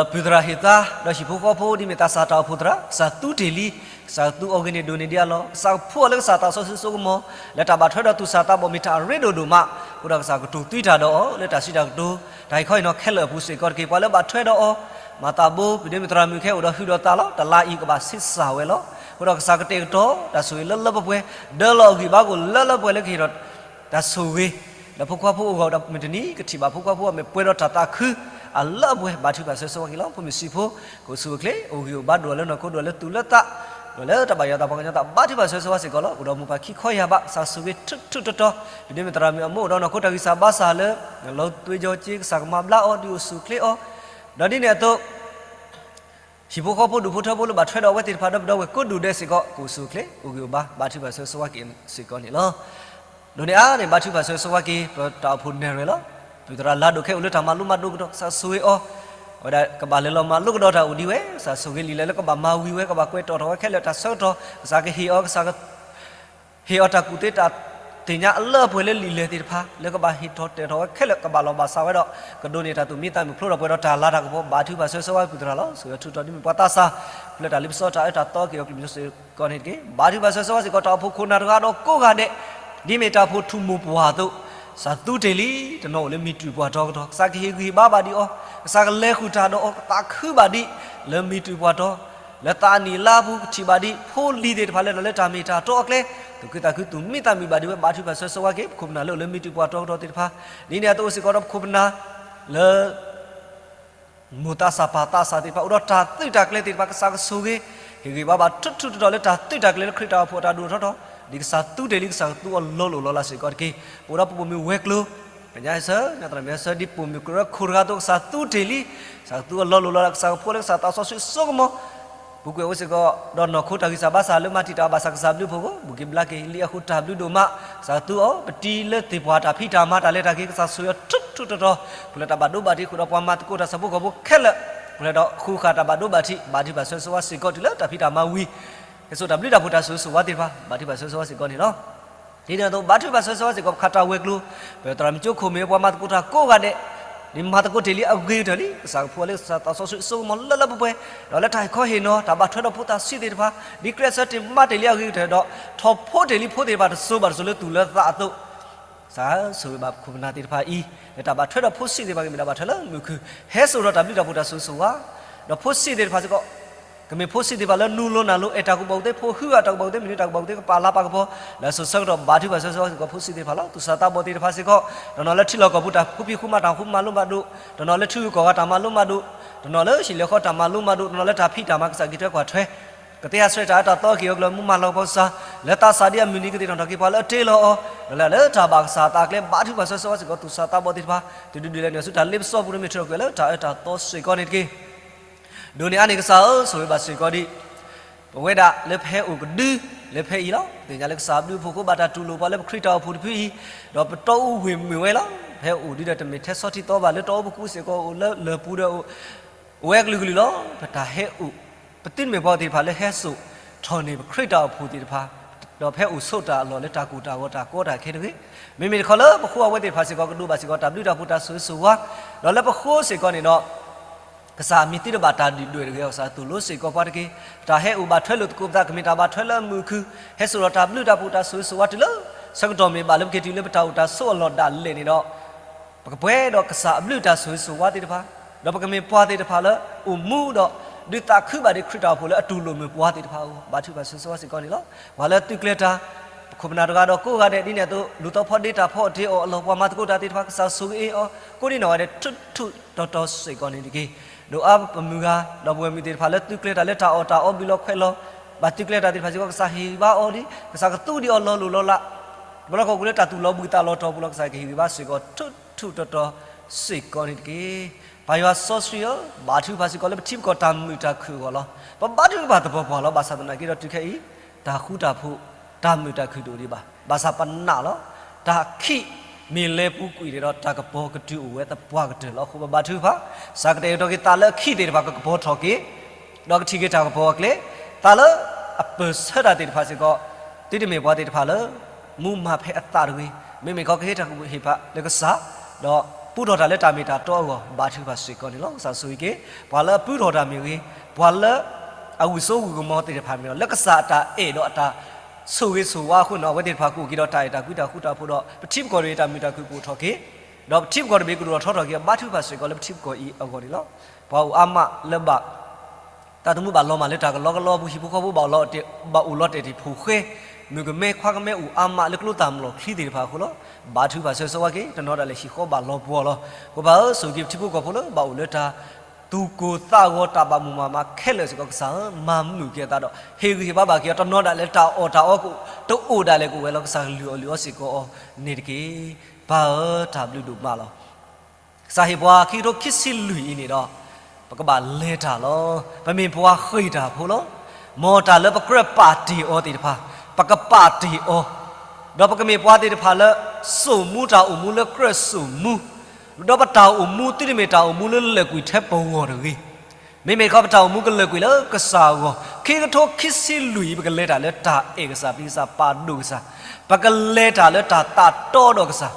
ပပုၢ်သရၣ်ဟ့ၣ်သါ ဒီးဟံၣ်ဖိဃီဖိ ဒ်မ့ၢ်သးစၢ်တၢ်အိၣ်ဖှိၣ်သရၣ် ကစၢ်သူတ့ၢ်လံ, ကစၢ်ကသူအီၤဂ့ၤန့ၢ်ဒိၣ်န့ၢ်ဒံးအလီၢ်, ကစၢ်ကဖှူအီၤလၢကစၢ်သးစီဆှံစိကမီၤ, လၢတၢ်ဘၣ်ထွဲဒီးသူၣ်စၢ်သးဘီၣ်မ့ၢ်တၢ်အရ့ဒိၣ်ဒိၣ်မး, အဃိဒီးကစၢ်ကတိၤသွံတၢ်ဒီးအီၤ လၢတၢ်စံးတၢ်ကတိၤ တၢ်ဟ့ၣ်ခီဟ့ၣ်နီၤခဲလၢာ်အပူၤစ့ၢ်ကီးတက့ၢ်. ပှၤလၢဘၣ်ထွဲဒီးအီၤ မၤသးဘိ ပဒ့မုၢ်သရၣ်မုၣ်ခဲအိၣ်ဒီးဟုၣ်ဒီးသးလီၤ. တလါအံၤကဘၣ်ဆံးစၢ်ဝဲလီၤ. အဃိဒီးကစၢ်ကတဲာ်ကတီၤ တၢ်ဆိၣ်ဂ့ၤလၢလၢပှဲၤပှဲၤ, ဒၢလီၤအဂံၢ်ဘါကအိၣ်လၢလၢပှဲၤပှဲၤလၢကဟ့ၣ်ဒီး တၢ်ဆိၣ်ဂ့ၤ လၢဖိခွါဖိအဂီၢ်ဒီး မုၢ်တနံၤကထံၣ်ဘၣ်ဖိခွါဖိအမ့ၢ်ပှဲၤဒီးတၢ်သးခု အလၢအပှဲၤ ဘါထုကဖၣ်ဆၢဂ့ၤဆၢဝါက့ၤလီၤ. ဖိမုၣ်ဆံးဖိ ကအိၣ်ဆူၣ်အိၣ်ချ့ အိၣ်ဂံၢ်အိၣ်ဘါဒိၣ်လၢနီၢ်ခိဒိၣ်လၢသူၣ်လၢသး ဒိၣ်လၢတၢ်ဘၣ်ယွၤသးပှၢ်ကညီသး ဘါထုကဖၣ်ဆၢဂ့ၤဆၢဝါစ့ၢ်ကီးလီၤ. အိၣ်ဒီးမိၢ်ပၢ်ခံခီယၢ်ဘး ကစၢ်ဆိၣ်ဂ့ၤထုးထုးတီတီ, ပဒ့မုၢ်သရၣ်မုၣ်အမိၢ်အိၣ်ဒီးနီၢ်ခိတၢ်ဂံၢ်စၢ်ဘါစၢ်လၢ လီၤသွ့ကၠီက့ ကစၢ်ကမၤဘျါအီၤ ဒုးအိၣ်ဆူၣ်အိၣ်ချ့အီၤ, ဒီးဒ်န့ၣ်အသိး ဟံၣ်ဖိဃီဖိဒူၣ်ဖိထၢဖိလၢဘၣ်ထွဲဒီးအဝဲသ့ၣ်တဖၣ်ဒီး ပဒီပုၢ်ဝဲၢ်ကိးဒူၣ်ဒဲးစ့ၢ်ကီး ကအိၣ်ဆူၣ်အိၣ်ချ့ အိၣ်ဂံၢ်အိၣ်ဘါ ဘါထုကဖၣ်ဆၢဂ့ၤဆၢဝါက့ၤစ့ၢ်ကီးန့ၣ်လီၤ. ဒိးန့ၢ်အါန့ၣ် ဘါထုကဖၣ်ဆၢဂ့ၤဆၢဝါက့ၤ ပတၢ်အိၣ်ဖှိၣ်နဲၣ်ရွဲၣ်လီၤ. ပုၢ်သရၣ်လါဒိၣ်ခဲအိၣ်လၢတၢ်မၤလိမၤဒိးကဒီး ကစၢ်ဆိၣ်ဂ့ၤအီၤ, အဝဲဒၣ်ကဘၣ်လဲၤလီၤမၤလိကဒီးတၢ်အိၣ်ဒံးဝဲ, ကစၢ်ဆိၣ်ဂ့ၤလံာ်လဲၢ်လၢကဘၣ်မၤဝံၤဝဲ ကဘၣ်ကွဲးထီၣ်ထီၣ်ဝဲခဲလၢာ်တၢ်ဆၢကတီၢ် ကစၢ်ကဟ့ၣ်အီၤ ကစၢ်က ဟ့ၣ်အီၤတၢ်ကူၣ်သ့တၢ် သ့ၣ်ညါအလၢအပှဲၤလၢလံာ်လဲၢ်သ့ၣ်တဖၣ် လၢကဘၣ်ဟ့ၣ်ထီၣ်တဲာ်ထီၣ်ဝဲခဲလၢာ် ကဘၣ်လီၤဘၣ်စးဝဲဒီး ကဒိးန့ၢ်တၢ်သူၣ်မံသးမုာ်ဖျိထီၣ်ပှဲၤဒီးတၢ်လၤတၢ်ကပီၤ ဘါထုကဖၣ်ဆၢဂ့ၤဆၢဝါပူၤသရၣ်လီၤ. ဆိၣ်ဂ့ၤဆၢထၢၣ်ဒ်မ့ၢ်ပှၤသးစၢ် ဖျါတၢ်လ့ပစီတၢ်အၢတၢ်သီက့ၤအီၤ ကလုၢ်မံၤစိစ့ၢ်ကီးန့ၣ်တက့ၢ်. ဘါထုကဖၣ်ဆၢဂ့ၤဆၢဝါစ့ၢ်ကီး တၢ်အိၣ်ဖှိၣ်ခိၣ်နၢ်တဂၤဒီးကိးဂၤဒဲး ဒ်မ့ၢ်တၢ်အိၣ်ဖှိၣ်ထူၣ်မိၢ်ပှၢ်အသိး ကစၢ်သူတ့ၢ်လံ တနီၤအိၣ်လၢမံၤတြံၢ်ပှၢ်တီကတီၢ် ကစၢ်ကဟ့ၣ်ဂံၢ်ဟ့ၣ်ဘါဘၣ်ဒံးအီၤ, ကစၢ်ကလဲၤဃုာ်တၢ်ဒီးအီၤ ကသးခုဘၣ်ဒံး လၢမံၤတြံၢ်ပှၢ်တီ လၢသးနံၣ်လါပူၤကထံၣ်ဘၣ်ဒံး ဖိလံၤသ့ၣ်တဖၣ်လဲၤဒီးလၢတၢ်မ့ၢ်တၢ်တီအကျဲ သူၣ်ခုသးခုသူၣ်မံသးမုာ်ဘၣ်ဒံးဝဲ ဘါထုကဖၣ်ဆၢဂ့ၤဆၢဝါက့ၤ ပခိၣ်ပနၢ်လၢအိၣ်လၢမံၤတြံၢ်ပှၢ်တီကတီၢ်သ့ၣ်တဖၣ် ဒ်န့ၣ်အသိးစ့ၢ်ကီးဒီးပခိၣ်ပနၢ် လၢ မိၢ်သးစၢ်ပၢ်သးစၢ်သ့ၣ်တဖၣ် အိၣ်ဒီးတၢ်သုးတၢ်ကျဲၤသ့ၣ်တဖၣ် ကစၢ်ကဆိၣ်ဂ့ၤ ဟ့ၣ်ဂံၢ်ဘါဘၣ်ထူထူတီတီလၢတၢ်သုးတၢ်ကျဲၤလၢခရံာ်တၢ်အိၣ်ဖှိၣ်အတၢ်ဒိၣ်ထီၣ်ထီ ဒ်ကစၢ်သူတ့ၢ်လံ ကစၢ်ကသူအီၤလီၤလိၢ်လီၤလးစ့ၢ်ကီးတက့ၢ်. ပအိၣ်ဒီးပပိာ်မုၣ်ဝဲၤကျိၤ ကညးစၢၤ ညါသရၣ်မ့ၢ်စၢၤ ဒ်ပိာ်မုၣ်ကရၢခိၣ်တဂၤအသိး ကစၢ်သူတ့ၢ်လံ ကစၢ်ကသူအီၤလီၤလိၢ်လီၤလး ကစၢ်ကဖှိလၢကစၢ်သးစီဆှံစိကမီၤ ပူၤကွံာ်အိၣ်စ့ၢ်ကီး ဒီးနီၢ်ခိတၢ်ဂံၢ်စၢ်ဘါစၢ်လၢမၤတံာ်တာ်ဘၣ်ဆၣ်ကစၢ်ဘျုးဖှိၣ်အဃိ ဘူၣ်က့ၤဘျါက့ၤလံအဃိတၢ်ဘျုးဒိၣ်မး ကစၢ်ကသူအီၤ ပတံၤလၢသ့ၣ်ပှၢ်တၢ်ဖံးတၢ်မၤတၢ်လဲၤတၢ်က့ၤ ကစၢ်ဆိၣ်ဂ့ၤအီၤထူထူတီတီ ခူၣ်လၢတၢ်ဘၣ်ဒိဘၣ်ထံး ဃုာ်ဒီးပှၤမၤသကိးတၢ်ဆၢဖိကီၢ်ဖိခဲလၢာ် ခူၣ်လၢဒီးဃုခးတၢ်ဘၣ်ဒိဘၣ်ထံး ဘါထုကဖၣ်ဆၢဂ့ၤဆၢဝါစ့ၢ်ကီးတုၤလၢတၢ်ဖံးတၢ်မၤဝံၤ ဟဲစိာ်တၢ်ဘျုးတၢ်ဖှိၣ်တၢ်ဆိၣ်ဂ့ၤဆိၣ်ဝါသ့ၣ်တဖၣ် ဘါထုကဖၣ်ဆၢဂ့ၤဆၢဝါစ့ၢ်ကီးန့ၣ်လီၤ. ဒ်န့ၣ်အသိး ဘါထုကဖၣ်ဆၢဂ့ၤဆၢဝါစ့ၢ်ကီး ပခးတၢ်ဝဲၤကျိၤ ပသရၣ်မုၣ်ကၠိခိၣ်မ့ၢ်ပှၤမၤသကိးတၢ်ကိးဂၤဒဲး ဒ်မၤသကိးတ့ၢ်လံအဂ့ၤကတၢၢ်လံ ကစၢ်ကဖှိလၢကစၢ်သးစီဆှံစိကမီၤလၢလၢပှဲၤပှဲၤ ဒီးလၢတၢ်ဟ့ၣ်ခီဟ့ၣ်နီၤ တၢ်ဘၣ်ထွဲဒီးဖိသၣ်ဆံးသ့ၣ်တဖၣ် ဒ်ကျဲးစၢးတ့ၢ်မၤတ့ၢ်လံအဂ့ၤကတၢၢ်ဒီး ထီၣ်ဖိတ့ၢ်လံဖိသ့ၣ်တဖၣ်တစိၤဘၣ်တစိၤလၢသူၣ်လၢသးအသိး ကစၢ်ဆိၣ်ဂ့ၤဘၣ်ပခိၣ်ပနၢ်သ့ၣ်တဖၣ်အံၤ လၢတၢ်ဘၣ်ထွဲဒီးဖိဆံးသ့ၣ်တဖၣ်ကမ့ၢ်တၢ်ဘၣ်ထွဲလၢမုၢ်ခုၣ် ဟဲစိာ်ဒီးတၢ်ဘျုးတၢ်ဖှိၣ်တၢ်ဆိၣ်ဂ့ၤဆိၣ်ဝါ ဒီးဖိဆံးသ့ၣ်တဖၣ်စ့ၢ်ကီး ကမ့ၢ်ဖိဆံးသ့ၣ်တဖၣ်လၢနူလိၤနၢ်လိၤ အဲၣ်တၢ်ကူၣ်ဘၣ်ကူၣ်သ့ ဖိဟုအတၢ်ကူၣ်ဘၣ်ကူၣ်သ့ မ့ၢ်န့ၢ်တၢ်ကူၣ်ဘၣ်ကူၣ်သ့ ကပာ်လၤပာ်ကပီၤ လၢအစိၤဆၢကတီၢ် ဘါထုကဖၣ်ဆၢဂ့ၤဆၢဝါစ့ၢ်ကီး ဖိဆံးသ့ၣ်တဖၣ်လီၤ. သူၣ်စၢ်သးဘီၣ်သ့ၣ်တဖၣ်စ့ၢ်ကီး တနီၤလၢထံလီၢ်ကီၢ်ပူၤတၢ်ဃူဖံးဃူမၤတၢ်ဃူမၤလိမၤဒိး တနီၤလၢထံဂုၤကီၢ်ဂၤတၢ်မၤလိမၤဒိး တနီၤလၢဟံၣ်လၢဃီတၢ်မၤလိမၤဒိး တနီၤလၢတၢ်ဖံးတၢ်မၤကစၢ်က့ၤထွဲကွၢ်ထွဲ ကသ့ဟးဆှဲးတၢ်အၢတၢ်သီက့ၤအီၤကလၢမူမၤလၤကပီၤကစၢ် လၢသးစၢ်ဒ်အမုၢ်နံၤကသ့ၣ်ထီၣ်ထီၣ်က့ၤ ပှၤလၢအတ့လီၤအီၤ ဒီးလၢလၢတၢ်ဘၣ်ကစၢ်အသးကျဲ ဘါထုကဖၣ်ဆၢဂ့ၤဆၢဝါစ့ၢ်ကီး သူၣ်စၢ်သးဘီၣ်သ့ၣ်တဖၣ် တုၤဒုးဒုးလဲၤနုာ်ဆူတၢ်လ့ပစီပူၤ တမ့ၢ်ထီၣ်ကွံာ်လၢတၢ်အၢတၢ်သီစ့ၢ်ကီးန့ၣ်တက့ၢ်. ဒိးန့ၢ်အါန့ၢ်ကစၢ်ဧၢ ဆိၣ်ဂ့ၤဘၣ်စ့ၢ်ကီးဒံး ပဝဲဒၣ်လၢပဟဲအိၣ်ကဒု လၢဖဲအံၤလီၤ. သ့ၣ်ညါလၢကစၢ်ဘျုးဖှိၣ်ဃိဘၣ်တၢ်တူၢ်လိာ်ပှၤလၢပခရံာ်တၢ်အိၣ်ဖှိၣ်တဖုအံၤ ဒီးပတီအူဝ့ၢ်မုာ်ဝဲလီၤ. ပဟဲအိၣ်ဒ်ဒီးတမ့ၢ်ထဲဆီထံသီဘၣ် လၢတီအူပကူစ့ၢ်ကီး အိၣ်လၢလၢၢ်ပူၤဒီး အိၣ်ဝဲကလုာ်ကလုာ်လီၤ. ပတၢ်ဟဲအိၣ် ပသုတမ့ၢ်ပှၤသ့ၣ်တဖၣ်လၢဟဲစိာ်ထီၣ်န့ၢ်ပခရံာ်တၢ်အိၣ်ဖှိၣ်သ့ၣ်တဖၣ် ဒီးပဟဲအိၣ်ဆိးတၢ်အလီၢ်လၢတၢ်ကူၣ်တၢ်ဂီၤတၢ်ကီတၢ်ခဲတဂ့ၤ. မ့မ့ၢ်တခီလၢပဃိအဝဲသ့ၣ်တဖၣ်စ့ၢ်ကီး ကဒိးဘၣ်စ့ၢ်ကီးတၢ်ဘျုးတၢ်ဖှိၣ်တၢ်ဆိၣ်ဂ့ၤဆိၣ်ဝါ ဒီးလၢပဃိစ့ၢ်ကီးန့ၣ်ဒီး ကစၢ်မ့ၢ်သံတဘၣ်တၢ်ဒုၣ်ဒွဲၣ်တဂ့ၤ ကစၢ်သိၣ်လိစ့ၢ်ကီးပှၤတက့ၢ်. တၢ်ဟဲအိၣ်ဘၣ်ထွဲလိာ်သကိးပသး ကမ့ၢ်တၢ်ဘၣ်ထွဲလၢအမုာ်အခုၣ် ဟဲစိာ်ဒီးတၢ်ဘျုးတၢ်ဖှိၣ်တၢ်ဆိၣ်ဂ့ၤဆိၣ်ဝါတုၤလၢ ဆၢကတီၢ်မ့ၢ်ဘၣ်လၢပက့ၤတုၤလၢပတၢ်အိၣ်တၢ်ဆိးအလီၢ်ဒၣ်လဲာ်န့ၣ်ဒီး ပကပှဲၤဒီးကစၢ်အဘျုးတၢ်ဆိၣ်ဂ့ၤဆိၣ်ဝါသ့ၣ်တဖၣ်, ဒီးပကမ့ၢ်ပှၤသ့ၣ်တဖၣ်လၢအိၣ်မူဒီး ဒုးသးခုဘၣ်ဒံးခရံာ်တၢ်အိၣ်ဖှိၣ်လၢအတူၢ်လိာ်မုာ်ပှၤသ့ၣ်တဖၣ်အဂီၢ် ဘါထုကဖၣ်ဆိၣ်ဂ့ၤဆိၣ်ဝါစ့ၢ်ကီးန့ၣ်လီၤ. ပှၤလၢသုးကျဲၤတၢ်ပခိၣ်ပနၢ်တဂၤဒီးကိးဂၤဒဲးဒ်န့ၣ်အသိး လူၤသီဖီဒ့တၢ်ဖီအီၣ်တ့အီၣ်အလီၢ် ပှၤမၤသကိးတၢ်သ့ၣ်တဖၣ် ကစၢ်ဆိၣ်ဂ့ၤအီၤ ကိးဒံနီၢ်ဂၤဒဲး ထူးထူးတီၤတီၤစ့ၢ်ကီးန့ၣ်တက့ၢ်. ဒိးအါပမုၢ်ဂၤ ဒီပုၢ်ဝဲၢ်မုၣ်သ့ၣ်တဖၣ်လၢသုးကျဲၤတၢ်လၢတၢ်အီၣ်တၢ်အီဘံၤလီၤခွဲးလီၤ ဘၣ်သုးကျဲၤတၢ်သ့ၣ်တဖၣ်စ့ၢ်ကီး ကစၢ်ဟ့ၣ်ဂံၢ်ဘါအီၤဒံး ကစၢ်ကသူဒံးအီၤလီၤလိၢ်လီၤလး ဘျီလီၢ်ကီၢ်ပူၤလၢတၢ်သူၣ်လီၤဘှံးသးလီၤတီၤပူၤလီၤ ကစၢ်ကဟ့ၣ်ဂံၢ်ဘါစ့ၢ်ကီးထူးထူးတီၤတီၤစ့ၢ်ကီးန့ၣ်တက့ၢ်. ပၢ်ယွၤစီဆှံဧၢ, ဘါထုကဖၣ်စ့ၢ်ကီးလၢပထံပကီၢ်တၢ်မုာ်တၢ်ခုၣ်အဂီၢ်လီၤ. ပဘါထုကဖၣ်သပှၢ်ပှၢ်လီၤ. ဘၣ်ဆၣ်သနာ်က့ဒီးတုၤခဲအံၤ တၢ်ဃူတၢ်ဖိး တၢ်မုာ်တၢ်ခုၣ်တအိၣ်ဒံးဘၣ်. ဘၣ်ဆၣ်ပနာ်လီၤ. တၢ်ခံးမ့ၢ်လဲၤပူၤကွံာ်န့ၣ်ဒီး တၢ်ကပီၤကတုၤအိၣ်ဝဲသပှၢ်ကတၢၢ်လီၤ. အဃိပဘါထုကဖၣ် ကစၢ်ကတဲာ်ကတီၤက့ၤသးလၢအခံးသ့ၣ်တဖၣ်ကကပီၤထီၣ်က့ၤ ဒီးကထံၣ်က့ၤတၢ်ကပီၤအကျဲ, သးလၢအပၢၢ်ဆၢတၢ်သ့ၣ်တဖၣ်စ့ၢ်ကီး သုတမ့ၢ်ပှၤသ့ၣ်တဖၣ်လၢ မူမၤဖဲအသးတဂ့ၤ, မ့မ့ၢ်ခီကဟ့ၣ်တၢ်ကူၣ်ဟ့ၣ်ဖးလၢကစၢ်, ဒီးပူထီၣ်တၢ်လၢတၢ်မ့ၢ်တၢ်တီအဂီၢ် ဘါထုကဖၣ်စ့ၢ်ကီးန့ၣ်လီၤ. ကစၢ်ဆိၣ်ဂ့ၤက့ၤ ပှၤလၢအပူထီၣ်တၢ်မ့ၢ်ဂ့ၤ, ပှၤလၢအဝံၣ်စိဝံၣ်ကမီၤသ့ၣ်တဖၣ်မ့ၢ်ဂ့ၤ, လၢကစၢ်အတၢ်အဲၣ်ဒီးအတၢ်ဆိၣ်ဂ့ၤဆိၣ်ဝါအဃိန့ၣ် အဝဲသ့ၣ်တဖၣ်ကအိၣ်က့ၤဒီးတၢ်အဲၣ်တၢ်ကွံတၢ်ဃူတၢ်ဖိးဒီး ပထံပကီၢ်တဘ့ၣ်တၢ်မုာ်တၢ်ခုၣ်ကအိၣ်ထီၣ်က့ၤ, ဒီးပထံပကီၢ်တဘ့ၣ်ကဒိၣ်ထီၣ်ထီထီၣ်က့ၤ ဘါထုကဖၣ်စ့ၢ်ကီးလၢပထံပကီၢ်အံၤအဂီၢ်န့ၣ်လီၤ. ပှၤအိၣ်အါမးလၢဘၣ် တၢ်သမူဘၣ်လီၤမၢ်လၢတၢ်ကလီကလီအပူၤ ဟံၣ်ဖိဃီဖိဘၣ်အိၣ်လီၤတဲာ် ဘၣ်အိၣ်လီၤတဲာ်တ့ၢ်ဖိဃဲ, မုၣ်ကမဲခွါကမဲအိၣ်အါမးလၢကျိသၣ်မလီၢ်ချံသ့ၣ်တဖၣ်အဃိလီၤ. ဘါထုကဖၣ်ဆၢဂ့ၤဆၢဝါက့ၤ တနီၤဒၣ်လဲာ်ဟံၣ်ဃီဘၣ်လီၤပှီၢ်လီၤ. အဃိပၢ်ဧၢဆိၣ်ဂ့ၤက့ၤပထံဖိကီၢ်ဖိလၢဘၣ်အိၣ်လၢတၢ် သူၣ်ကိၢ်သးဂီၤတၢ်ဘၣ်မိၣ်မၤမးခဲလၢာ်စ့ၢ်ကီး ကစၢ်ဧၢ မၤမုာ်က့ၤအသးဒီး ဟ့ၣ်ဂံၢ်ဟ့ၣ်ဘါဘၣ်က့ၤအီၤ တနီၤဒၣ်လဲာ်တၢ်အီၣ်တၢ်အီကအိၣ် တအိၣ်ဒၣ်လဲာ်ကအိၣ်ဝဲလီၤ. ကစၢ်ကလုၢ်အီၣ်လုၢ်အီစ့ၢ်ကီးအီၤန့ၣ်တက့ၢ်. ပၢ်ဧၢတၢ်ဘျုးဒိၣ်မးလီၤ. ကစၢ်ဟ့ၣ်ပှၤခံကထိခံဆံလွံၢ်အံၤန့ၣ်ဒီး ပကဘၣ်လဲၤတၢ်လီၤ. ပမ့ၢ်ပှၤဃ့ၢ်တၢ်ဖိလီၤ. မ်တၢ်လၢပကြၢးပာ်တ့ၢ်အီၤသ့ၣ်တဖၣ် ပကပာ်တ့ၢ်အီၤ, ဒီးပကမ့ၢ်ပှၤသ့ၣ်တဖၣ်လၢ စိာ်မူတၢ်အိၣ်မူလၢကြၢးစိာ်မူ, ဒီးပတၢ်အိၣ်မူသုတမ့ၢ်တၢ်အိၣ်မူလၢလၢာ်ကွံာ်ထဲပဂီၢ်တဂ့ၤ. မ့မ့ၢ်တခီ ပတၢ်အိၣ်မူကလၢာ်ကွံာ်လၢကစၢ်အဂီၢ်, ခံကထိခံဆံလွံၢ်အံၤ ပကလဲၤတၢ်လၢတၢ်အဲၣ်ကစၢ်, ပျံၤကစၢ်, ပာ်ဒိၣ်ကစၢ်, ပကလဲၤတၢ်လၢတၢ်သးတီဒီးကစၢ်,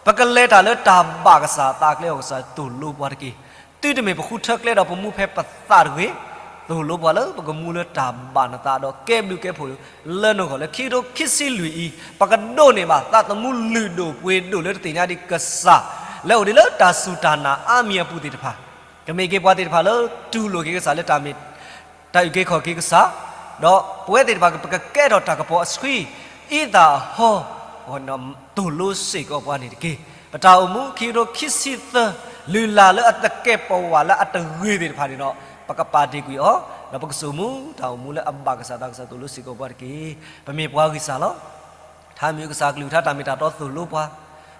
ပကလဲၤတၢ်လၢတၢ်ဘၣ်ကစၢ်အသးကျဲအဂီၢ်, ကစၢ်သိၣ်လိပှၤတက့ၢ်. တုၤတမ့ၢ်ပဃုထၢကျဲဒီးပမူဖဲပသးတဂ့ၤ, သိၣ်လိပှၤလၢပကမူလၢတၢ်ဘၣ်နသးဒီးကဲဘျုးကဲဖှိၣ် လၢနဂီၢ်လၢခံကထိခံဆံလွံၢ်အံၤ, ပကဒိးန့ၢ်ဘၣ်သးသမူလုၢ်ဒိၣ်ပှ့ၤဒိၣ်လၢတသ့ၣ်ညါဒံးကစၢ်, လၢအိၣ်ဒံးလၢတၢ်စူၢ်တၢ်နာ်အါမံၤအပူၤသ့ၣ်တဖၣ်, ကမ့ၢ်က့ၤပှၤသ့ၣ်တဖၣ်လၢတူၢ်လိာ်က့ၤကစၢ်လၢတၢ်မ့ၢ် တၢ်အုၣ်က့ၤခီၣ်က့ၤကစၢ်, ဒီးပဝဲသ့ၣ်တဖၣ်ပကကဲထီၣ်တၢ်ကပီၤအဆှံ, အံသၣ်အဟီ, သိၣ်လိစ့ၢ်ကီးပှၤန့ၣ်တက့ၢ်. ပတၢ်အိၣ်မူခံကထိခံဆံသၢ လုၢ်လၢ်လၢအသကဲာ်ပဝးလၢအတဂ့ၤသ့ၣ်တဖၣ်န့ၣ်ဒီး ပကပာ်တ့ၢ်ကွံာ်အီၤ, ဒီးပကစိာ်မူတၢ်အိၣ်မူလၢအဘၣ်ကစၢ်သး, ကစၢ်သိၣ်လိစ့ၢ်ကီးပှၤတက့ၢ်. ပမ့ၢ်ပှၤဂံၢ်စၢ်လီၤ. ထါမံၤကစၢ်ကလုၢ်ကထါတၢ်မ့ၢ်တၢ်တီသိၣ်လိပှၤ,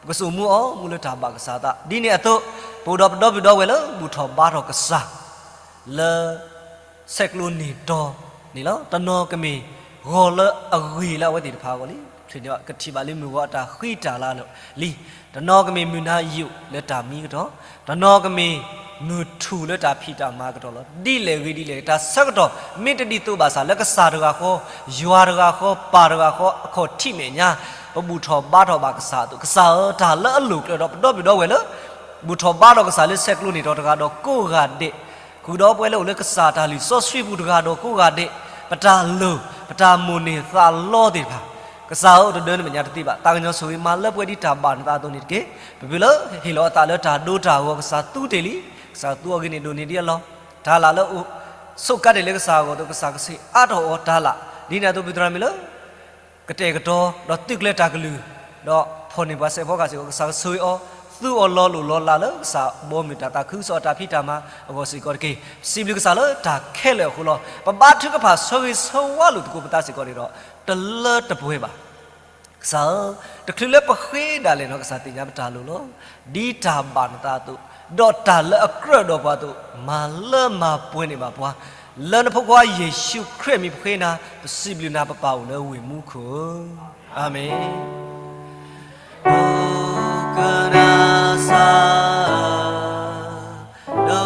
ပကစိာ်မူအီၤမူလၢတၢ်ဘၣ်ကစၢ်သး, ဒ်န့ၣ်အသိး, ပအိၣ်ဒီးပဒီပုၢ်ဝဲၢ်လၢဘူၣ်ထီၣ်ဘါထီၣ်ကစၢ် လၢ ဆဲးကျိးန့ၢ်တီၤန့ၣ်လီၤ. တနီၤကမ့ၢ်ဂီၤလၢအဂ့ၤလၢအဝဲသ့ၣ်တဖၣ်အဂီၢ်လံ, ကထံၣ်ဘၣ်လၢမုၢ်ဂီၤအတၢ်ဃံတၢ်လၤလီၤလံ. တနီၤကမ့ၢ်မုၢ်နၤယိာ်လၢတၢ်မံကတီၢ်, တနီၤကမ့ၢ်မုၢ်ထူၣ်လၢတၢ်ဖံးတၢ်မၤကတီၢ်လီၤ. ဒ်လဲၣ်ဂ့ၤဒ်လဲၣ်ဂ့ၤ တၢ်ဆၢကတီၢ်မ့ၢ်တဒ်သိးဘၣ်ဆၣ် လၢကစၢ်တဂၤဃီ, ယွၤတဂၤဃီ, ပၢ်တဂၤဃီ အခီၣ်ထံးမဲာ်ညါ, ပဘူၣ်ထီၣ်ဘါထီၣ်ဘၣ်ကစၢ်အသိး, ကစၢ်ဧၢ, တၢ်လၢအလိၣ်ကျၢၤဒီးပဒီပုၢ်ဝဲၢ်လၢ ဘူၣ်ထီၣ်ဘါထီၣ်ကစၢ်လၢဆဲးကျိးန့ၢ်တီၤတဂၤဒီးကိးဂၤဒဲး, ဃုာ်ဒီးပဝဲလၢအိၣ်လၢကစၢ်တၢ်လုၢ်စီဆှံပူၤတဂၤဒီးကိးဂၤဒဲး, ပတၢ်လိၣ်, ပတၢ်မိၣ်န့ၢ်သးလီသ့ၣ်တဖၣ်, ကစၢ်ဧၢ, တဒၢနမဲာ်ညါတသ့ဘၣ်, သးကညီၤဆိၣ်ဂ့ၤမၤလၢပှဲၤဒ်တၢ်ဘၣ်နသးအသိးန့ၣ်တက့ၢ်. ပပုၢ်လၢဟ့ၣ်လီၤအသးလၢတၢ်ဒိတၢ်ဂီၤ ကစၢ်သူတ့ၢ်လံ, ကစၢ်သူအီၤဂ့ၤန့ၢ်ဒိၣ်န့ၢ်ဒံးအလီၢ်, တၢ်လၢ်လၢအအိၣ် ဆိးကါတ့ၢ်လၢကစၢ်အဂီၢ်အသိး ကစၢ်ကဆ့အါထီၣ်အီၤတၢ်လၢ်, ဒ်န့ၣ်အသိးပသရၣ်မုၣ်လၢ ကတဲာ်ကတီၤ ဒီးသုးကျဲၤတၢ်ကလုၢ်, ဒီးဖီၣ်န့ၢ်ပှၤစဲးဖီကစၢ်စ့ၢ်ကီး ကစၢ်ကဆိၣ်ဂ့ၤအီၤ, သူအီၤလီၤလိၢ်လီၤလးလၢကစၢ်ဘီမုၢ်တၢ်သးခုကစီၣ်အတၢ်ဖံးတၢ်မၤအဂီၢ်စ့ၢ်ကီးတက့ၢ်. စံးဘျုးကစၢ်လၢတၢ်ခဲလၢာ်အဃိလီၤ. ပဘါထုကဖၣ်ဆၢဂ့ၤဆၢဝါလိာ်သကိးပသးစ့ၢ်ကီးန့ၣ်ဒီး တလၢတပှဲၤဘၣ်. ကစၢ်ဧၢ, တချုးလၢပဃ့ဒၣ်လဲာ်နီၤ ကစၢ်သ့ၣ်ညါပတၢ်လိၣ်လီၤ. ဒ်တၢ်ဘၣ်နသးအသိး, ဒီးတၢ်လၢအကြၢးဒီးပှၤအသိး, မၤလၢမၤပှဲၤန့ၢ်ဘၣ်ပှၤ, လၢနဖိခွါယ့ၣ်ၡူးခရံာ်အမံၤပဃ့နၤ, ပစံးဘျုးနၤ ပပၢ်အိၣ်လၢဝ့ၢ်မူခိၣ်ဧၢ, အၤမ့ၣ်. ဒိကနၣ်စၢ်ဧၢ, ဒိ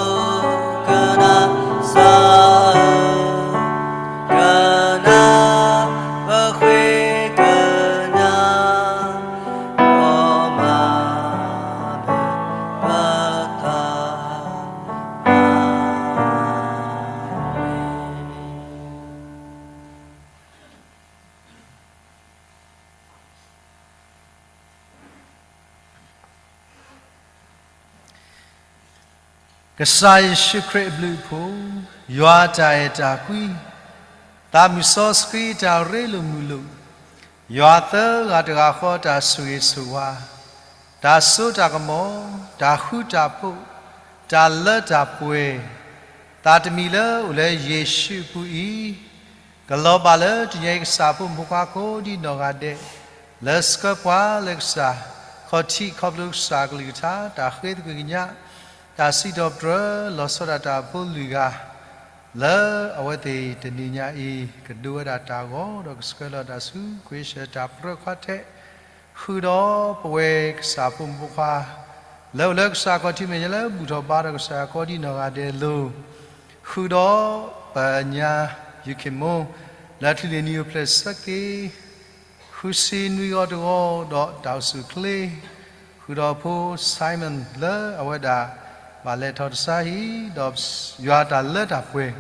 ကနၣ်စၢ်ဧၢ, ကနၣ်ပဃ့ကညး, ဒီးမၤဘၣ်ပသး, အၤမ့ၣ်. ကစၢ်ယ့ၣ်ၡူးခရံာ်အဘျုးအဖှိၣ်, ယွၤတၢ်အဲၣ်တၢ်ကွံ, သးမုၢ်စီဆှံတၢ်ရ့လိာ်မုာ်လိာ်, ယွၤသၢဂၤတဂၤဃီတၢ်ဆိၣ်ဂ့ၤဆိၣ်ဝါ, တၢ်စိတၢ်ကမီၤ, တၢ်ဃူတၢ်ဖိး, တၢ်လၢတၢ်ပှဲၤ, သးတမံၤလၢအိၣ်လၢယ့ၣ်ၡူးအပူၤအံၤ, ကလီၤဘၣ်လၢတနံၤအံၤကစၢ်ဖိမုၣ်ဖိခွါကိးဒံနီၢ်ဂၤဒဲး, လၢဆှၢပှၤလၢကစၢ်, ခီၣ်ထံးခီဖျိကစၢ်ကလုၢ်ကထါ, တၢ်ဃ့သကွံာ်ကညး, တၢ်စံးထီၣ်ပတြၢၤ, လီၤဆီဒၣ်တၢ်ဖိလွံၢ်ဂၤ, လၢအဝဲသ့ၣ်တနံၤညါအံၤ, ကဒိးဝဲဒၣ်တၢ်ဂီၤဒီးကဆှၢလီၤတၢ်ဆူခွ့ဆၢတၢ်ပြၢခီထဲ, ဃုာ်ဒီးပဝဲကစၢ်ဖိမုၣ်ဖိခွါ, လၢအိၣ်လၢကစၢ်ခီၣ်ထံးမဲာ်ညါလၢဘူၣ်ထီၣ်ဘါထီၣ်ကစၢ်ကိးဒံနီၢ်ဂၤဒဲးအလိၤ, ဃုာ်ဒီးပညါယုၢ်ခ့ၣ်မိၢ်, လၢအချံလ့ၣ်နံၤအိၣ်ဖျဲၣ်ဆၢက့ၤ ဃုဆံနွံဂီၤတဂီၤဒီးတၢ်အိၣ်ဆူၣ်အိၣ်ချ့, ဃုာ်ဒီးဖိ Simon လၢအဝဲဒၣ်ဘၣ်လဲၤထီၣ်တဆါဟံၣ်, ဒီးယွၤတၢ်လၢတၢ်ပှဲၤ,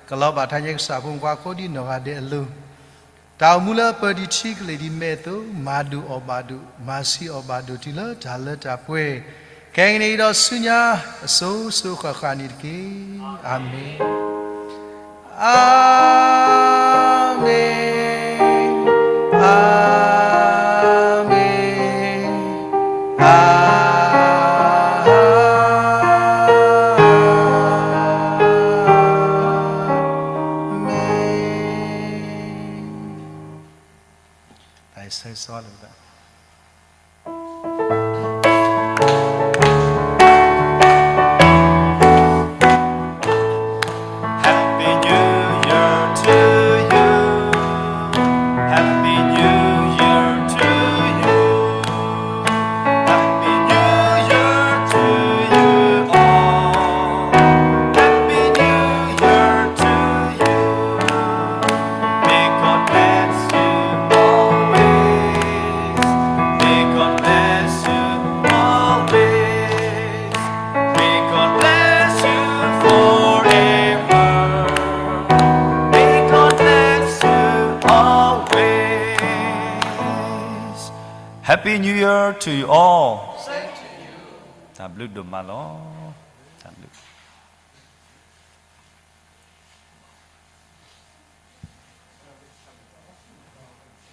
ကလီၤဘၣ်ထါညါကစၢ်ဖိမုၣ်ဖိခွါကိးဒံနီၢ်ဂၤဒဲးအလိၤ, တၢ်အိၣ်မူလၢအပၢၤဒံးထံကလ့ၢ်ဒံးမဲာ်အသိး, မၤဒိၣ်အီၣ်ဘၣ်ဒိၣ်, မၤဆံးအီၣ်ဘၣ်ဒိၣ်တုၤလၢတၢ်လၢတၢ်ပှဲၤ, ခဲကနံၣ်အံၤဒီးဆူညါအစိၤစိၤဃၣ်ဃၣ်န့ၣ်တက့ၢ်. အၤမ့ၣ်. အၤမ့ၣ်, အၤမ့ၣ်, အၤမ့ၣ်. Happy New Year to you all. တၢ်ဘျုးဒိၣ်မးလီၤ.